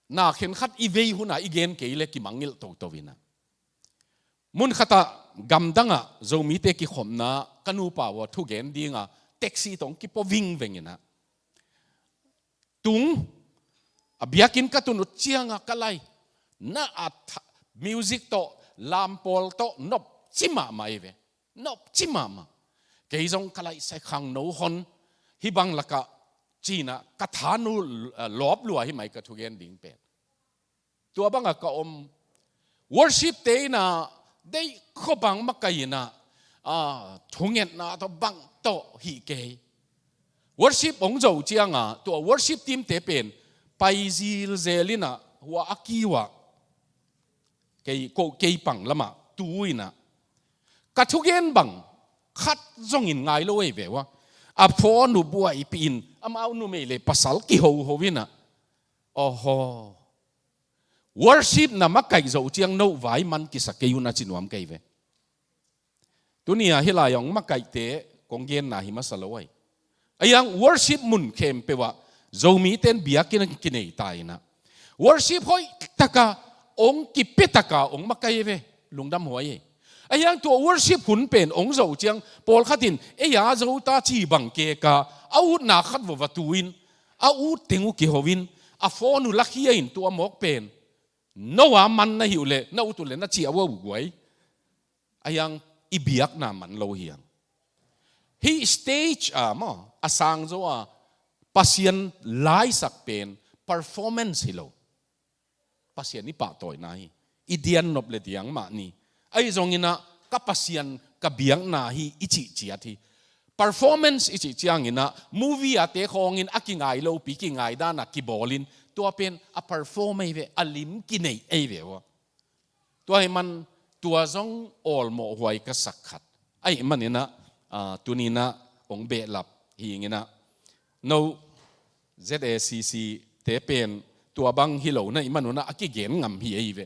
Na khenkhat i vei huna i gen kei le kimangngilh toto inah. Mun khatah gamdangah Zomite kikhopna ka nupa uh a thugen dinga taxi tawh hong kipua vingveng inah. Tung, a biakinn ka tun uh cianga ka lai. Na a tha-, music tawh, lampawl tawh, nopci mahmah ei ve. Nopci mahmah. Kei zong ka laihsai khangno hon, hih bang lakah cinah ka thanu, eh, lawp lua hi mai ka thugen ding pen. Tua banga ka om. Worship te inah, deih khopang makai inah, ah, thungetna tawh bang tawh hih kei. Worship hong zo cianga, tua worship team te pen, pai zilzel inah, hua a kiuah. Kei, ko, kei pang lamah, tu inah. Ka thugen bang, khat zongin ngai lo ei ve ua. A phone uh buaipih in, amau numei le pasal kihoho inah. Oho. Worship na makaih zo ciang no vai man kisa kei un a ci nuam kei ve. Tunia hih lai-ah hong makaihte kong genna hi masa lo ai. Ahiang worship mun khempeuh ah Zomite'n biakinn a kinei ta inah. Worship hoih taka hong kipia taka hong makaih ve. Lungdam huai ei. Ahiang tua worship hun pen hong zo ciang pawlkhat in ei a zo ta ci bang keka a utna khat vova tu in a ut teng uh kiho in a phone uh lakhia in tua mawk pen no a man na hi uh leh na ut uh leh na ciah uh a uh guai. Ahiang i biakna man lo hiang. Hih stage a maw a sang zo a Pasian laisak pen performance hi lo. Pasian i pahtawina hi. I dian nop le diang mah ni. Ahi zonginah ka Pasian ka biakna hi i cih ciat hi. Performance i cih cianginah movie a te khawngin a kingai lopi kingai dana kibawlin tua pen a perform ei ve a lim kinei ei ve uh. Tua hi man tua zong awlmawh huai ka sak khat. Ahi maninah, ah, tuninah hong behlap hinginah. No Z A C C te pen tua bang hi lo na i manunah a kigen ngam hi ei ve.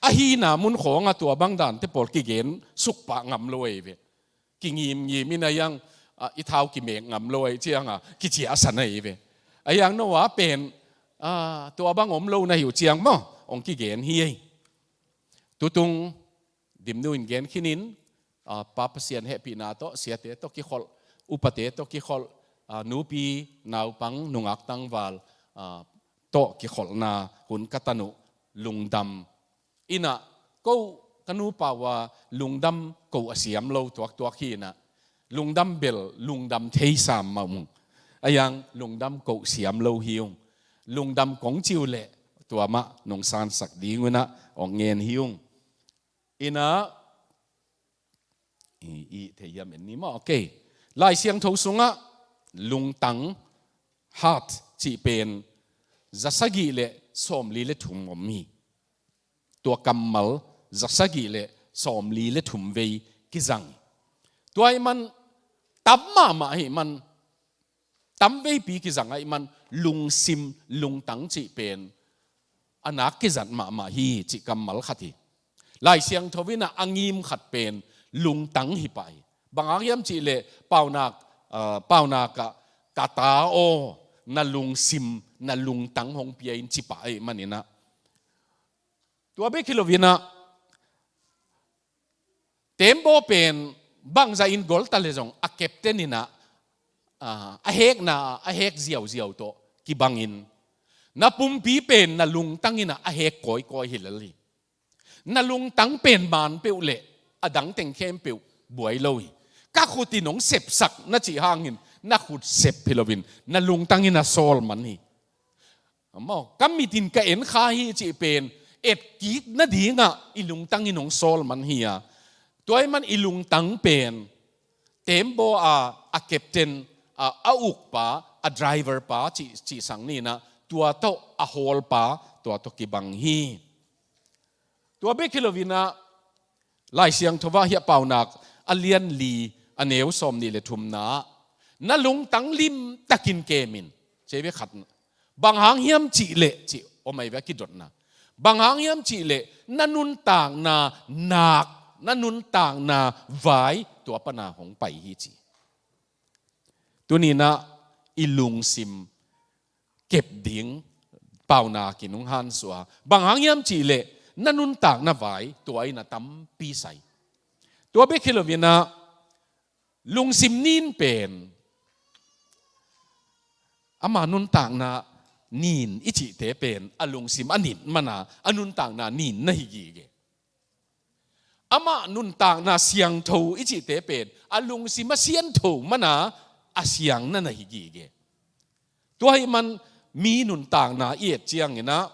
A hina mun khawngah tua bang dante pawl kigen sukpah ngam lo ei ve. Kingimngim in a iang, ah, i thau kimek ngam lo ei cianga kiciahsan ei ve. A iang no a pen, ah, tua bang om lo na hi uh ciang maw hong kigen hi ei. Tutung Dimnu in gen khinin, ah, Pa Pasian hehpihna tawh siate tawh kikholh, upate tawh kikholh, ah, nupi naupang nungak tangval, ah, tawh kikholhna hun ka tan uh lungdam. Inah ko ka nupa uh a lungdam ko a siam lo tuaktuak hi inah lungdam bel lungdam thei sam mah ung. Ahiang lungdam ko siam lo hi ung. Lungdam kong ci uh leh tua mah nong sansak ding uh inah hong ngen hi ung. Inah i, i thei hiam en ni maw? Okay. Lai Siangtho sungah lungtang, heart, cih pen za sagih le sawmli le thum om hi. Tua kammal za sagih le sawmli le thum vei kizang. Tua ahih man tam mahmah ahih man, tam veipi kizang ahih man lungsim, lungtang cih pen a nak kizat mahmah hi cih kammal khat hi. Lai Siangtho in ah a ngim khat pen lungtang hi pah hi. Bang hang hiam cih leh Paunak, ah, Paunak ah, "Ka ta aw, na lungsim, na lungtang hong pia in," ci pah ahih manin ah. Tua bek hi loin ah, tembaw pen bangzah in gol ta leh zong a captain in ah, ah, a hekna, a hek ziauziau tawh kibangin, na pumpi pen na lungtang in ah a hek kawikawi hi lel hi. Na lungtang pen man peuh le a dang teng khempeuh buai lo hi. Ka khut in hong sepsak na cih hangin na khut sep hi loin na lungtang in a sawl man hi. Maw, ka mit in ka en kha hi cih pen etkik nadingah i lungtang in hong sawl man hi a. Tua ahih man i lungtang pen tembaw a, a captain, a, a ukpa, a driver pa cih, cih sang ni in ah, tua tawh a hawlpa, tua tawh kibang hi. Tua bek hi loin ah, Lai Siangtho ah hiah Paunak a lian li, a neu sawmnih le thumna ah, "Na lungtang limtakin kem in," ci ve khat. "Bang hang hiam cih leh," ci om ai ve a kidotna. "Bang hang hiam cih leh na nuntakna nak, na nuntakna vai tua pana hong pai hi," ci. Tuni in ah i lungsim kep ding Paunak in hong hansuah. Bang hang hiam cih leh na nuntakna vai tua in a tampi sai. Tua bek hi loin ah lungsim nin pen, ama nuntakna nin i cihte pen a lungsim a nit man a, a nuntakna nin na hi gige. Amah nuntakna siangtho i cihte pen a lungsim a siangtho man a, a siang na na hi gige. Tua ahih man mi nuntakna i et ciangin ah,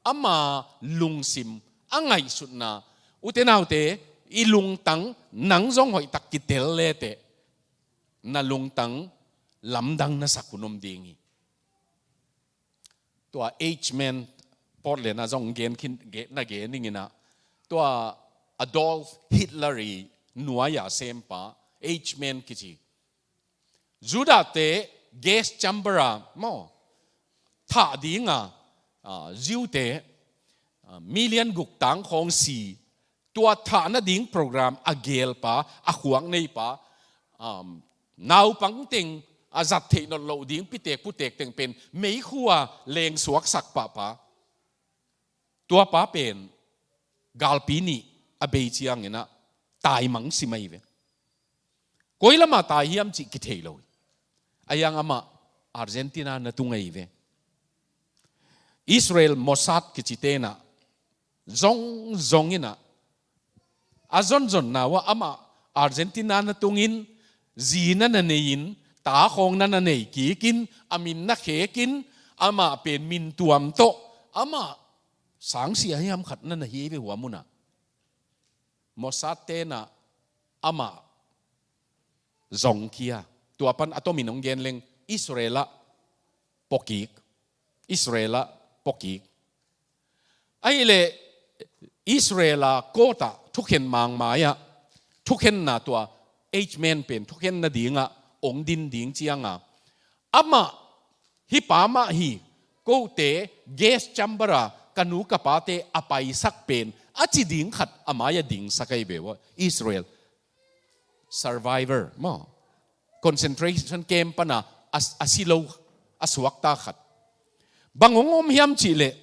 ama lungsim a ngaihsutna, ute naute, i lungtang nang zong hoihtak kitel leteh, na lungtang lamdang na sak hun om ding hi. Tua H-man, Portland ah zong gen khin, gen, na gen ning in ah, tua Adolf Hitler i nuai-a sempa, H-man kici, Judah-te gas chamber ah, maw, thah ding a, ah, Jew-te, ah, million guk tang khawng si, tua thah nading program a gelpa, a khuak neipa, um, naupang teng a zat theih nawn loh ding pitek putek teng pen meikhu a lengsuaksak pahpa. Tuapa pen galpi nih a bei ciangin ah taimang sim ahi ve. Koi lamah tai hiam cih kithei lo hi. A hiang amah Argentina na tung ahi ve. Israel Mossad kicite in ah zongzong in ah, a zonzonna uh ah amah Argentina na tungin, zi na na nei-in, ta khawng na na nei kikin, a min na khekin, amah pen min tuam tawh, amah sangsia hiam khat na na hi ve hua mun ah. Mossad-te in ah amah zongkhia. Tua pan a tomin hong gen leng Israel ah puakik. Israel ah puakik. Ahih leh Israel a court ah thukhen mangmai ah, thukhenna tua H-man pen thukhen nadingah hong din ding ciang a, amah, hih pa mah hi, kote gas chamber ah ka nu ka pate a paisak pen, a ci ding khat a mai-ah dingsak ahi ve ua, Israel survivor maw, concentration camp pan a, a, a si lo, a suakta khat. Bang hong om hiam cih leh,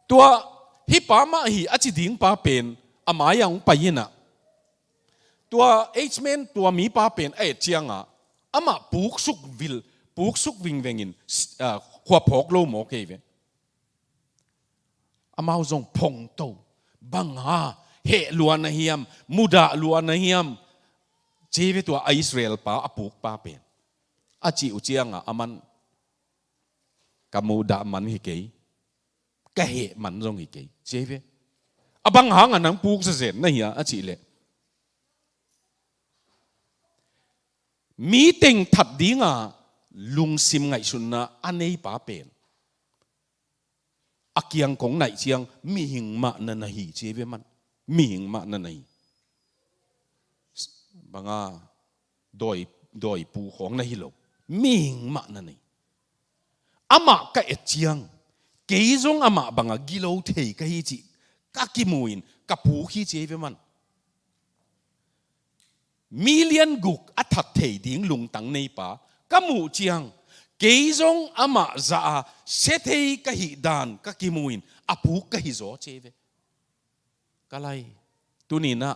tua hih pa mah hi a ci ding pa pen a mai-ah hong pai in ah, tua H-man tua mipa pen a et ciang a, amah puksuk vil, puksuk vingveng in, ah, khua phawk lo mawk ahi ve. Amau zong phongto, bang a heh lua na hiam, mudah lua na hiam, ci ve tua a Israel pa a pukpa pen. A cih uh ciang a, aman, "Ka mudah man hi kei, ka heh man zong hi kei," ci ve. "A bang hang a nang puk zezen na hia?" a cih leh, Mi teng that dinga lungsim ngaihsutna a neipa pen a kiang kong naih ciang mihing mah na na hi ci ei ve man. Mihing mah na na hi. Banga dawi, dawipu khawng na hi lo. Mihing mah na na hi. Amah ka et ciang kei zong amah banga gilo thei ka hi cih ka kimu in ka puk hi ci ei ve man. Million guk a that thei ding lungtang neipa ka muh ciang kei zong amah zah a sia thei ka hih dan ka kimu in a puk ka hi zaw ci ei ve. Ka lai, tuninah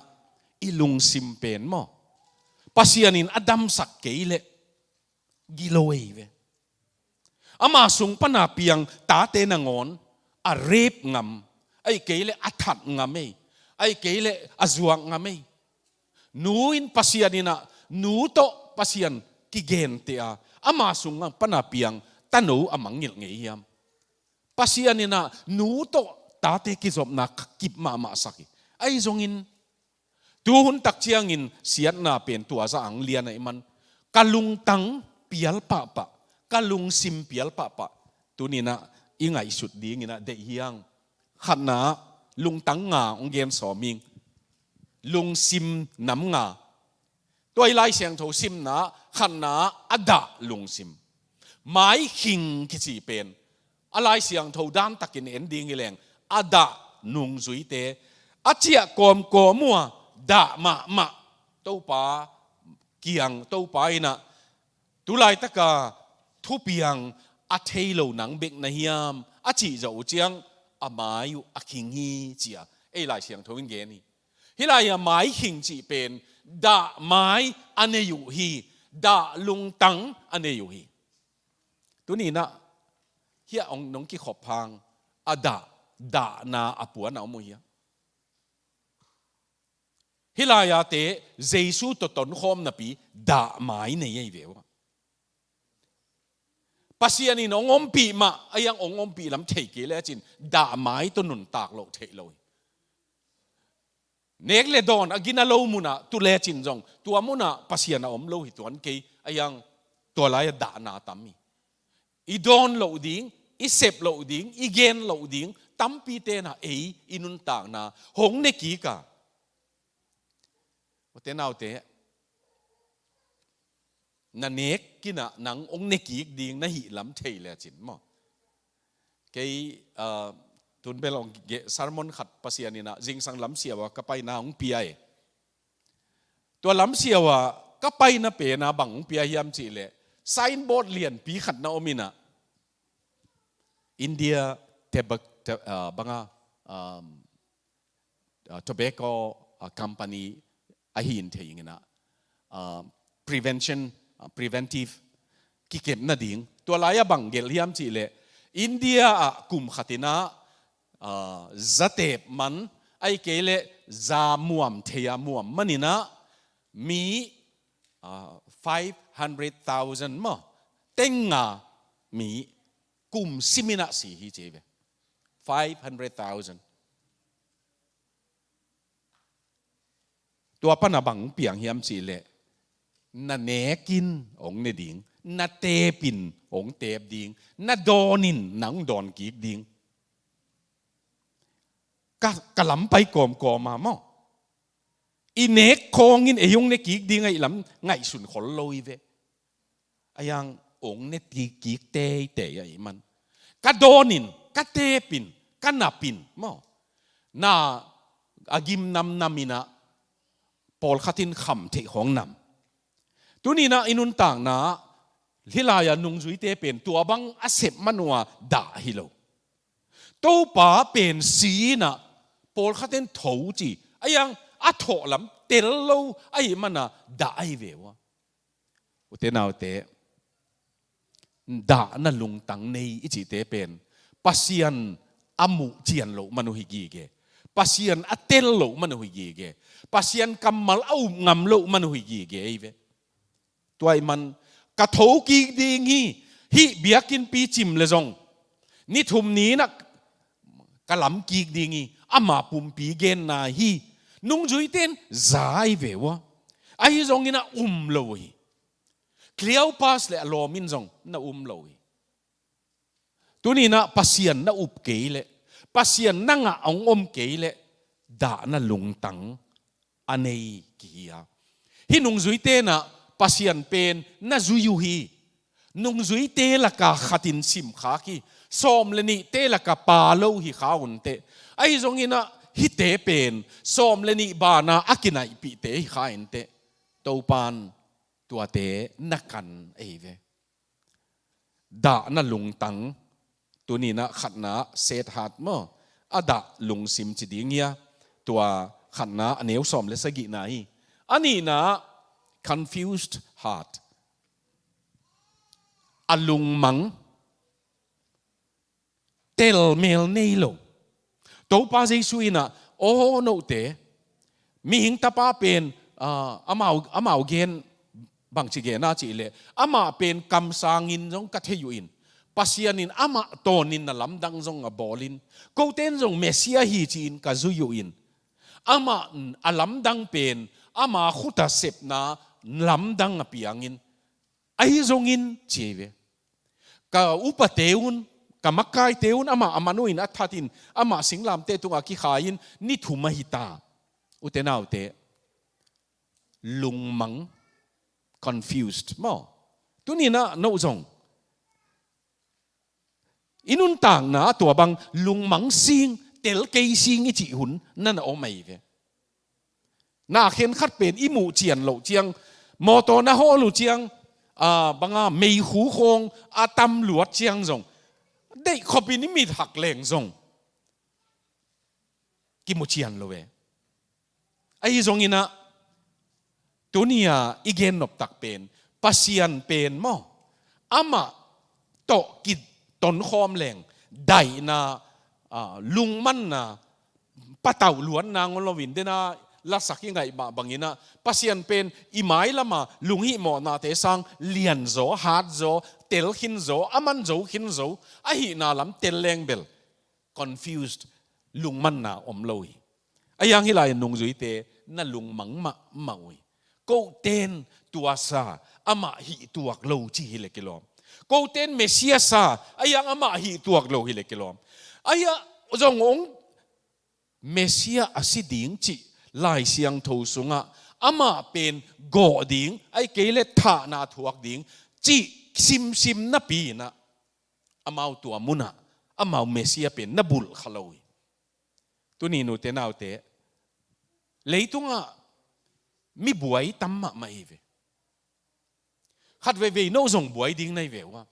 i lungsim pen maw, Pasian in a damsak kei leh gilo ei ve. Ama sung pana piang tate nangawn a rep ngam, ahi kei leh a that ngam ei, ahi kei leh a zuak ngam ei. Nu in Pasian inah, nu tawh Pasian kigente a, ama sung pana piang tano a mangngilh ngei hiam? Pasian inah nu tawh tate kizopna kip mahmah sak hi. Ahi zongin tuhun tak ciangin siatna pen tua zah ang lian ahih man ka lungtang pial pahpah, ka lungsim pial pahpah. Tuninah i ngaihsut dinginah deih hiang. Khatna, lungtang nga hong gen sawm ing. Lungsim nam nga. Tua i Lai Siangtho simna khatna a dah lungsim. Mai khing kici pen a Lai Siangtho dan takin en ding hi leng a dah nungzuite, a ciah kawmkawm uh a dah mahmah Topa kiang, Topa inah tulaitaka thupiang a thei lo nang bek na hiam a cih zawh uh ciang a mai uh a khing hi ci-a ei Lai Siangtho in gen hi. Hih lai-ah mai khing cih pen dah mai a nei uh hi, dah lungtang a nei uh hi. Tuninah hiah hong nong kikhop hang a dah, dahna a puan a om uh hiam? Hih lai-ate Jesu tawh tonkhawm napi dah mai nei ahi ve uh a. Pasian in hong ompih mah, a hiang hong ompih lam thei kei lecin dah mai tawh nuntak loh theih lo hi. Nek le dawn a gina lo munah tu lecin zong tua munah Pasian a om lo hi tuan kei, a hiang tua lai-ah dahna tam hi. I dawn loh ding, i sep loh ding, i gen loh ding tampi tenah ei i nuntakna hong ne kik a. Ute naute, na nek kinah nang hong ne kik ding na hih lam thei lecin maw? Kei, ah, tun bel hong ge-, sermon khat Pasian inah zingsang lamsiau ah ka paina hong pia e. Tua lamsiau ah ka paina pena bang hong pia hiam cihleh signboard lianpi khat na om inah India tebak, te-, ah, banga, um, ah, tobacco, ah, company ahi in thei inginah, ah, prevention, ah, preventive kikep nading. Tua lai-ah bang gelh hiam cihleh India ah kum khatinah, ah, zatep man, ahi kei leh za muam thei-a muam maninah mi, ah, five hundred thousand maw, tenga mi kum siminah si hi ci ve. Five hundred thousand. Tua pana bang piang hiam cihleh na nekin hong ne ding, na tepin hong tep ding, na dawnin nang dawn kik ding. Ka, ka lam pai kawmkawm a maw? I nek khawngin ei hong ne kik ding ahi lam ngaihsun khol lo hi ve. A hiang hong ne kik teitei ahih man ka dawnin, ka tepin, ka napin maw? Na a gim namnam inah pawlkhatin kham theih khawng nam. Tuninah i nuntakna hih lai-ah nungzuite pen tua bang a sep man uh a dah hi lo. Topa pen si inah pawlkhatin tho ci, a hiang a thawh lam tel lo ahih mana dah ahi ve uh a. Ute naute, dahna lungtang nei i cihte pen Pasian a muh cian loh man uh hi gige, Pasian a tel loh man uh hi gige, Pasian kammal a up ngam loh man uh hi gige ei ve. Tua ahih man ka tho kik ding hi, hih biakinnpi cim le zong ni thum ni inah ka lam kik ding hi, ama pumpi genna hi. Nungzuite in za ahi ve uh a, ahi zongin a um lo hi. Cleopas le a lawm in zong na um lo hi. Tuni-in ah Pasian na up kei leh, Pasian na ngah hong om kei leh, dahna lungtang a nei kihi a. Hih nungzuite in ah Pasian pen na zui uh hi. Nungzuite laka khat in simkhak hi. Sawm le nihte laka pa lo hi kha un teh. Ahi zongin ah hihte pen sawm le nih banah a kinaihpihte hi kha in teh. Topa'n tuate na kan ahi ve. Dahna lungtang, tuni-in ah khatna sad heart maw, a dah lungsim ci ding hi a, tua khatna a neu sawm le sagihna hi. A nihna, confused heart, a lungmang, telmel nei lo. Topa Jesu in ah, aw note, mihing tapa pen, ah, amau, amau gen, bangci gen a cih leh, amah pen kamsangin zong ka thei uh in, Pasian in amah tawnin na lamdang zong a bawlin, kote in zong Messiah hi ci-in ka zui uh in, amah a lamdang pen ama khut a sepna lamdang a piangin, ahi zongin ci hi ve. Ka upate un, ka makaite un, amah a man uh in a that in, amah singlamteh tungah kikhai-in ni thum ahi ta. Ute naute, lungmang, confused maw. Tuni-in ah no zong i nuntakna tua bang lungmang sing, tel kei sing i cih hun na na om ahi ve. Na khenkhat pen i muh cian loh ciang, mawtaw na hawl uh ciang, ah, bang a meikhu khawng a tam luat ciang zong, deih khopin i mit hak leng zong kimu cian lo ve. Ahi zongin ah, tuni-a i gen noptak pen, Pasian pen maw, amah tawh kitonkhawm leng, daihna, ah, lungmanna, patauh luatna ngol loin, dena lasak i ngaih mah bangin ah, Pasian pen i mailama lunghihmawhnate sang lianzaw, hatzaw, tel khinzaw, a manzo khinzo, ahihna lam tel leng bel confused, lungmanna om lo hi. Ahi hang hih lai-in nungzuite na lungmang mahmah uh hi. Kote in tua sa, amah hih tuak lo ci hi leh kilawm. Kote in Messiah sa, ahi hang amah hih tuak lo hi leh kilawm. Ahi hang zong hong Messiah a si ding cih Lai Siangtho sungah amah pen gawh ding, ahih kei leh thahna thuak ding cih simsim napi-in ah, amau tua munah, amau Messiah pen na bulh kha lo hi. Tuni nute naute, leitungah mi buai tam mahmah hi ve. Khat veivei no zong buai ding na hi ve uh a.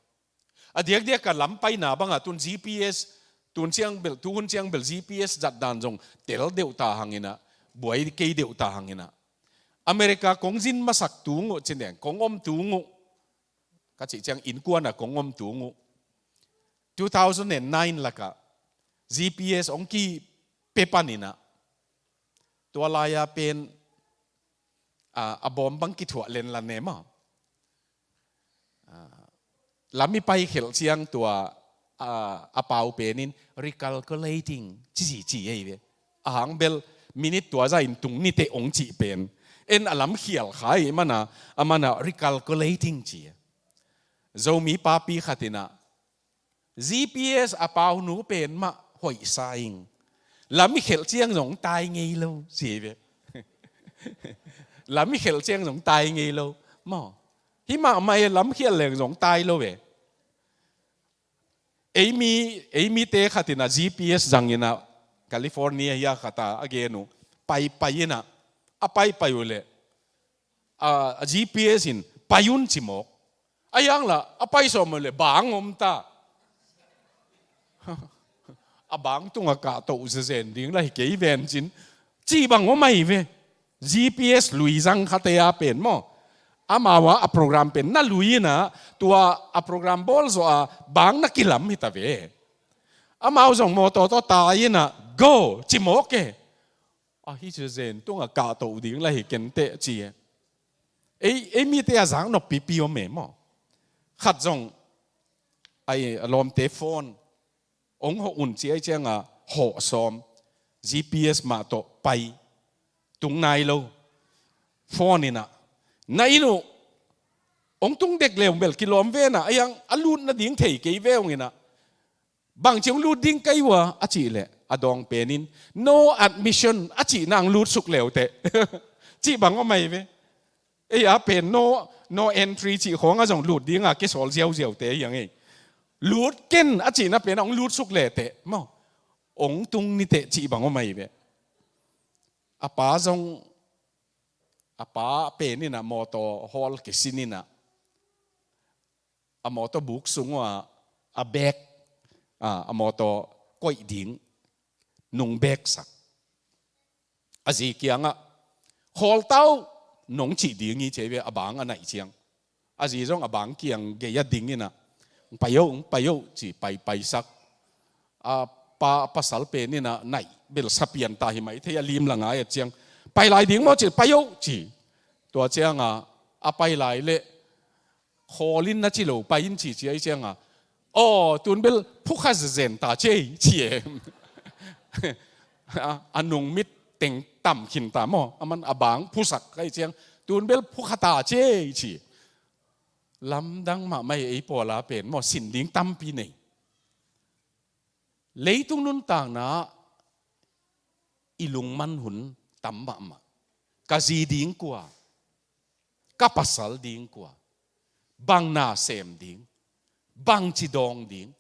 A diakdiak a lam paina bangah tun G P S, tun ciang bel, tuhun ciang bel G P S zat dan zong tel deuh ta hang in ah, buai kei deuh ta hang in ah. America kong zin masak tung uh, ci-in deng, kong om tung uh, ka cih ciang innkuan ah kong om tung uh. Two thousand and nine lakah G P S hong kipia panin ah, tua lai-a pen, ah, a bawm bang kithuah lenlan e maw. Ah, lam i paikhelh ciang tua, ah, a pau pen in recalculating ci ci ci ahi ve. A hang bel minute tua zah in tung ni teh hong cih pen. En a lam khial kha ahih manin ah, a man ah recalculating ci. Zomi papi khat in ah, G P S a paunu pen mah hoihsa ing. Lam i khelh ciang zong tai ngei lo, ci ve. Lam i khelh ciang zong tai ngei lo. Maw. Hih mahmah e, lam khial leng zong tai lo ve. Ei mi, ei mite khat in ah G P S zang in ah California hi a khat a, a gen uh. Pai, pai in ah. A pai, pai uh leh, a, a G P S in pai un ci mawk. Ahi hang lah, a pai sawm uh leh, bang om ta. A bang tungah kahtoh zezen ding lah hi kei ven cin. Cih bang om ahi ve. G P S lui zang khate a pen maw. Amau a, a program pen na lui in ah, tua a program bawl zawh a, bang na kilam hi ta ve. Amau zong mawtaw tawh tai in ah, go, ci mawk e. Ahi zezen tungah kahtoh ding lah hi ken teh ci e. Ei, ei mite a zak nop pipi om e maw. Khat zong, ai, a lawmte phone hong hawh un ci ahih ciangah hawh sawm. G P S mah tawh pai tung nai lo. Phone in ah, na inn uh Hong tung dek leubel kilawm ve na, a hiang a lut nading thei kei ve hong inah. Bangci hong lut ding ka hi uh a, a cih leh a dawng penin, "No admission," a cihna hong lutsuk leuteh. Cih bang om ahi ve. Ei a pen no, no entry cih khawng a zong lut dinga kisawl ziauziaute hi hang ei. "Lut ken," a cihna pen hong lutsuk leuteh maw, hong tung niteh cih bang om ahi ve. A pa zong, a pa pen inah mawtaw hawl kisin inah, a mawtaw buk sung uh a, a bag, a, a mawtaw koih ding nung beksak. A zi kiangah, "Khawl ta uh," nong cih ding hi ci ahi ve, a bang a naih ciang. A zi zong a bang kiang gei-ah ding inah, "Pai oh, pai oh," ci, pai, paisak. A pa, pasal pen inah naih bel sa pian ta hi mai thei, a lim la ngai a ciang, "Pai lai ding maw," ci, "Pai oh," ci. Tua ciangah a pai lai leh, "Khawl in na ci lo, pai in," ci, ci ahi ciangah, "Aw, tun bel phukha zenzen ta ci ei," ci e. A, a nung mit teng tam khin ta maw, a man a bang phusak ahi ciang, "Tun bel phukha ta ci ei," ci. Lamdang mahmah ei, ei pawl a pen maw, sin ding tampi nei. Leitung nuntakna i lungman hun tam mahmah. Ka zi ding kua, ka pasal ding kua, bang na sem ding, bangci dawng ding,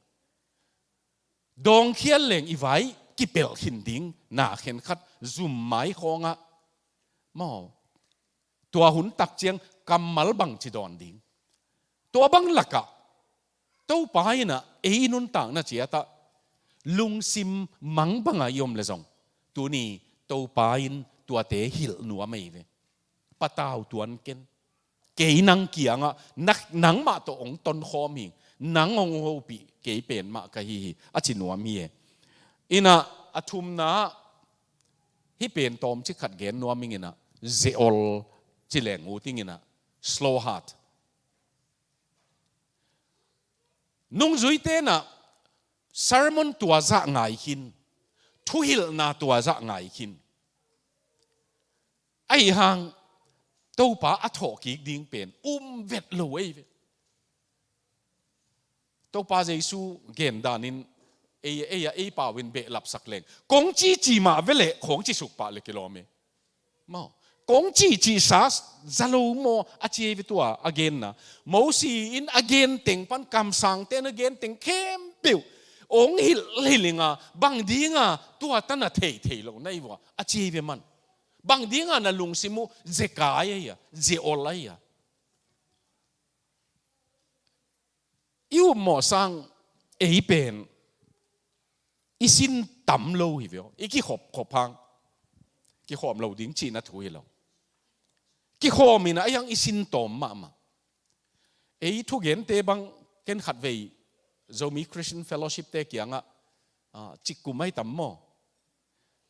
dawngkhial leng i vai kipelh khin ding, na khenkhat zum mai khawngah maw, tua hun tak ciang kammal bangci dawn ding. Tua bang lakah Topa inah ei nuntakna ciatah lungsim mang bangah i om leh zong, tuni Topa in tuate hilh nuam ahi ve. Patau tuan ken. Kei nang kiangah, nak, nangmah tawh hong tonkhawm hi, nang hong hopih, kei pen mah ka hi hi, a ci nuam hi e. Inah a thumna, hih pen tawmcik khat gen nuam ing inah, zeol ci leng uh ting inah, slow heart. Nungzuite inah sermon tua zah ngai khin, thuhilhna tua zah ngai khin. Ahi hang Topa a thawhkik ding pen um vet lo ei ve. Topa Jesu gen danin ei, ei a, ei pau in behlapsak leng, "Kong cici mah veleh," khawng cisuk pah leh kilawm e. Maw, "Kong cihcihsa za lo maw," a ci ei ve tua a genna. Mosi in a gen teng pan, kamsangte in a gen teng khempeuh hong hilh, hilh inga, "Bang dinga tua tan a theithei lo na hi uh a," a ci ei ve man. "Bang dinga na lungsim uh zekai ahi a, zeol ahi a." I upmawh sang ei pen i sin tam lo hi ve aw. I kikhop khop hang, kikhawm lo ding cihna thu hi lo. Kikhawm inah a hiang i sin tawm mahmah. Ei thugente bang ken khatvei Zomi Christian Fellowship te kiangah, ah, cikkum ahi tam maw?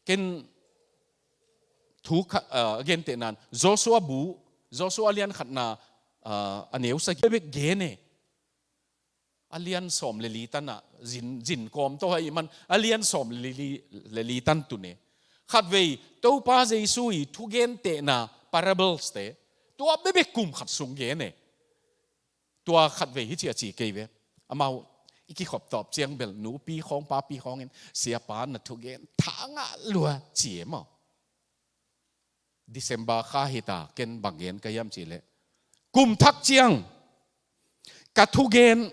Ken thu kha-, ah, a gentehnan Joshua bu, Joshua a lian khatna, ah, a neu sagih bek gen e. A lian sawm le li tanah zin, zin kawm tawh ahi man, a lian sawm le li, le li tan tun e. Khatvei Topa Jesu i thugentehna parables te, tua bekbek kum khat sung gen e. Tua khatvei hici a ci kei ve. Amau i kikhop tawp ciang bel nupi khawng, papi khawng in, "Siapa na thugen tha ngah lua," ci e maw. December kha hi ta, ken bang gen ka hiam cih leh, kum thak ciang ka thugen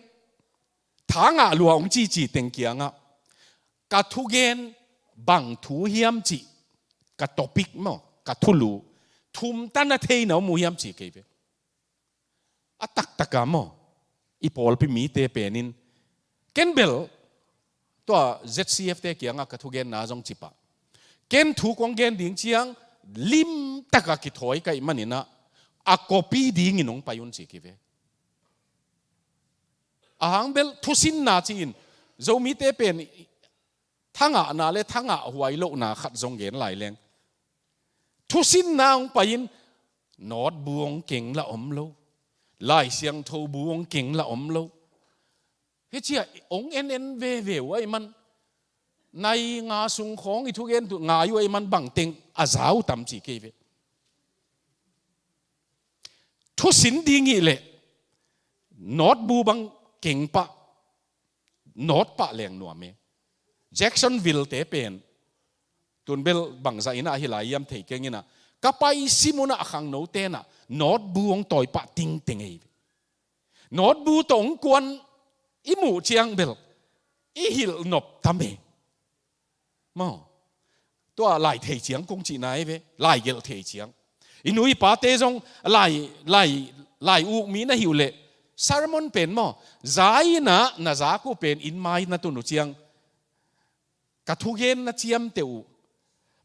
tha ngah lua hong cici teng kiangah, ka thugen bang thu hiam cih, ka topic maw, ka thulu thum tan a theina om uh hiam ci kei ve. A taktak a maw, i pawlpi mite penin, ken bel tua Z C F te kiangah ka thugenna zong ci pah. Ken thu kong gen ding ciang limtak a kithawi ka hih manin ah, a copy dingin hong pai un ci kei ve. A hang bel thusinna ci-in, Zomite pen thangahna le thangah huai lohna khat zong gen lai leng, thusinna hong pai-in, note bu hong keng lah om lo, Lai Siangtho bu hong keng lah om lo. Hici-a hong en en veve uh ahih man, nai nga sung khawng i thugen uh ngai uh ahih man, bangteng a za uh tam ci kei ve. Thusin ding hi leh, North bu bang keng pah, North pah leng nuam e. Jacksonville te pen, tun bel bangzah in ah hi lai hiam thei keng in ah, ka paisi mun ah a khangno ten ah North bu hong tawi pah tingteng ei. North bu tawh hong kuan i muh ciang bel i hilh nop tam e. Maw, tua lai thei ciang kong cihna ei ve, lai gelh thei ciang. I nu i pate zong lai, lai, lai uk mi na hi uh leh sermon pen maw, za in ah na zak uh pen inn mai na tun uh ciang, ka thugen na ciamteh uh,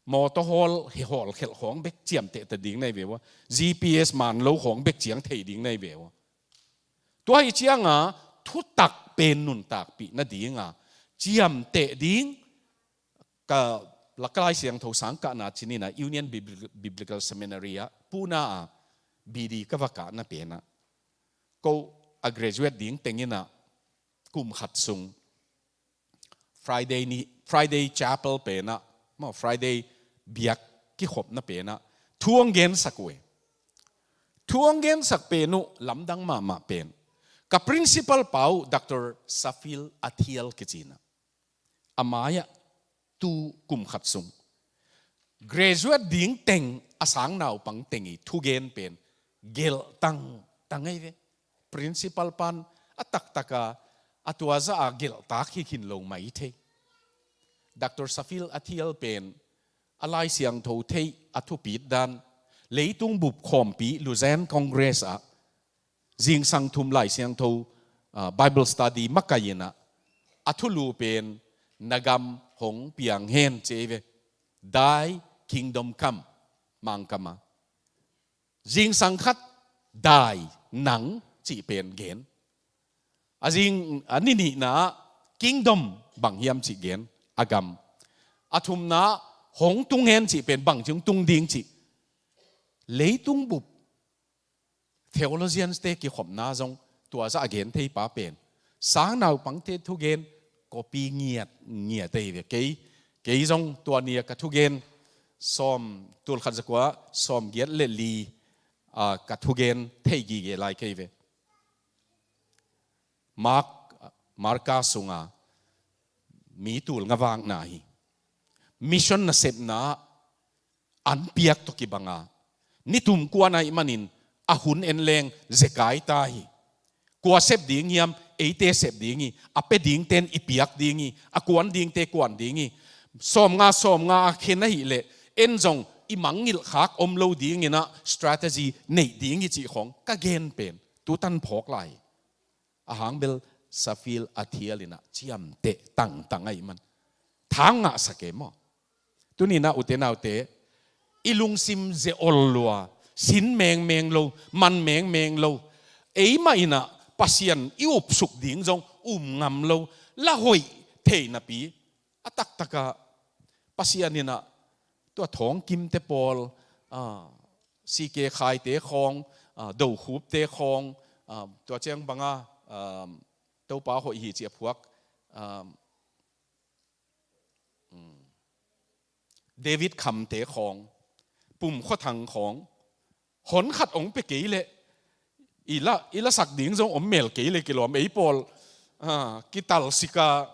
mawtaw hawl, he hawl khelh khawng bek ciamteh ta ding na hi ve ua. G P S man lo khawng bek ciang thei ding na hi ve ua. Tua hi ciang a, thutak pen nuntakpih nading a ciamteh ding, ka lak Lai Siangtho sang kahna cin in ah Union Bibli-, Biblical Seminary ah Pune ah B D ka va kahna pen ah, ko a graduate ding teng in ah kum khat sung Friday ni, Friday chapel pen ah, maw, Friday biak kikhopna pen ah thu hong gensak uh e. Thu hong gensak pen uh lamdang mahmah pen, ka principal pa uh Doctor Safil Athiel kici in ah, a mai ah tu kum khat sung graduate ding teng, a sang naupang teng i thugen pen gelh tangtang ei ve. Principal pan a taktak a, a tua zah a gelhtak hi khin lo mai thei. Doctor Safil Athiel pen a Lai Siangtho theih, a thupit dan, leitung bup khawmpi Lausanne Congress ah zingsang thum Lai Siangtho, ah, Bible study makai in ah, a thulu pen, "Na gam hong piang hen," ci ei ve. "Thy kingdom come," Mangkam a. Zingsang khat, "Thy, nang," cih pen gen. A zing, a ni nihna ah, "Kingdom bang hiam?" cih gen, a gam. A thumna ah, "Hong tung hen," cih pen bangci hong tung ding cih. Leitung bup theologians te kikhopna zong tua zah a gen thei pa pen, sang naupangte thugen copy ngiat ngiat ei ve. Kei, kei zong tua ni a ka thugen sawm, tul khat za kua sawm giat le li, ah, ka thugen thei gige lai kei ve. Mark, Marka sung a mi tul nga vakna hi. Mission nasepna ah an piak tawh kibang a, ni tum kuan ahih manin a hun en leng zekai ta hi. Kua sep ding hiam? Eite sep ding hi. A pia dingten i piak ding hi. A kuan dingte kuan ding hi. Sawmnga, sawmnga a khen ahih leh, en zong i mangngilh khak om lo ding in ah strategy neih ding hi cih khawng ka gen pen tutan phawk lai. A hang bel Safil Athiel in ah ciamteh tangtang ahih man thang ngahsak e maw. Tuni in ah ute naute, i lungsim ze-ol lua, sin mengmeng lo, man mengmeng lo, eimah in ah Pasian i upsuk ding zong um ngam lo, la hoih thei napi, a taktak ah Pasian in ah tua Thawng Kimte pawl, ah, C K Khaite khawng, ah, Do Khupte khawng, ah, tua ciang bang a, ah, Topa hoih hi ci a phuak, ah, um, David Khamte khawng, Pum Khua Thang khawng, hon khat hong pia kei leh, i la, i lasak ding zong om mel kei leh kilawm, ei pawl, ah, kitalsik a,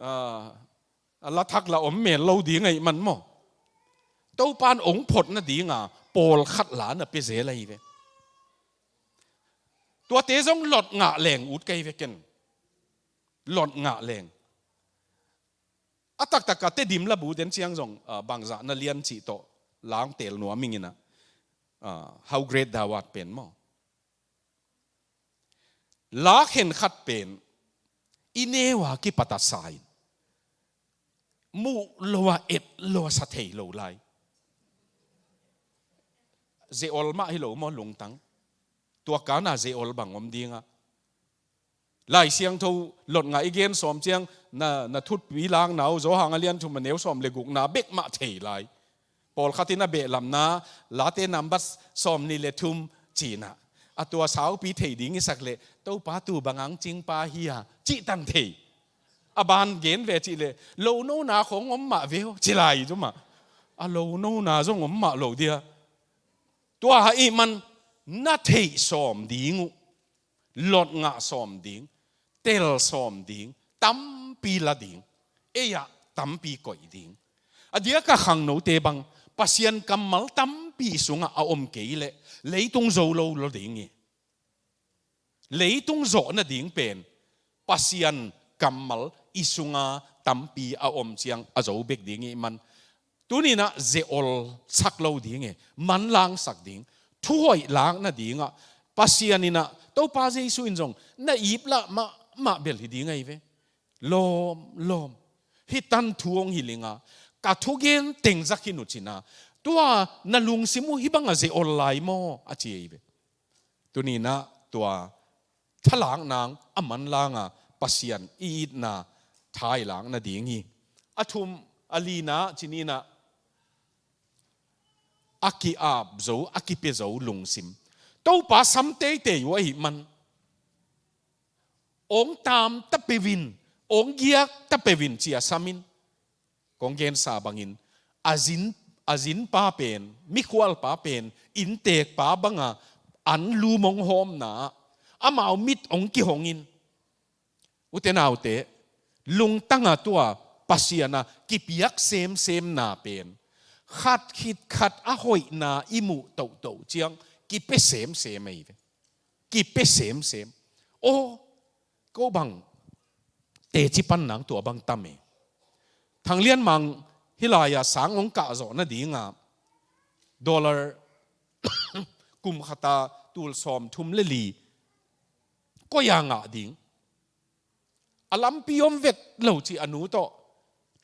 ah, a la thak la om mel lo ding ahih man maw. Topa'n hong phot nading a pawlkhat la na pia zel ahi ve. Tuate zong lot ngah leng ut kei ve ken. Lot ngah leng. A taktak a Tedim labu den ciang zong, ah, bangzah na lian cih tawh la hong teel nuam ing in ah, ah, How Great Thou Art pen maw. La khenkhat pen i neu a kipat a sa in, muh lo a, et lo a, sa thei lo lai. Ze-ol mah hi lo maw lungtang? Tua kana ze-ol bang om ding a. Lai Siangtho lot ngah i gen sawm ciang, na, na thutpi lakna uh Johan a lian thum a neu sawm le gukna bek mah thei lai. Pawlkhat in a behlamna, Late nambat sawm nih le thum ci-in ah, a tua saupi thei ding i sak leh, Topa tu bang hang cingpa hi a, cih tan thei. A ban gen ve cih leh, lonona khawng om mah ve aw, ci lai zumah. A lonona zong om mah lo dia. Tua ahih man na theih sawm ding uh, Lot ngah sawm ding, tel sawm ding, tampi la ding, ei-ah tampi koih ding. A diakah khangnote bang Pasian kammal tampi sungah a om kei leh leitung zo lo lo ding hi. Leitung zawh nading pen Pasian kammal i sunga tampi a om ciang a zo bek ding ih man. Tuninah zeol sak lo ding e, manlangsak ding, thuhoih lak nadingah Pasian inah Topa Jesu in zong na iplah mahmah bel hi ding ahi ve. Lawm, lawm, hih tan thu hong hilhinga ka thugen teng zak hi nucina, tua na lungsim uh hih banga zeol lai maw a ci ahi ve. Tuninah tua thalak nang a manlanga Pasian i itna thailak nading hi. A thum, a lina cininah a ki-ap zo, a kipia zo lungsim. Topa sam teitei uh ahih man ong tam ta peuhin, ong giak ta peuhin cia samin. Kong gensa bangin a zin, a zinpa pen, mikhualpa pen, inntekpa banga an lum ong hawmna ah amau mit ong kihongin. Ute naute, lungtanga tua Pasiana kipiak semsemna pen khat khit khat a hoihna i muh tohtoh ciang kipia semsem ahi ve. Kipia semsem. Aw, ko bang teci pan nang tua bang tam e. Thang Lian Mang hih lai-a sang ong kahzawh nadinga dollar kum khata tul sawm thum le li koi-a ngah ding. A lampi om vet lo cih a nu tawh,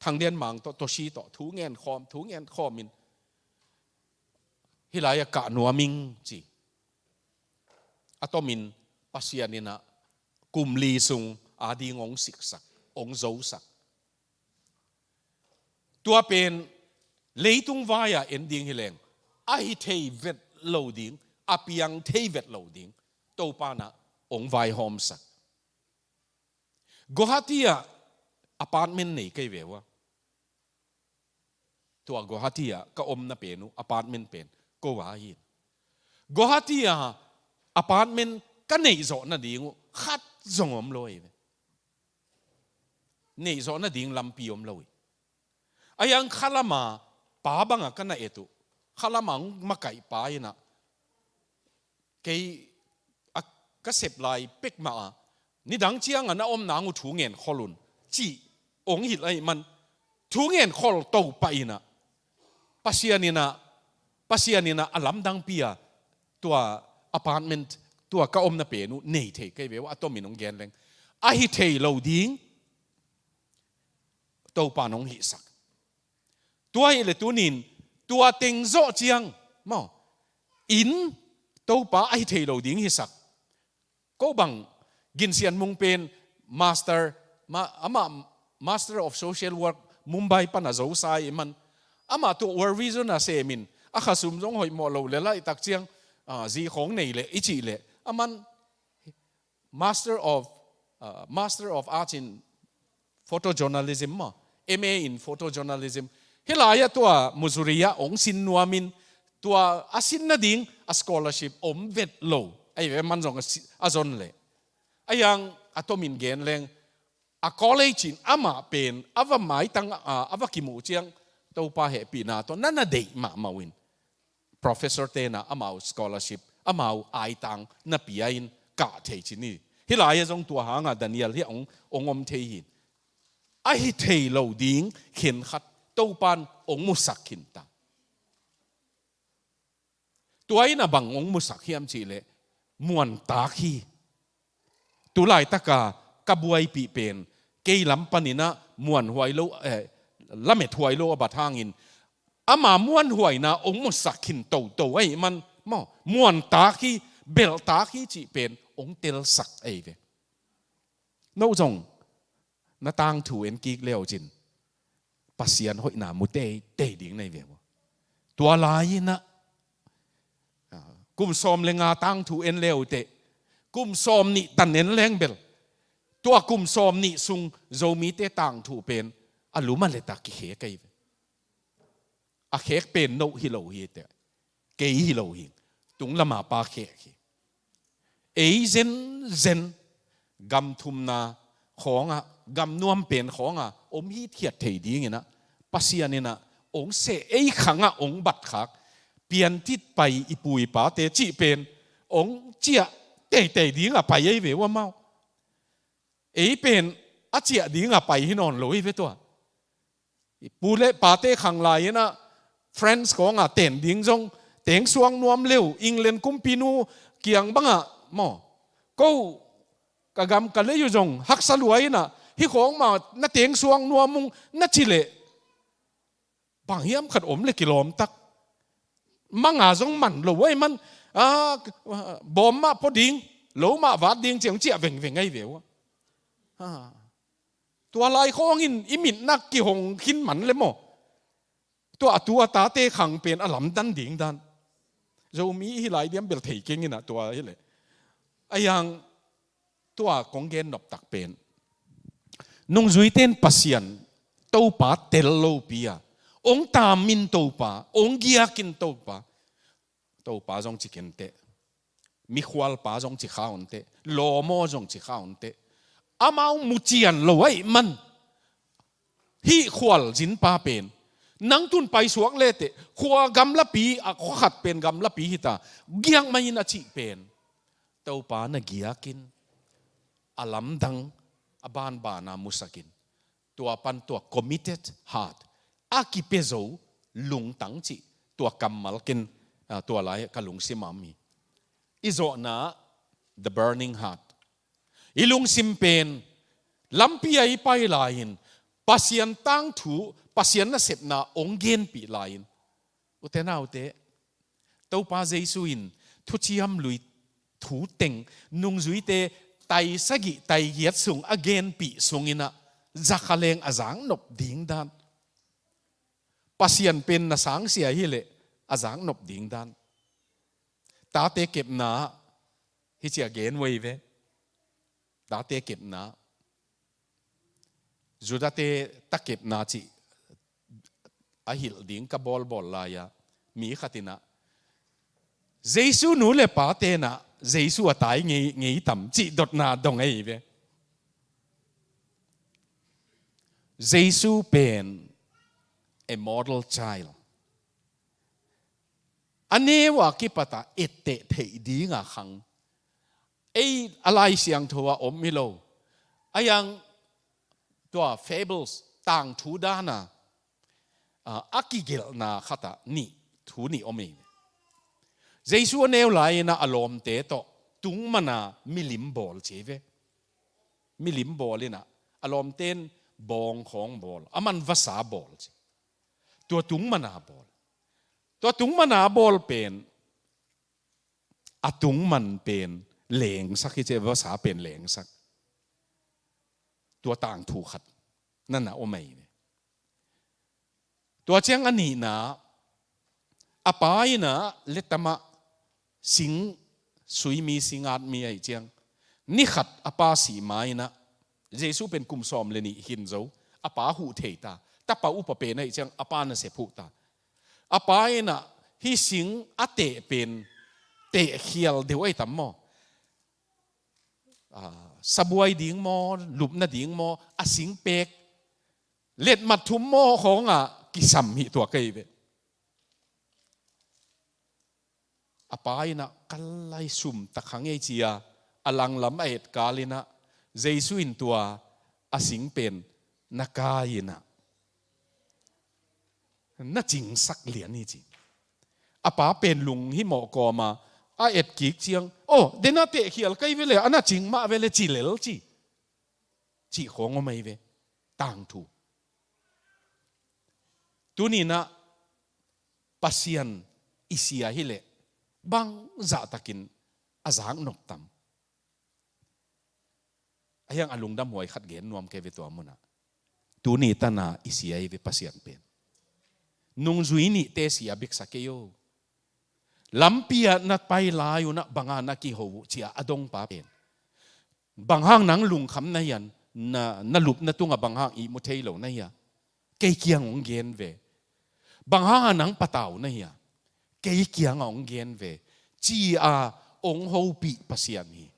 Thang Lian Mang tawh, Toshi tawh thu ngen khawm, thu ngen khawmin hih lai-a kah nuam ing ci. A tomin Pasian inah kum li sung ading ong siksak, ong zosak. Tua pen leitung vai-ah en ding hileng, a hi thei vet lo ding, a piang thei vet lo ding Topa nah ong vaihawmsak. Guwahati ah apartment nei kei ve ua. Tua Guwahati ah ka omna pen uh apartment pen ko a hi. Guwahati ah apartment ka neihzawh nading uh khat zong om lo ahi ve. Neihzawh nading lampi om lo hi. A yang khalama pa banga ka na et uh, khalama hong makaih pa inah kei a ka sep lai pekmah a, nidang cianga na om nang uh thu ngen khol un cih ong hilh ahih man thu ngen khol to pah inah Pasian inah, Pasian inah a lamdangpi a tua apartment, tua ka omna pen uh nei thei kei ve uh a tomin ong gen leng a hi thei lo ding Topa nong hihsak. Tua hileh tunin tua teng zawh ciang maw, inn Topa a hi thei lo ding hisak. Ko bang Gin Sian Mung pen master, ma, amah Master of Social Work Mumbai pana zosa ahih man amah tua World Vision a semin a khasum zong hoihmawh lo le laitak ciang, ah, zi khawng nei leh i cih leh aman Master of, uh, Master of Arts in Photojournalism maw, M A in Photojournalism. Hih lai-ah tua Missouri ah ong sin nuamin tua a sin nading a scholarship om vet lo. Ahi ve man zong a si-, a zon leh. A yang a tomin gen leng a college in amah pen a va maitang a, a va kimuh ciang Topa hehpihna tawh na na deih mahmah uh in. Professor tenah amau scholarship, amau aitang na pia in kah thei ci ni. Hih lai-ah zong tua hangah Daniel hi ong, ong om thei hi. A hi thei lo ding khenkhat Topan ong musak khin ta. Tua in a bang ong musak hiam cihleh muantak hi. Tulaitaka ka buaipih pen kei lam paninah muanhuai lo, eh, lamethuai lo a bat hangin ama muanhuaina ong musak khin toto ahih man maw, muantak hi, belhtak hi cih pen ong telsak ahi ve. No zong na tangthu en kik leucin Pasian hoihna mu teitei ding na hi ve uh. Tua lai-inah, ah, kum sawm le nga tangthu en leuteh kum sawm nih tan en leng bel tua kum sawm nih sung Zomite tangthu pen a lum a leta kikhek ahi ve. A khek pen no hi lo hi teh, kei hi lo hi, tung lama pa khek hi. ei zenzen gam thumna khawngah, gam nuam pen khawngah om hitkhiat thei dinginah Pasian inah ong seh, ei khangah ong batkhak, piantit pai i pu i pate cih pen ong ciah teitei dingah pai ei ve uh amau. Ei pen a ciah dingah pai hi nawn lo ei ve tua. Pu le pate khang lai-inah France khawngah ten ding zong teng suang nuam leu, England kumpinu kiang bangah maw, ko ka gam ka lei uh zong haksa lua inah hih khawng mah na teng suang nuam ung na ci leh bang hiam khat om le kilawmtak. Manga zong man lo ai man, a, bawm mah pua ding, lo mah vat ding ciang ciah vengveng ai ve uh. Ha. Tua lai khawngin i mitnak kihong khin man le maw. Tua a tu a tate khang pen a lamdang ding dan. Zomi hi lai diam bel thei keng inah tua hi le. A yang tua kong gen noptak pen, nungzuite in Pasian Topa tel lopi a, ong tamin Topa, ong giakin Topa, Topa zong ci kenteh, mikhualpa zong ci kha unteh, lawmaw zong ci kha unteh. Amau mucian lo aih man, hih khualzinpa pen nang tun paisuak leteh khua gamlapi a, khua khat pen gamlapi hita, giak mah in a cih pen Topa na giakin, a lamdang, a banbana musakin, tua pan tua committed heart, a kipia zo lungtang cih tua kammal ken, a, tua lai ka lungsim a om hi. I zawhna, the burning heart. I lungsim pen lampi a i pai lai-in Pasian tangthu, Pasian nasepna ong genpih lai-in, ute naute, Topa Jesu in thuciam lui thu teng nungzuite tai sagih tai giat sung a genpih sunginah zakha leng a zaknop ding dan. Pasian pen na sangsia hileh a zaknop ding dan. Tate kepna, hih cia gen uh ei ve. Tate kepna, Judate takepna cih a hilh ding ka bawlbawl lai-a, mi khat inah Jesu nu le pa tenah Jesu a tai ngei, ngei tam cih dotna dong ei ve. Jesu pen a model child. A neu a kipatah etteh theih dinga khang. Ei a Lai Siangtho ah om hi lo. A yang tua fables, tangthu dana, a, a kigelhna khatah nih, thu nih om hi. Jesu a neu lai-inah a lawmte tawh tungmana milim bawl ci ve. Milim bawl inah a lawmte in bawng khawng bawl, a man vasa bawl ci. Tua tungmana bawl. Tua tungmana bawl pen a tungman pen lengsak hi ci, vasa pen lengsak. Tua tangthu khat nana om ei ve. Tua ciang a nihna, a pa inah letamah sing suimi, sing atmi aih ciang, ni khat a pa sih ma inah, Jesu pen kum sawm le nih hin zo, a pa huh thei ta, tapa upa pen aih ciang a pa nasep huh ta. A pa inah hih sing a teh pen tehkhial deuh aih tam maw? A, sabuai ding maw, lupna ding maw, a sing pek letmat thum maw khawngah kisam hih tua kei ve. A pa inah kal lai sum tak hang ei cia, a langlam a etkal inah Jesu in tua a sing pen na kai inah na cingsak lian hi ci. A pa pen lung himawh kawma a etkik ciang, aw, dena tehkhial kai ve le, a na cing mah ve le ci lel ci. Cih khawng om ei ve. Tangthu. Tuninah Pasian i sia hileh bang zahtakin a zaknop tam? A hiang a lungdam huai khat gen nuam kei ve tua munah. Tuni tana i sia hi ve Pasian pen. Nungzui nihte sia beksa kei o. Lampi ah na pai lai unah banga na kiho uh cia a dongpa pen, bang hang nang lungkham na hian, na, na lupna tungah bang hang ihmu thei lo na hia? Kei kiang hong gen ve. Bang hanga nang patau na hia? Kei kiangah hong gen ve, ci-a hong hopih Pasian hi.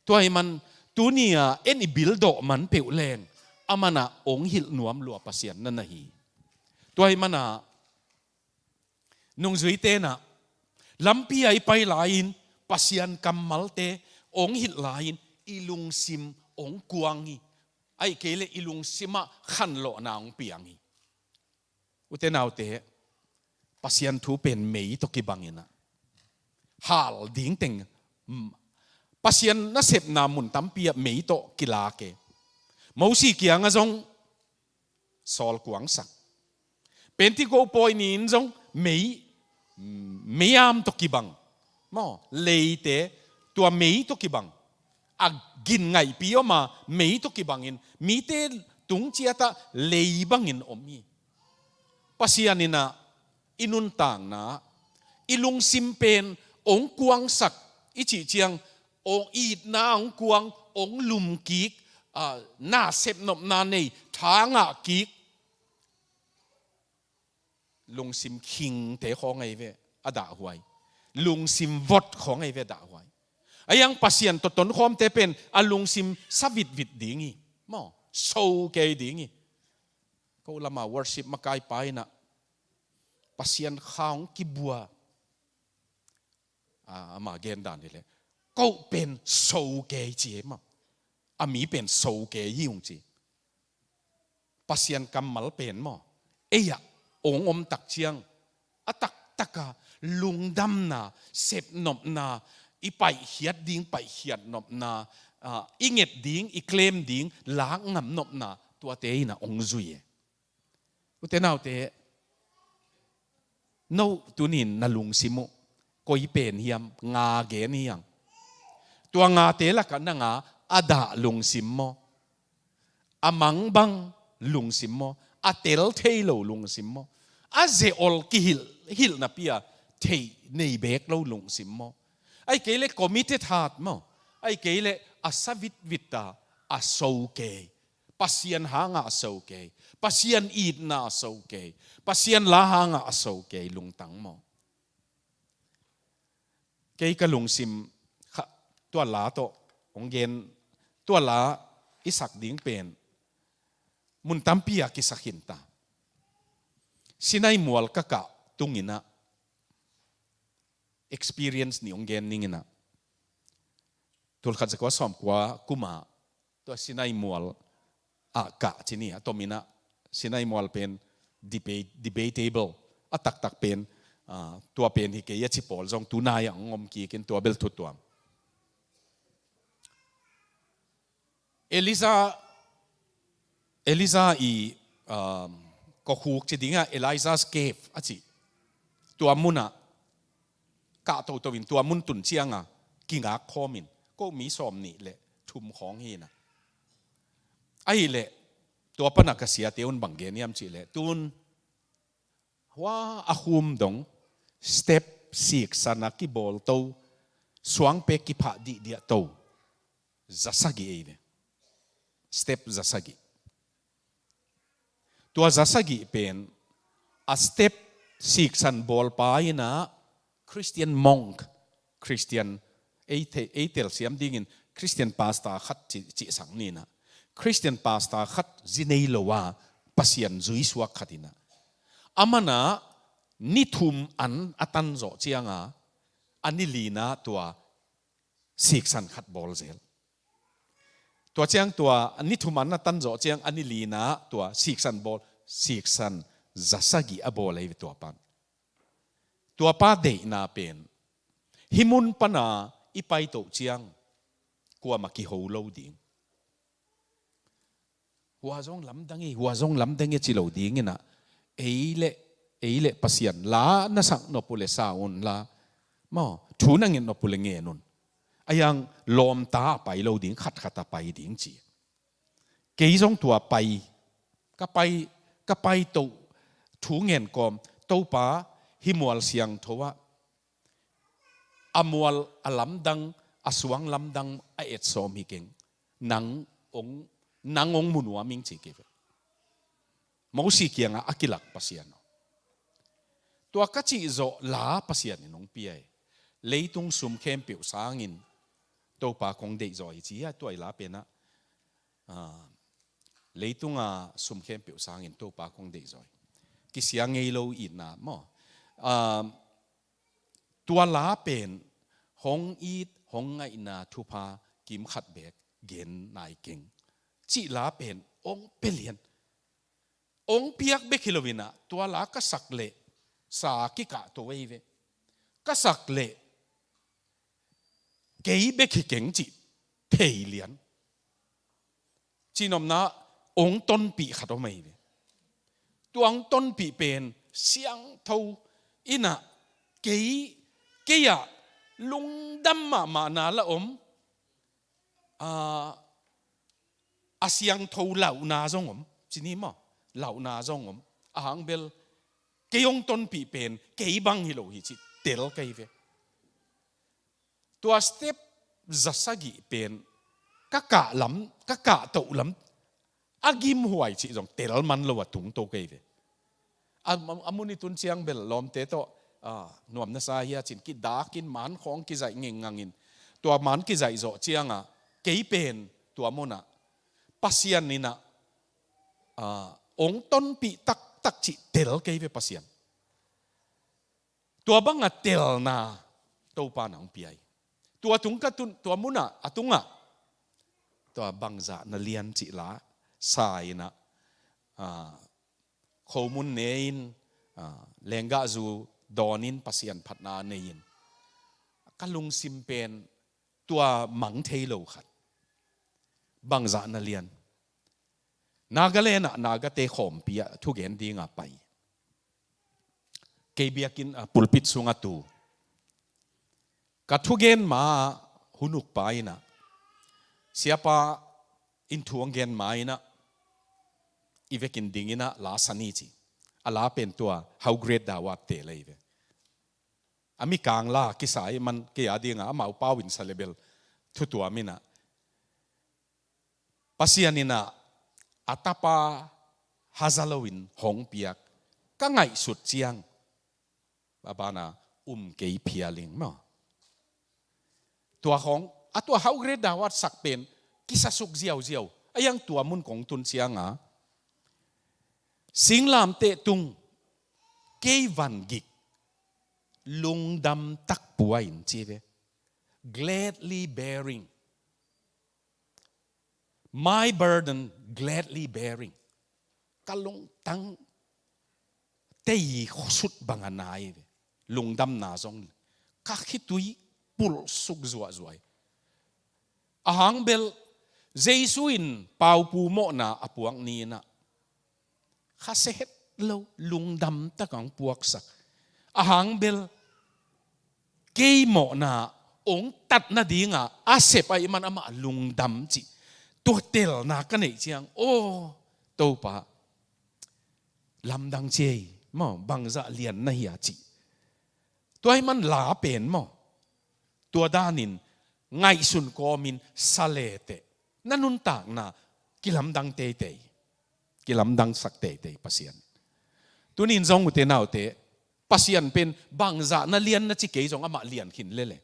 Tua ahih man tuni-ah en i bil dawh man peuh leng a manah ong hilh nuam lua Pasian na na hi. Tua ahih manah nungzuite nah lampi-ah i pai lai-in Pasian kammalte ong hilh lai-in i lungsim ong kuang hi. Ahih kei leh i lungsimah khanlawhna ong piang hi. Ute naute, Pasian thu pen mei tawh kibang inah hal ding teng, mm, Pasian nasepna mun tampi ah mei tawh kilak e. Mosi kiangah zong sawl kuangsak. Pentecost pawi ni-in zong mei, mm, mei-am tawh kibang. Maw, leite tua mei tawh kibang. A gin ngaihpi om a mei tawh kibangin mite tung ciatah lei bangin om hi. Pasian inah i nuntakna, i lungsim pen ong kuangsak i cih ciang, ong itna ong kuang, ong lumkik, ah, na sepnopna nei, tha ngahkik. Lungsim khingte khawng ahi ve a dahhuai. Lungsim vot khawng ahi ve a dahhuai. A iang Pasian tawh tonkhawmte pen a lungsim savitvit ding hi. Maw, so kei ding hi. Ko lama worship makaipa inah Pasian kha hong kibua. Ah, ama gendan hileh, ko pen so kei ci e maw. A mi pen so kei hi ung ci. Pasian kammal pen maw, ei-ah ong om tak ciang a taktaka lungdamna, sepnopna, i paihkhiat ding paihkhiat nopna, ah, i nget ding, i claim ding lak ngam nopna, tuate inah ong zui e. Ute naute, no tunin na lungsim uh koi pen hiam, nga gen hiam? Tua ngate lakah na nga a dah lungsim maw? A mangbang lungsim maw? A tel thei lo lungsim maw? A ze-ol kihilh, hilh napi-a theih nei beek lo lungsim maw? Ahih kei leh committed heart maw? Ahih kei leh a savitvit a, a so kei. Pasian hangah a so kei. Pasian itna a so kei. Pasian la hangah a so kei lungtang maw? Kei ka lungsim kha, tua la tawh hong gen, tua la i sak ding pen mun tampi-ah kisak khin ta. Sinai mual ka kah tunginah experience nih hong gen ninginah, tulkhat zakua sawmkua kuma tua Sinai mual ah kah ci ni, a tominah Sinai mual pen debate, debatable, a taktak pen, ah, tua pen hi kei a ci pawl zong tunai-ah hong om kikin tua bel thutuam. Elija, Elija i, um, kokhuk ci dingah Elijah's Cave a ci. Tua munah kah toto in tua mun tun cianga kingak khawmin ko mi sawm nih le thum khawng hinah. Ahileh tua pana ka siate un bang gen hiam cihleh, tun hua a khum dong step siksan a kibawlto, suangpek kiphah dihdiahto zasagih ei ve. Step zasagih. Tua zasagih pen a step siksan bawlpa inah Christian monk, Christian ei te-, ei telsiam dingin Christian pastor khat ci, cihsak ninah, Christian pastor khat zi nei lo a Pasian zuisuak khat inah, amanah ni thum an a tan zawh cianga a ni lina tua siksan khat bawl zel. Tua ciang tua ni thum an a tan zawh ciang a ni lina tua siksan bawl, siksan zasagih a bawl ei ve tua pan. Tua pa deihna pen hih mun pana i paitoh ciang kuamah kiho lo ding. Hua zong lamdang e, hua zong lamdang e ci lo dinginah, ei le, ei le Pasian la na sak nop uh le sa un la, maw, thu na ngen nop uh le ngen un. A iang lawmta a pai lo ding, khatkhat a pai ding ci. Kei zong tua pai, ka pai, ka paitoh thu ngen kawm, Topa, hih mual siangtho ah a mual a lamdang, a suang lamdang a etsawm hi keng. Nang ong, nang ong mu nuam ing ci kei ve. Mosi kiangah a kilak Pasian aw. Tua ka cih zawh la Pasian in hong pia hi. Leitung sum khempeuh sangin Topa kong deihzaw hi ci hi a, tua i la pen ah, ah, leitunga sum khempeuh sangin Topa kong deihzaw hi. Kisiang ngei lo itna maw? Ah, tua la pen hong it, hong ngaihna thupha kimkhat beek gen nai keng cih la pen hong pia lian. Hong piak bek hi lo in ah, tua la ka sak leh sa kikah to ei ve. Ka sak leh kei bek hi keng cih thei lian. Cihnopna hong tonpih khat om ahi ve. Tua hong tonpih pen siangtho in ah, kei, kei ah lungdam mahmahna la om, a, a siangtho lauhna zong om. Ci ni maw? Lauhna zong om. A hang bel kei hong tonpih pen kei bang hi lo hi cih tel kei ve. Tua step za sagih pen ka kah lam, ka kah toh lam a gimhuai cih zong tel man lo a tung to kei ve. A, a, a mun i tun ciang bel lawmte tawh, ah, nuam na sa hi a cin kidakin man khawng kizaih ngengngangin, tua man kizaih zawh ciangah kei pen tua munah Pasian in ah, ah, hong tonpih taktak cih tel kei ve Pasian. Tua banga telna Topa na hong pia hi. Tua tung ka tun, tua munah, a tungah, tua bangzah na lian cih la sa in ah, ah, khomun ne-in, ah, lenggahzu dawnin Pasian phatna nei-in ka lungsim pen tua mang thei lo khat. Bangzah na lian. Nagaland ah Nagate khawmpi ah thugen dinga pai. Kei biakinn, ah, pulpit sungah tu. Ka thugen ma-ah hunukpa in ah, siapa in thu hong gen ma-in ah, i vekin ding in ah la sa ni ci. A la pen tua How Great Thou Art te lei ve. A mikang la kisa ahih man kei a dinga amau pau in sa leh bel thutuam in ah, Pasian in ah a tapa haza loin hong piak ka ngaihsut ciang, a bana um kei phial ing maw. Tua khawng, a tua How Great Thou Art sak pen kisasuk ziauziau. A hiang tua mun kong tun cianga singlamteh tung kei vangik lungdam tak pua in ci ve. Gladly bearing. My burden gladly bearing. Ka lungtang tei khosut banga nai ve. Lungdamna zong ka khitui pulsuk zuahzuah hi. A hang bel Jesu in paupu mawhna a puak ni-in ah khasia het lo lungdam tak hong puaksak. A hang bel kei mawhna hong tat nadinga a sep ahih man amah lungdam cih tua telna ka neih ciang, aw Topa, lamdang ci ei maw, bangzah lian na hia cih. Tua ahih man la pen maw, tua danin ngaihsun kawmin sa leteh na nuntakna kilamdang teitei, kilamdangsak teitei Pasian. Tunin zong ute naute, Pasian pen bangzah na lian na ci kei zong amah lian khin lele.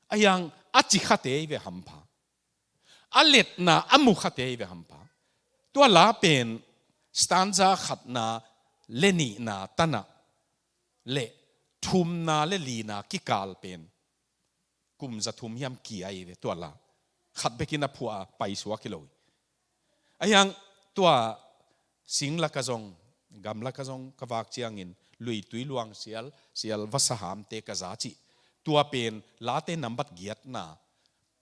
A hiang a ci khate hi ve hampha. A letna a mu khate hi ve hampha. Tua la pen stanza khatna le nihna tanah le thumna le lina kikal pen kum za thum hiam kia hi ve tua la. Khat bekin a phuah a paisuak hi lo hi. A hiang tua sing laka zong, gam laka zong ka vak ciangin luitui luang sial, sial vasa hamte ka za cih. Tua pen late nambat giatna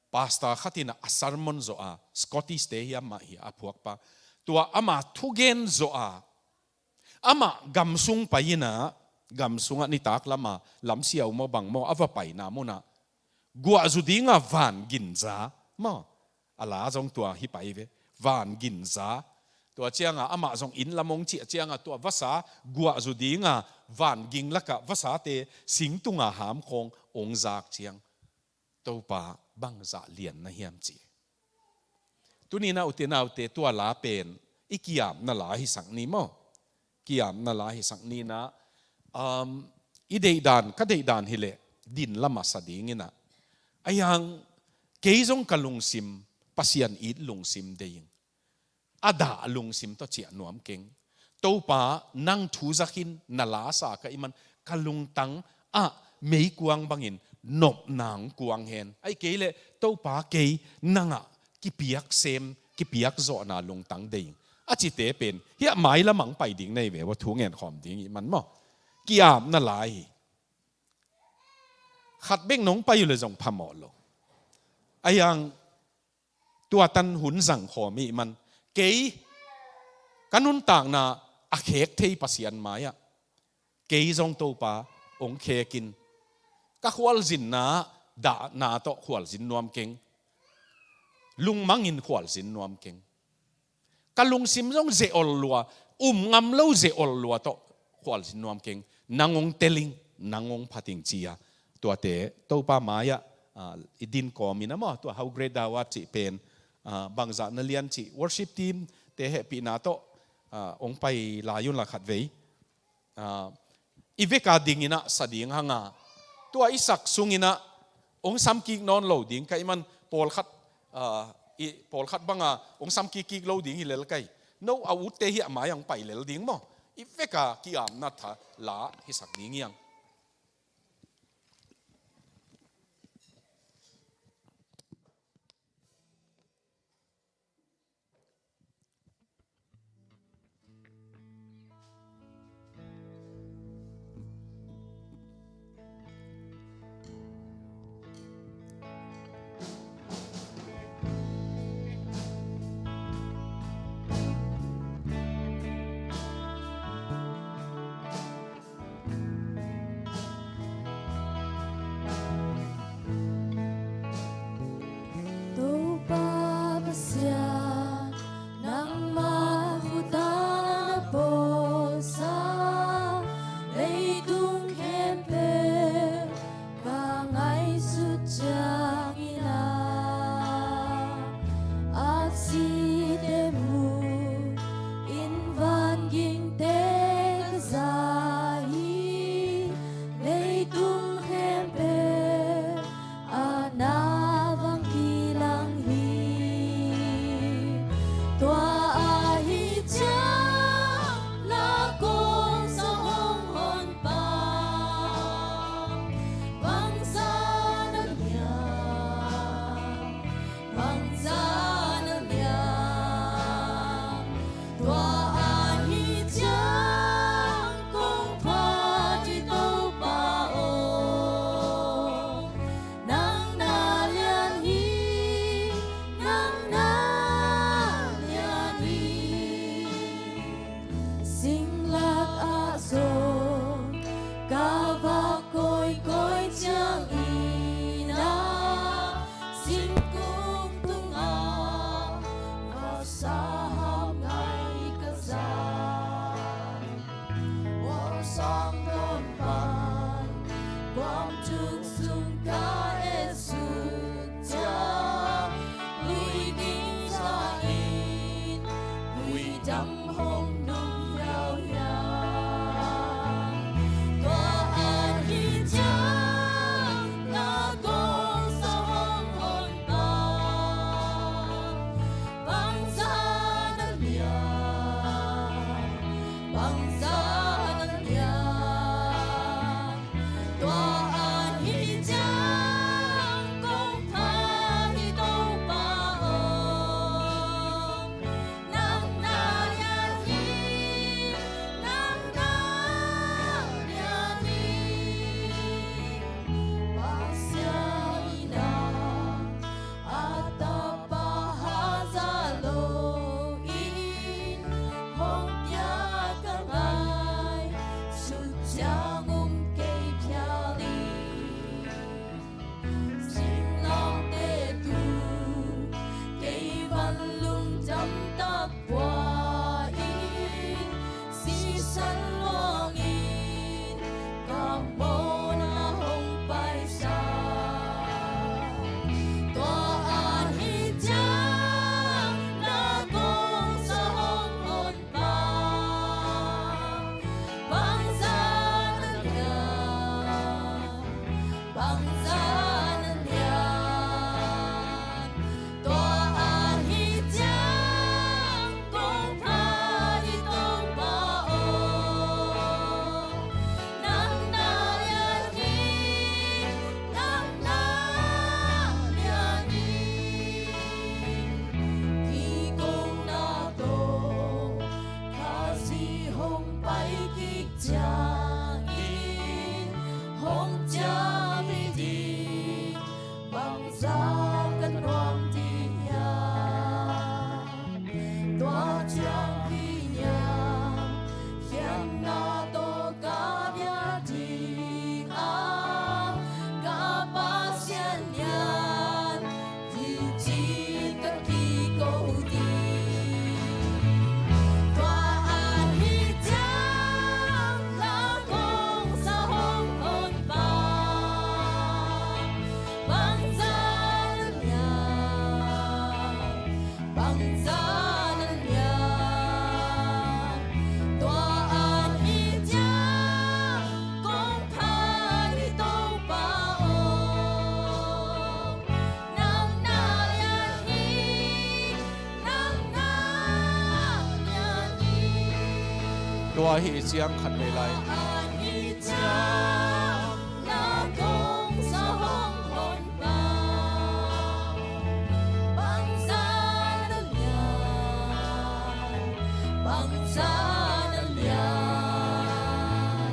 pastor khat in a sermon zawh a, Scottish te hiam mah hi a phuakpa. Tua ama thugen zawh a, amah gam sung pai-in ah, gam sungah nitak lama lamsiau maw bang maw a va paina munah guahzu dinga van ginza maw, a la zong tua hi pai ve, van ginza. Tua cianga amah zong inn lam hong ciah cianga tua vasa guahzu dinga van ging lakah vasate singtunga hamkhawng hong zak ciang, Topa bangzah lian na hiam ci. Tuninah ute naute tua la pen i kiamna la hisak ni maw? Kiamna la hisak ninah, um, i deihdan, ka deihdan hileh din lamah sa dinginah, Ahi hang kei zong ka lungsim Pasian it lungsim deih ing. A dah lungsim tawh ciah nuam keng. Topa, nang thu za khin na la sa ka hih man ka lungtang ah meikuang bangin nopna hong kuang hen. Ahih kei leh Topa, kei nangah kipiak sem, kipiak zawhna lungtang deih ing, a cite pen hiah mailam ah hong pai ding na hi ve, va thu ngen khawm ding i hih man maw. Ki-apna lai hi. Khat bek nong pai uh leh zong phamawh lo. Ahi hang tua tan hun zang khawm i hih man, kei ka nuntakna a khek thei Pasian mai-ah kei zong Topa hong khek in. Ka khualzinna ah dahna tawh khualzin nuam keng. Lungmangin khualzin nuam keng. Ka lungsim zong ze-ol lua, um ngam lo ze-ol lua tawh khualzin nuam keng. Nang hong tel ing, nang hong phat ing, ci-a tuate Topa mai-ah, ah, i din kawmin ah maw, tua How Great Thou Art cih pen, ah, bangzah na lian cih worship team te hehpihna tawh, ah, hong pai lai unla khatvei. Ah, i vek a dingin ah sa ding hang a, tua i sak sungin ah hong samkik nawn lo ding ka hih man, pawlkhat, ah, i pawlkhat bang a hong samkik kik lo ding hi lel ka hi. No a utte hiah mai-ah hong pai lel ding maw. I vek a ki-apna tha la hisak ding hi hang. Topa Pasian, nangmah khut ah na pawlsa, leitung khempeuh ka ngaihsut ciangin ah, a cite mu in vangingte ka za hi. Leitung khempeuh ah na vang kilang hi. Tua ahih ciang na kongsa hong honpa, bangzah na lian, bangzah na lian. Tua ahih ciang kong phat hi Topa aw, nang na lian hi, nang na lian hi. Singlak ah zong ka va kawikawi ciangin ah, singkung tungah vasa hau ngai ka za. Wawlsang dawn pan kuam tung sung ka et suk ciang, lui ding za in huidam hong nung hiauhiau. Tua ahih ciang na kongsa hong honpa, bangzah na lian, bangzah na lian. Tua ahih ciang kong phat hi Topa aw, nang na lian hi, nang na lian hi. Pasian in ah a tapa haza lo-in hong piak ka ngaihsut ciang um kei phial in, singlamteh tung kei van lungdam tak pua in, sisan luangin ka mawhna hong paisa. Tua ahih ciang na kongsa hong honpa, bangzah na lian, bangzah na lian. Siangpi niam, hianna tawh ka bia ding a, ka Pasian niam, hi ci ka kiko ding. Tua ahih ciang na kong sa hong hon pa, bangzah na niam, bangzah na niam, tua ahih ciang kong phat hi Topa aw, nang na lian hi, nang na lian hi. Tua ahih ciang khat vei lai. Tua ahih ciang na kong sa hong hon pa, bangzah na lian, bangzah na lian,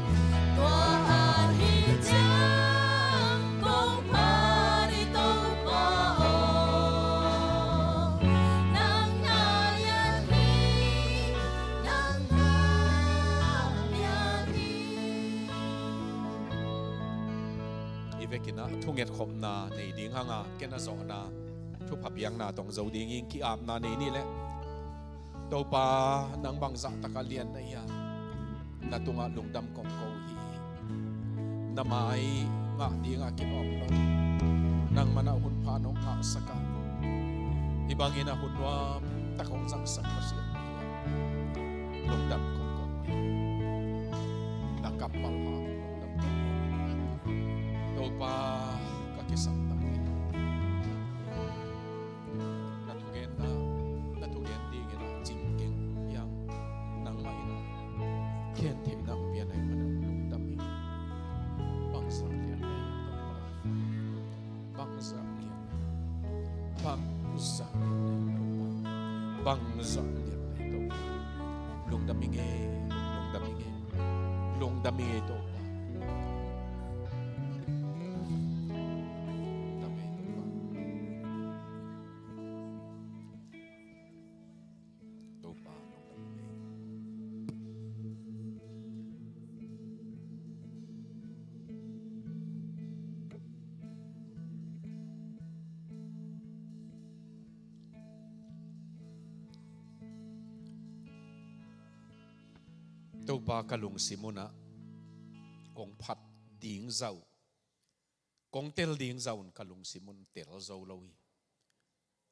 tua ahih ciang kong phat hi Topa aw, nang na lian hi, nang na lian hi. I vekin ah thungetkhopna nei ding hang a, ken a zawhna thupha piakna tawh hong zo ding hi ing. Ki-apna nei ni leh. Topa, nang bangzah takah lian na hi a, na tungah lungdam kong ko hi. Na mai ngah dingah kin om lo, nangmah in ah hun pha nong ngahsak a, hih bangin ah hun nuam tak hong zangsak Pasian hi a, lungdam kong ko hi. Na kammal hangin lungdam kong ko hi. Topa, ka kisam tak hi. Na thugenna, na thugen dingin ah cingkeng hiang, nangmah in ah khen theihna hong pia na hih manin lungdam hi. Bangzah lian na hi Topa. Bangzah lian na hi. Bangzah lian na hi Topa. Bangzah lian na hi Topa. Lungdam ing e, lungdam ing e, lungdam ing e Topa. Lungdam e Topa. Topa, lungdam ing e. Topa, ka lungsim un ah kong phat ding zah uh, kong tel ding zah un ka lungsim un tel zo lo hi.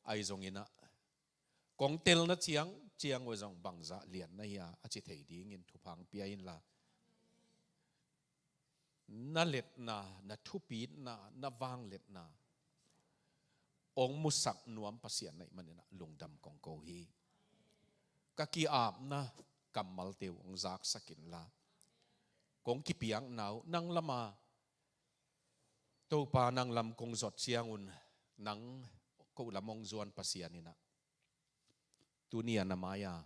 Ahi zongin ah kong telna ciang, ciang uh zong bangzah lian na hi a, a ci thei dingin thupha hong pia inla, na liatna, na thupitna, na vangliatna hong musak nuam Pasian na hih manin ah lungdam kong ko hi. Ka ki-apna kammalte uh hong zaksak inla, kong kipiakna uh nang lam a, Topa, nang lam kong zuat ciang un, nang ko lam hong zuan Pasian in ah, tuni a na mai a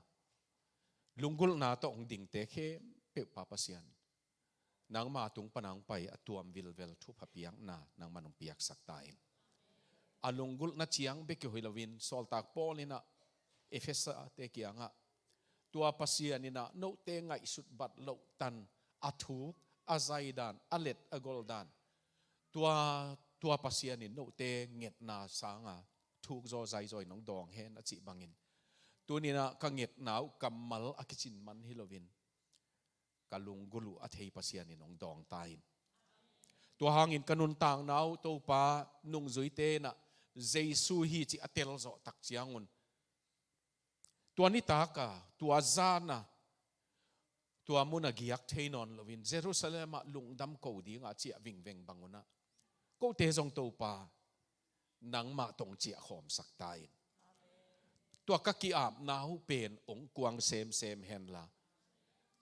lunggulhna tawh hong dingte khempeuh, Pa Pasian, nangma tung pan a hong pai a tuam vilvel thupha piakna nangman hong piaksak ta in. A lunggulhna ciang bek hi loin, sawltak Paul in ah Efesa-te kiangah, tua Pasian in ah note ngaihsut bat loh tan, a thuk, a zaidan, a let a goldan, tua, tua Pasian in note ngetna sanga thuk zaw zai zaw in hong dawng hen a cih bangin, tuni in ah ka ngetna uh kammal a kicin man hi loin, ka lunggulh uh a thei Pasian in hong dawng ta in. Tua hangin ka nuntakna uh, Topa, nungzuite in ah Jesu hi cih a tel zawh tak ciang un, tua nitak a, tua zan a, tua mun a giak thei nawn loin Jerusalem ah lungdam ko ding a ciah vingveng bang un ah, kote zong, Topa, nangmah tawh hong ciah khawmsak ta in. Tua ka ki-apna uh pen hong kuang semsem henla,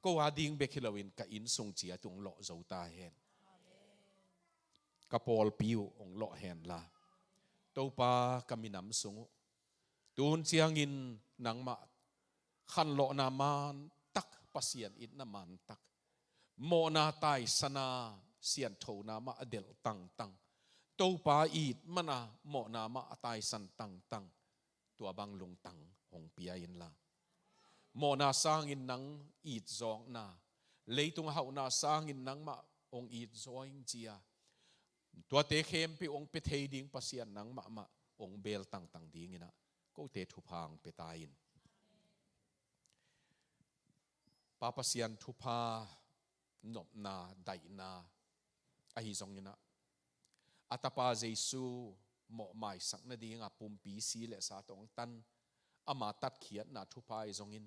ko a ding bek hi loin ka inn sung ciat uh hong lawh zo ta hen. Ka pawlpi uh hong lawh henla, Topa, ka minam sung uh, tu hun ciangin nangmah khanlawhna man tak, Pasian itna man tak, mawhna taisana sianthona mah a delh tangtang, Topa, it man a mawhna mah a taisan tangtang, tua bang lungtang hong pia inla, Mawhna sangin nang itzawkna, leitung a hauhna sangin nangmah hong itzaw ing ci-a, tuate khempeuh hong pia thei ding Pasian nangmahmah hong beel tangtang dingin ah kote thupha hong pia ta in. Pa Pasian thupha, nopna, daihna ahi zongin ah, a Tapa Jesu mawh maisak nadinga pumpi si le sa tawh hong tan ama tatkhiatna thupha ahi zongin,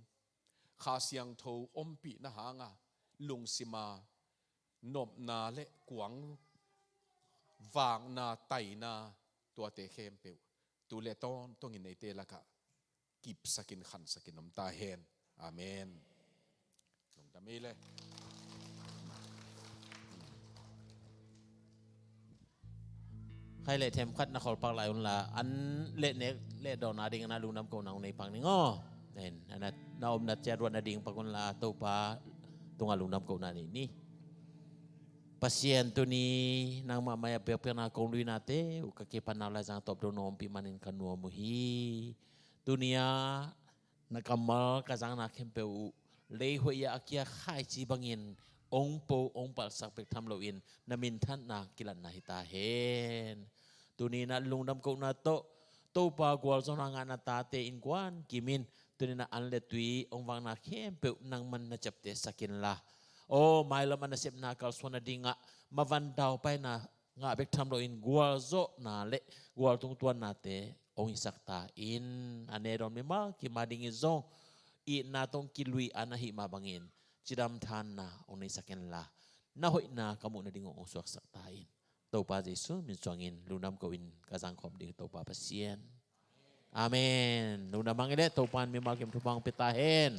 Kha Siangtho ompihna hanga lungsima nopna le kuang vakna, taina, tuate khempeuh tu le tawntungin eite lakah kipsakin khansakin om ta hen. Amen. Lungdam ei le. Khai le themkhat na kholpak lai unla, an le nek le dawna dingin ah lungdam kohna hong nei pak ning aw. Amen. Ana na omna ciat ruat nading pak unla Topa tungah lungdam kohna nei ni. Pasian, tuni nangmah mai-ah biakpiakna kong luinate uh ka kipan nau Laizang tawp dong na ompih manin ka nuam uh hi. Tuni-ah na kammal ka zangna khempeuh uh lei hoih ah a kia khaici bangin hong po hong palsak bek tham loin na minthanna kilatna hi ta hen. Tuni-in ah lungdam kohna tawh Topa gualzawhna ngahna tate innkuan kimin tuni-in ah an le tui hong vakna khempeuh nangman na ciaptehsak inla, aw mailam a nasepna kalsuan nadingah mavan daupaina ngah bek tham loin gualzawhna le gualtung tuannate hong hisak ta in. A ne dawn mimal kim a dingin zong itna tawh hong kilui an ahih mah bangin cidam thahatna hong neisak inla, na hoihna ka muh nading hong suaksak ta in. Topa Jesu min suangin lungdam ko-in ka zangkhawm ding Topa Pasian. Amen. Lungdam hang i leh Topa in mimal kim thupha hong pia ta hen.